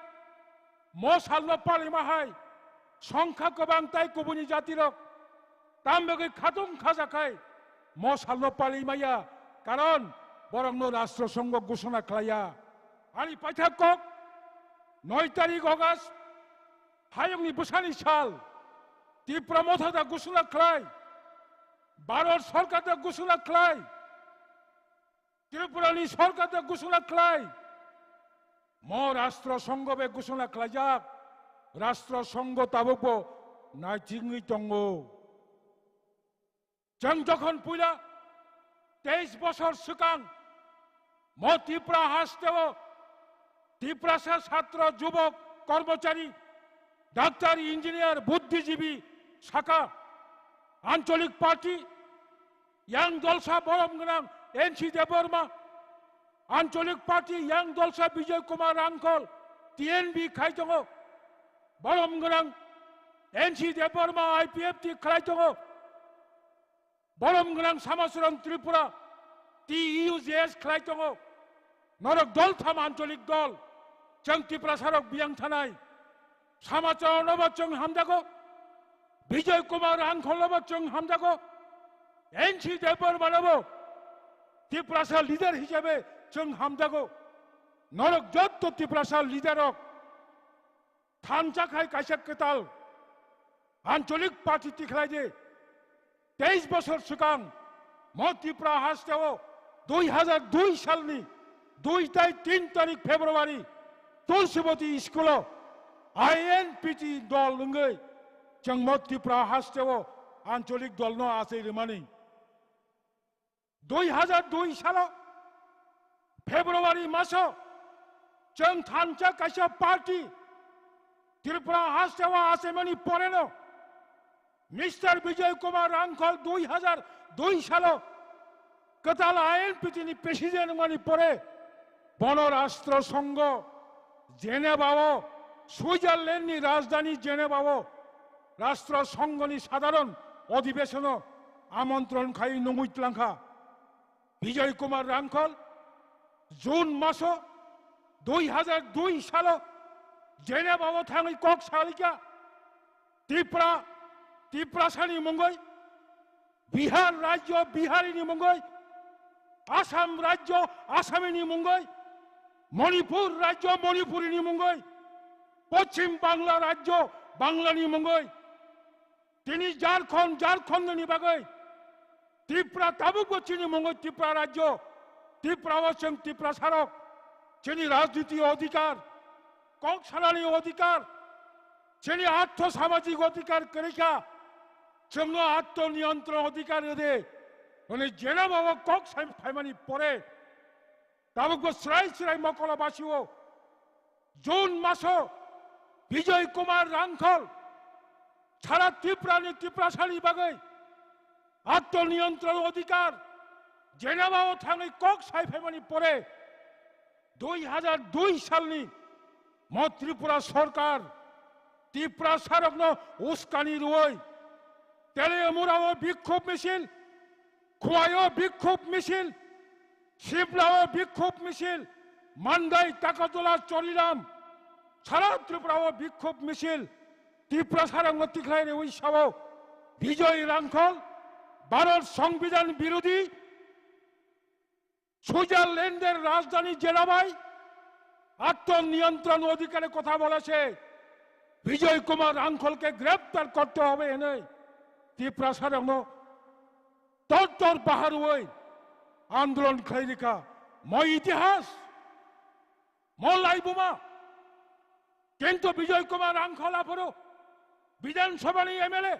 mo salno palima hai songkha kwbang tai kubuni jatirok tam bagwi khatung khaja khai mo salno pali maya, karon borokno Rashtra Songho gusona khlaiya. Ani paithak kok noi tarik August, hayungni bwsani sal, Tipra Motha da gusona khlai, Bharat Sarkar da gusona khlai, Tripurani Sarkar da gusona khlai, mo Rashtra Songho be gusona khlaijak, Rashtra Songho tabukbo naithingwi tongo. Chwng jokhon puila teis bosor swkang mo Tripura hasteo Tiprasa chhatro, jubok, kormochari, doctor, engineer, buddhijibi saka ancholik party yang dolsa borom gwnang N C Debbarma, ancholik party yang dolsa Bijoy Kumar Rangkhol, T N B khai tongo, borom gwnang N C Debbarma, I P F T khlai tongo, borom gwnang Samacharan Tripura, T U J S khlai tongo. Norok dol tham ancholik dol, chwng Tiprasarok biyang thanai. Samacharan no bo chwng hamjago, Bijoy Kumar Rangkhol no bo chwng hamjago, N C Debbarma no bo Tiprasa leader hisabe chwng hamjago. Norok jotto Tiprasa leader rok thansa khai kaisa kwtal ancholik party tikhlai di. Teis bosor swkang mo Tripura hasteo dui hajar dui salni dui tai tin tarik February Tulsibati school o I N P T dol wngwi chwng mo Tripura hasteo ancholik dolno achai rwmani. Dui hajar dui salo February maso chwng thansa kaisa party Tripura hasteo achaimani poreno Mister Bijoy Kumar Rangkhol dui hajar dui salo kwtal I N P T ni president wngmani pore bono Rashtra Songho Geneva o, Switzerland ni rajdhani Geneva o Rashtra Songho ni sadharon odhibesono amontron khai nungwi tlangkha. Bijoy Kumar Rangkhol June maso dui hajar dui salo Geneva o thangwi kok salikha. Tripura, Tiprasani mungwi, Bihar rajyo Biharini mungwi, Assam rajyo Asamini mungwi, Manipur rajyo Manipurini mungwi, Poschim Bangla rajyo Banglani mungwi, tini Jharkhand, Jharkhandni bagwi Tripura tabukbo chini mungwi Tripura rajyo, Tripura o chwng Tiprasarok chini rajniti odhikar, kok salani odhikar, chini artho samajik odhikar kwrwikha, chwngno atmo niyontron odhikar rwdi hwnwi Geneva o kok sai phaimani pore tabukbo srai srai Mokolo basio June maso Bijoy Kumar Rangkhol sara Tripurani Tiprasani bagwi atmo niyontron odhikar Geneva o thangwi kok sai phaimani pore dui hajar dui salni mo Tripura sorkar Tiprasarokno uskani rwui Teliamura o bikhub misil, Khowai o bikhub misil, Simla o bikhub misil, Mandai, Takarjala, Choriram, sara Tripura o bikhub misil, Tiprasarokno tikhlai rwui sao Bijoy Rangkhol, Bharat Songbidan birodhi, সুইজারল্যান্ডের রাজধানী জেনেভায় আত্মনিয়ন্ত্রণ অধিকারের কথা বলেছে। বিজয় কুমার রাংখলকে গ্রেপ্তার করতে হবে এনে তিপ্রাসারংনো তর তর বাহারুই আন্দোলন খাইরিকা। মই ইতিহাস, মই লাইবুমা। কিন্তু বিজয় কুমার রাংখল আফুরু বিধানসভানি এমএলএ,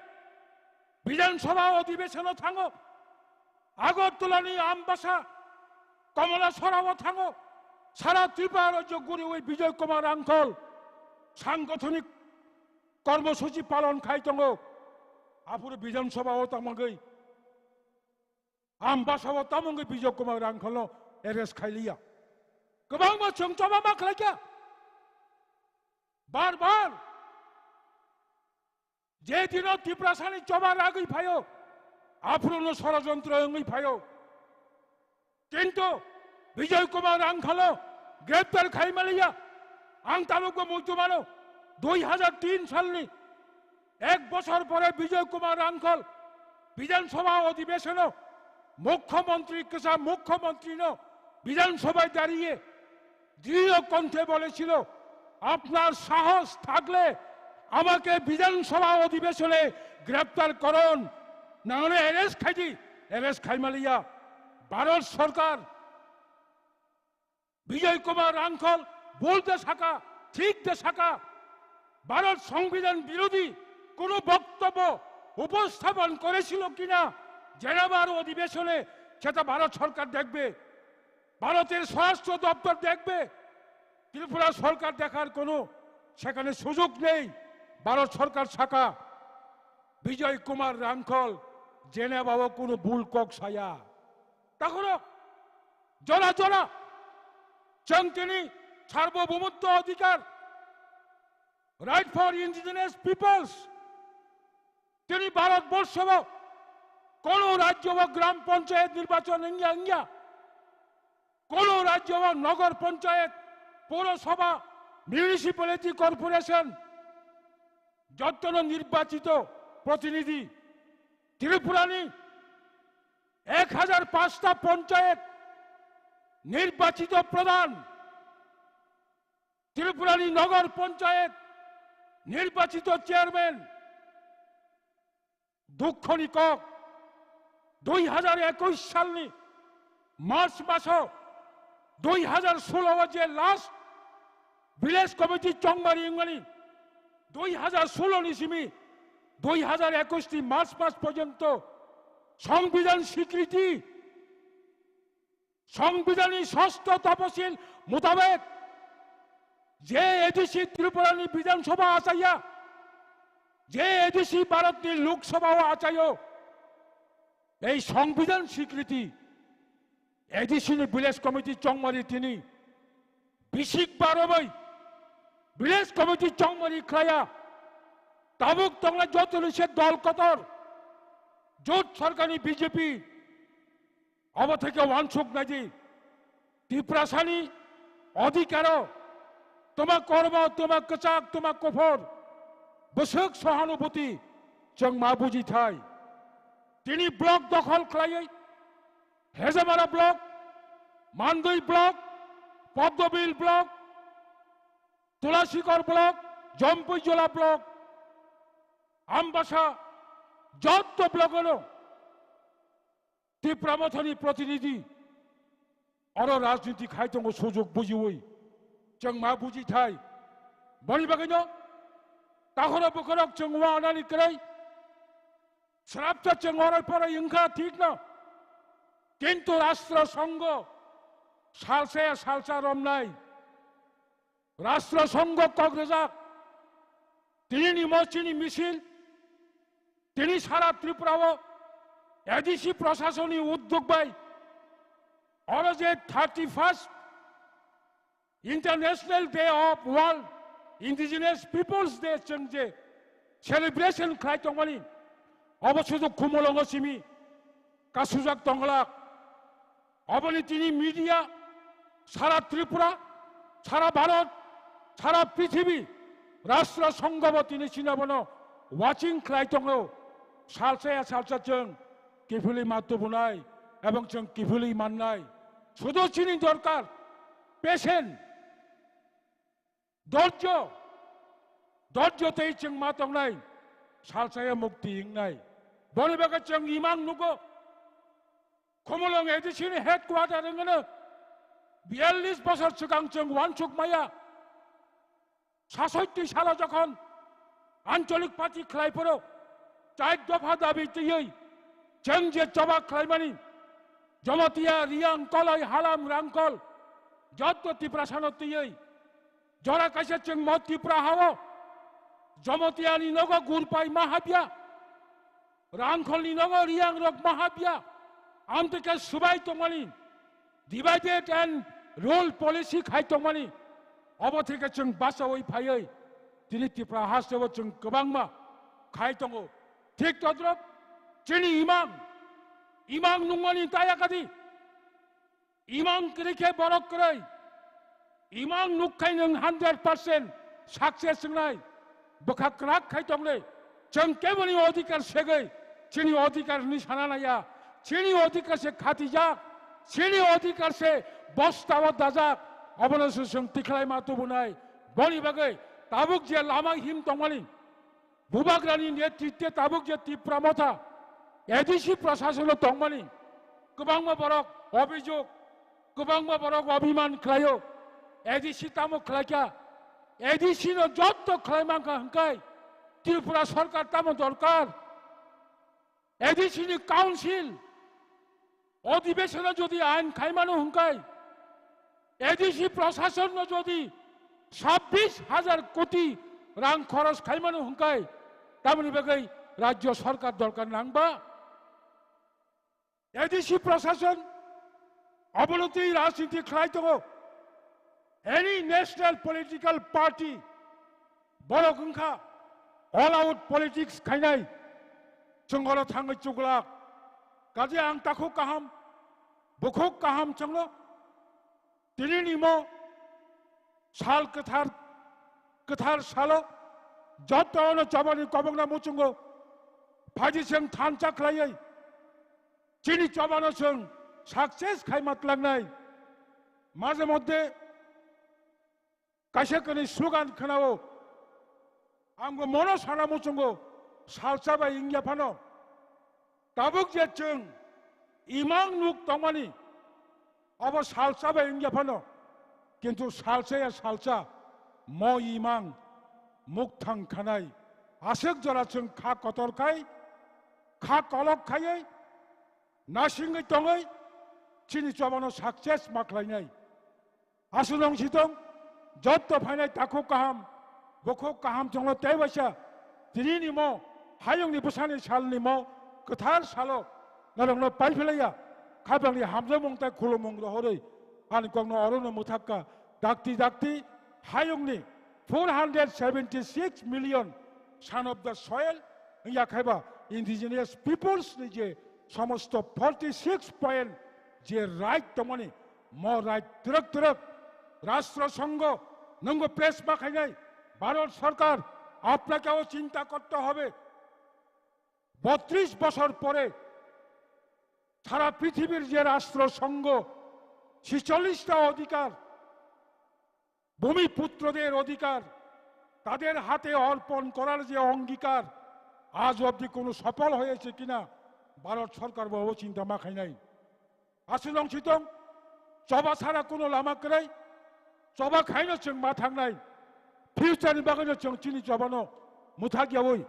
বিধানসভা অধিবেশনো থাঙো, আগরতলানি আমবাসা, কমলাছড়াও থাঙো, সারা ত্রিপুরা রাজ্য ঘুরিউই বিজয় কুমার রাংখল সাংগঠনিক কর্মসূচি পালন খাই tongo, আফুরু বিধানসভাও তামাগই আমবাসাও tamungwi Bijay Kumar Rangkholno arrest khailiya. Kwbangma chwng choba ma khlaikha. Bar bar je dino Tiprasani choba ragwi phaio, aphuruno sorojontro wngwi phaio. Kintu Bijay Kumar Rangkholo greptar khaimaliya. Ang tabukbo muitu mano, dui hajar tin salni এক বছর পরে বিজয় কুমার রাংখল বিধানসভা অধিবেশনো মুখ্যমন্ত্রী, কিসা মুখ্যমন্ত্রীনো বিধানসভায় দাঁড়িয়ে দৃঢ় কণ্ঠে বলেছিল, "আপনার সাহস থাকলে আমাকে বিধানসভা অধিবেশনে গ্রেপ্তার করুন, না হলে অ্যারেস্ট খাইদি, অ্যারেস্ট খাইমালিয়া।" ভারত সরকার বিজয় কুমার রাংখল ভুল দে থাকা, ঠিক দে থাকা, ভারত সংবিধান বিরোধী কোনো বক্তব্য উপস্থাপন করেছিল কিনা জেনেভার অধিবেশনে, সেটা ভারত সরকার দেখবে, ভারতের স্বরাষ্ট্র দপ্তর দেখবে। ত্রিপুরা সরকার দেখার কোনো সেখানে সুযোগ নেই। ভারত সরকার থাকা বিজয় কুমার রাংখল জেনেভাও কোনো ভুল কক সায়া। তখনও জোড়া জোড়া চৈতন্য সার্বভৌমত্ব অধিকার, right for indigenous peoples, তিনি ভারতবর্ষ কোনো রাজ্য বা গ্রাম পঞ্চায়েত নির্বাচন ইঙ্গিয়া ইঙ্গিয়া, কোনো রাজ্য বা নগর পঞ্চায়েত, পৌরসভা, মিউনিসিপ্যালিটি কর্পোরেশন যত নির্বাচিত প্রতিনিধি, ত্রিপুরানি এক হাজার পাঁচটা পঞ্চায়েত নির্বাচিত প্রধান, ত্রিপুরানি নগর পঞ্চায়েত নির্বাচিত চেয়ারম্যান। দুঃখনি কক, দুই হাজার একুশ সালনি মার্চ মাসো দুই হাজার ষোলো যে লাস্ট ভিলেজ কমিটি চংমারি ইংমানি দুই হাজার ষোলো নি সিমি দুই হাজার একুশ নি মার্চ মাস পর্যন্ত সংবিধান স্বীকৃতি, সংবিধানী ষষ্ঠ তফসিল মোতাবেক যে এডিসি ত্রিপুরানি বিধানসভা আচাইয়া, যে এডিসি ভারতনি লোকসভাও আচাইও, এই সংবিধান স্বীকৃতি এডিসিনি ভিলেজ কমিটি চংমারি তিনি বিশিক বারোবই ভিলেজ কমিটি চংমারি খ্লায়া tabuk tongna joto ni se dol kotor jot sorkarni BJP. Obo theke wansuk naidi, Tiprasani odhikaro Toma kormo, toma kwchak, toma kophor, bwswk sohanubhuti chwng ma buji thai. Tini block dokhol khlaiwi Hejamara block, Mandwi block, Poddobil block, Tulasikor block, Jompuijola block, Ambasa, jotto block-ono Tipra Mothani protinidhi oro rajniti khai tongo, sujok bujiwi chwng ma buji thai. Boni bagwino takhoro bukhorok chwng uanani kwrwi srapsa chwng orai porai wngkha, thikno, kintu Rashtra Sangho salsa ya salsa romnai. Rashtra Sangho kok rwjak. Tini ni mo chini misil, tini sara Tripura o A D C prasasoni uddog bai oro je thirty first International Day of World Indigenous Peoples Day chwng je celebration khlai tongmani, obo sudu Khumulwngo simi kasujak tonglak. Oboni tini media sara Tripura, sara Bharat, sara prithibi, Rashtra Sangho bo tini chini abono watching khlai tongo. Salsa ya salsa chwng kiphilwi ma tubunai ebong chwng kiphilwi mannai. Sudu chini dorkar patient, dorjo, dorjo tei chwng ma tongnai, salsa ya mukti wngnai. Boni bagwi chwng imang nugo. Khumulwng A D C ni headquarter wngno biyallis bosor swkang chwng uansuk maya. Sasoitti salo jokhon ancholik party khlai phuru char dopha dabi twiwi chwng je choba khlaimani, Jamatia, Riyang, Koloi, Halam, Rangkol, jotto Tiprasano twiwi jora kaisa chwng mo Tipra hao Jamatia ni nogo gurpai ma habya. Rangkholni nogo Riyang rok ma habya, amtwi khe subai tongmani, divided and rule policy khai tongmani, obo theke chwng bachaui phaiwi tini Tipra hasteo chwng kwbangma khai tongo. Thik todrop chini imang, imang nungmani taya kadi. Imang kwrwi khe borok kwrwi. Imang nuk khai nwng hundred percent success wngnai. Bwkha kwrak khai tongle. Chwng keboni odhikar segwi chini odhikar hwnwi sana naiya. Chini odhikar se khatijak. Chini odhikar se bostao dajak. Obono se chwng tikhlai ma tubunai. Boni bagwi tabuk je lama him tongmani, Bubagrani netritwe tabuk je Tipra Motha A D C prasasano tongmani kwbangma borok obijog, kwbangma borok obhiman khlaio. A D C tamo khlaikha? A D C no jotto khlaimankha hwnkhe Tripura sorkar tamo dorkar? A D C ni council odhibeshon jodi ain khaimano hwnkhe, A D C prasasonno jodi sabbish hajar koti rang khoros khaimano hwnkhe, tamoni bagwi rajyo sorkar dorkar nangba? A D C prasason obolotwi rajniti khlai tongo. Any national political party borok wngkha all out politics khainai, chwng oro thangwi chuglak. Kaje ang takhuk kaham, bukhuk kaham chwngno. Tini nimo sal kwthar, kwthar salo jotono chobani kobokna muchungo phaidi chwng thansa khlaiwi chini chobano chwng success khaima tlangnai. Maje moddhe kaisa kani slogan khwnao, ang bo mono sana muchungo, salsa bai wngya phano. Tabuk je chwng imang nuk tongmani, abo salsa bai wngya phano, kintu salsa ya salsa, mo imang mukthang khanai, aswk jora chwng kha kotor khai, kha kolok khaiwi, nasingwi tongwi chini chobano success ma khlainai. Aswk nong sitong, jotto phainai takhuk kaham, bukhuk kaham chwngno tei waisa tini nimo hayungni bwsani salni mo kwthar salo norokno paiphlaiya, khaphangni hamjakmung tei khulumung rohorwi ani kokno orono mwthakka. Dakti dakti hayungni four hundred seventy six million son of the soil wngya khaiba indigenous peoples ni je somosto forty six point je right tongmani, mo right twrwk twrwk Rashtra Sangho Nungo press ma khainai, Bharat Sarkar, apnakeo chinta korte hobe. Bottrish bochor pore sara prithibir je rashtrosongho ছেচল্লিশটা অধিকার, ভূমিপুত্রদের অধিকার, তাদের হাতে অর্পণ করার যে অঙ্গীকার, আজ অবধি কোনো সফল হয়েছে কিনা ভারত সরকার বাবু চিন্তা মাখাই নাই। Aswk nong sitong, choba sara kuno lama kwrwi, choba khaino chwng ma thangnai. Future ni bagwino chwng chini chobano mwthak yaui,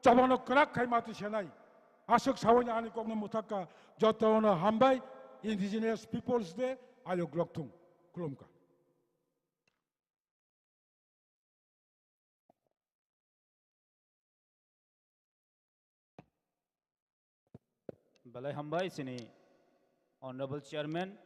chobano kwrak khai ma twi senai. Aswk saui ani kokno mwthakka, jotono hambai, Indigenous Peoples Day, ayok lokthung, khulumkha. Belai hambai chini Honorable Chairman,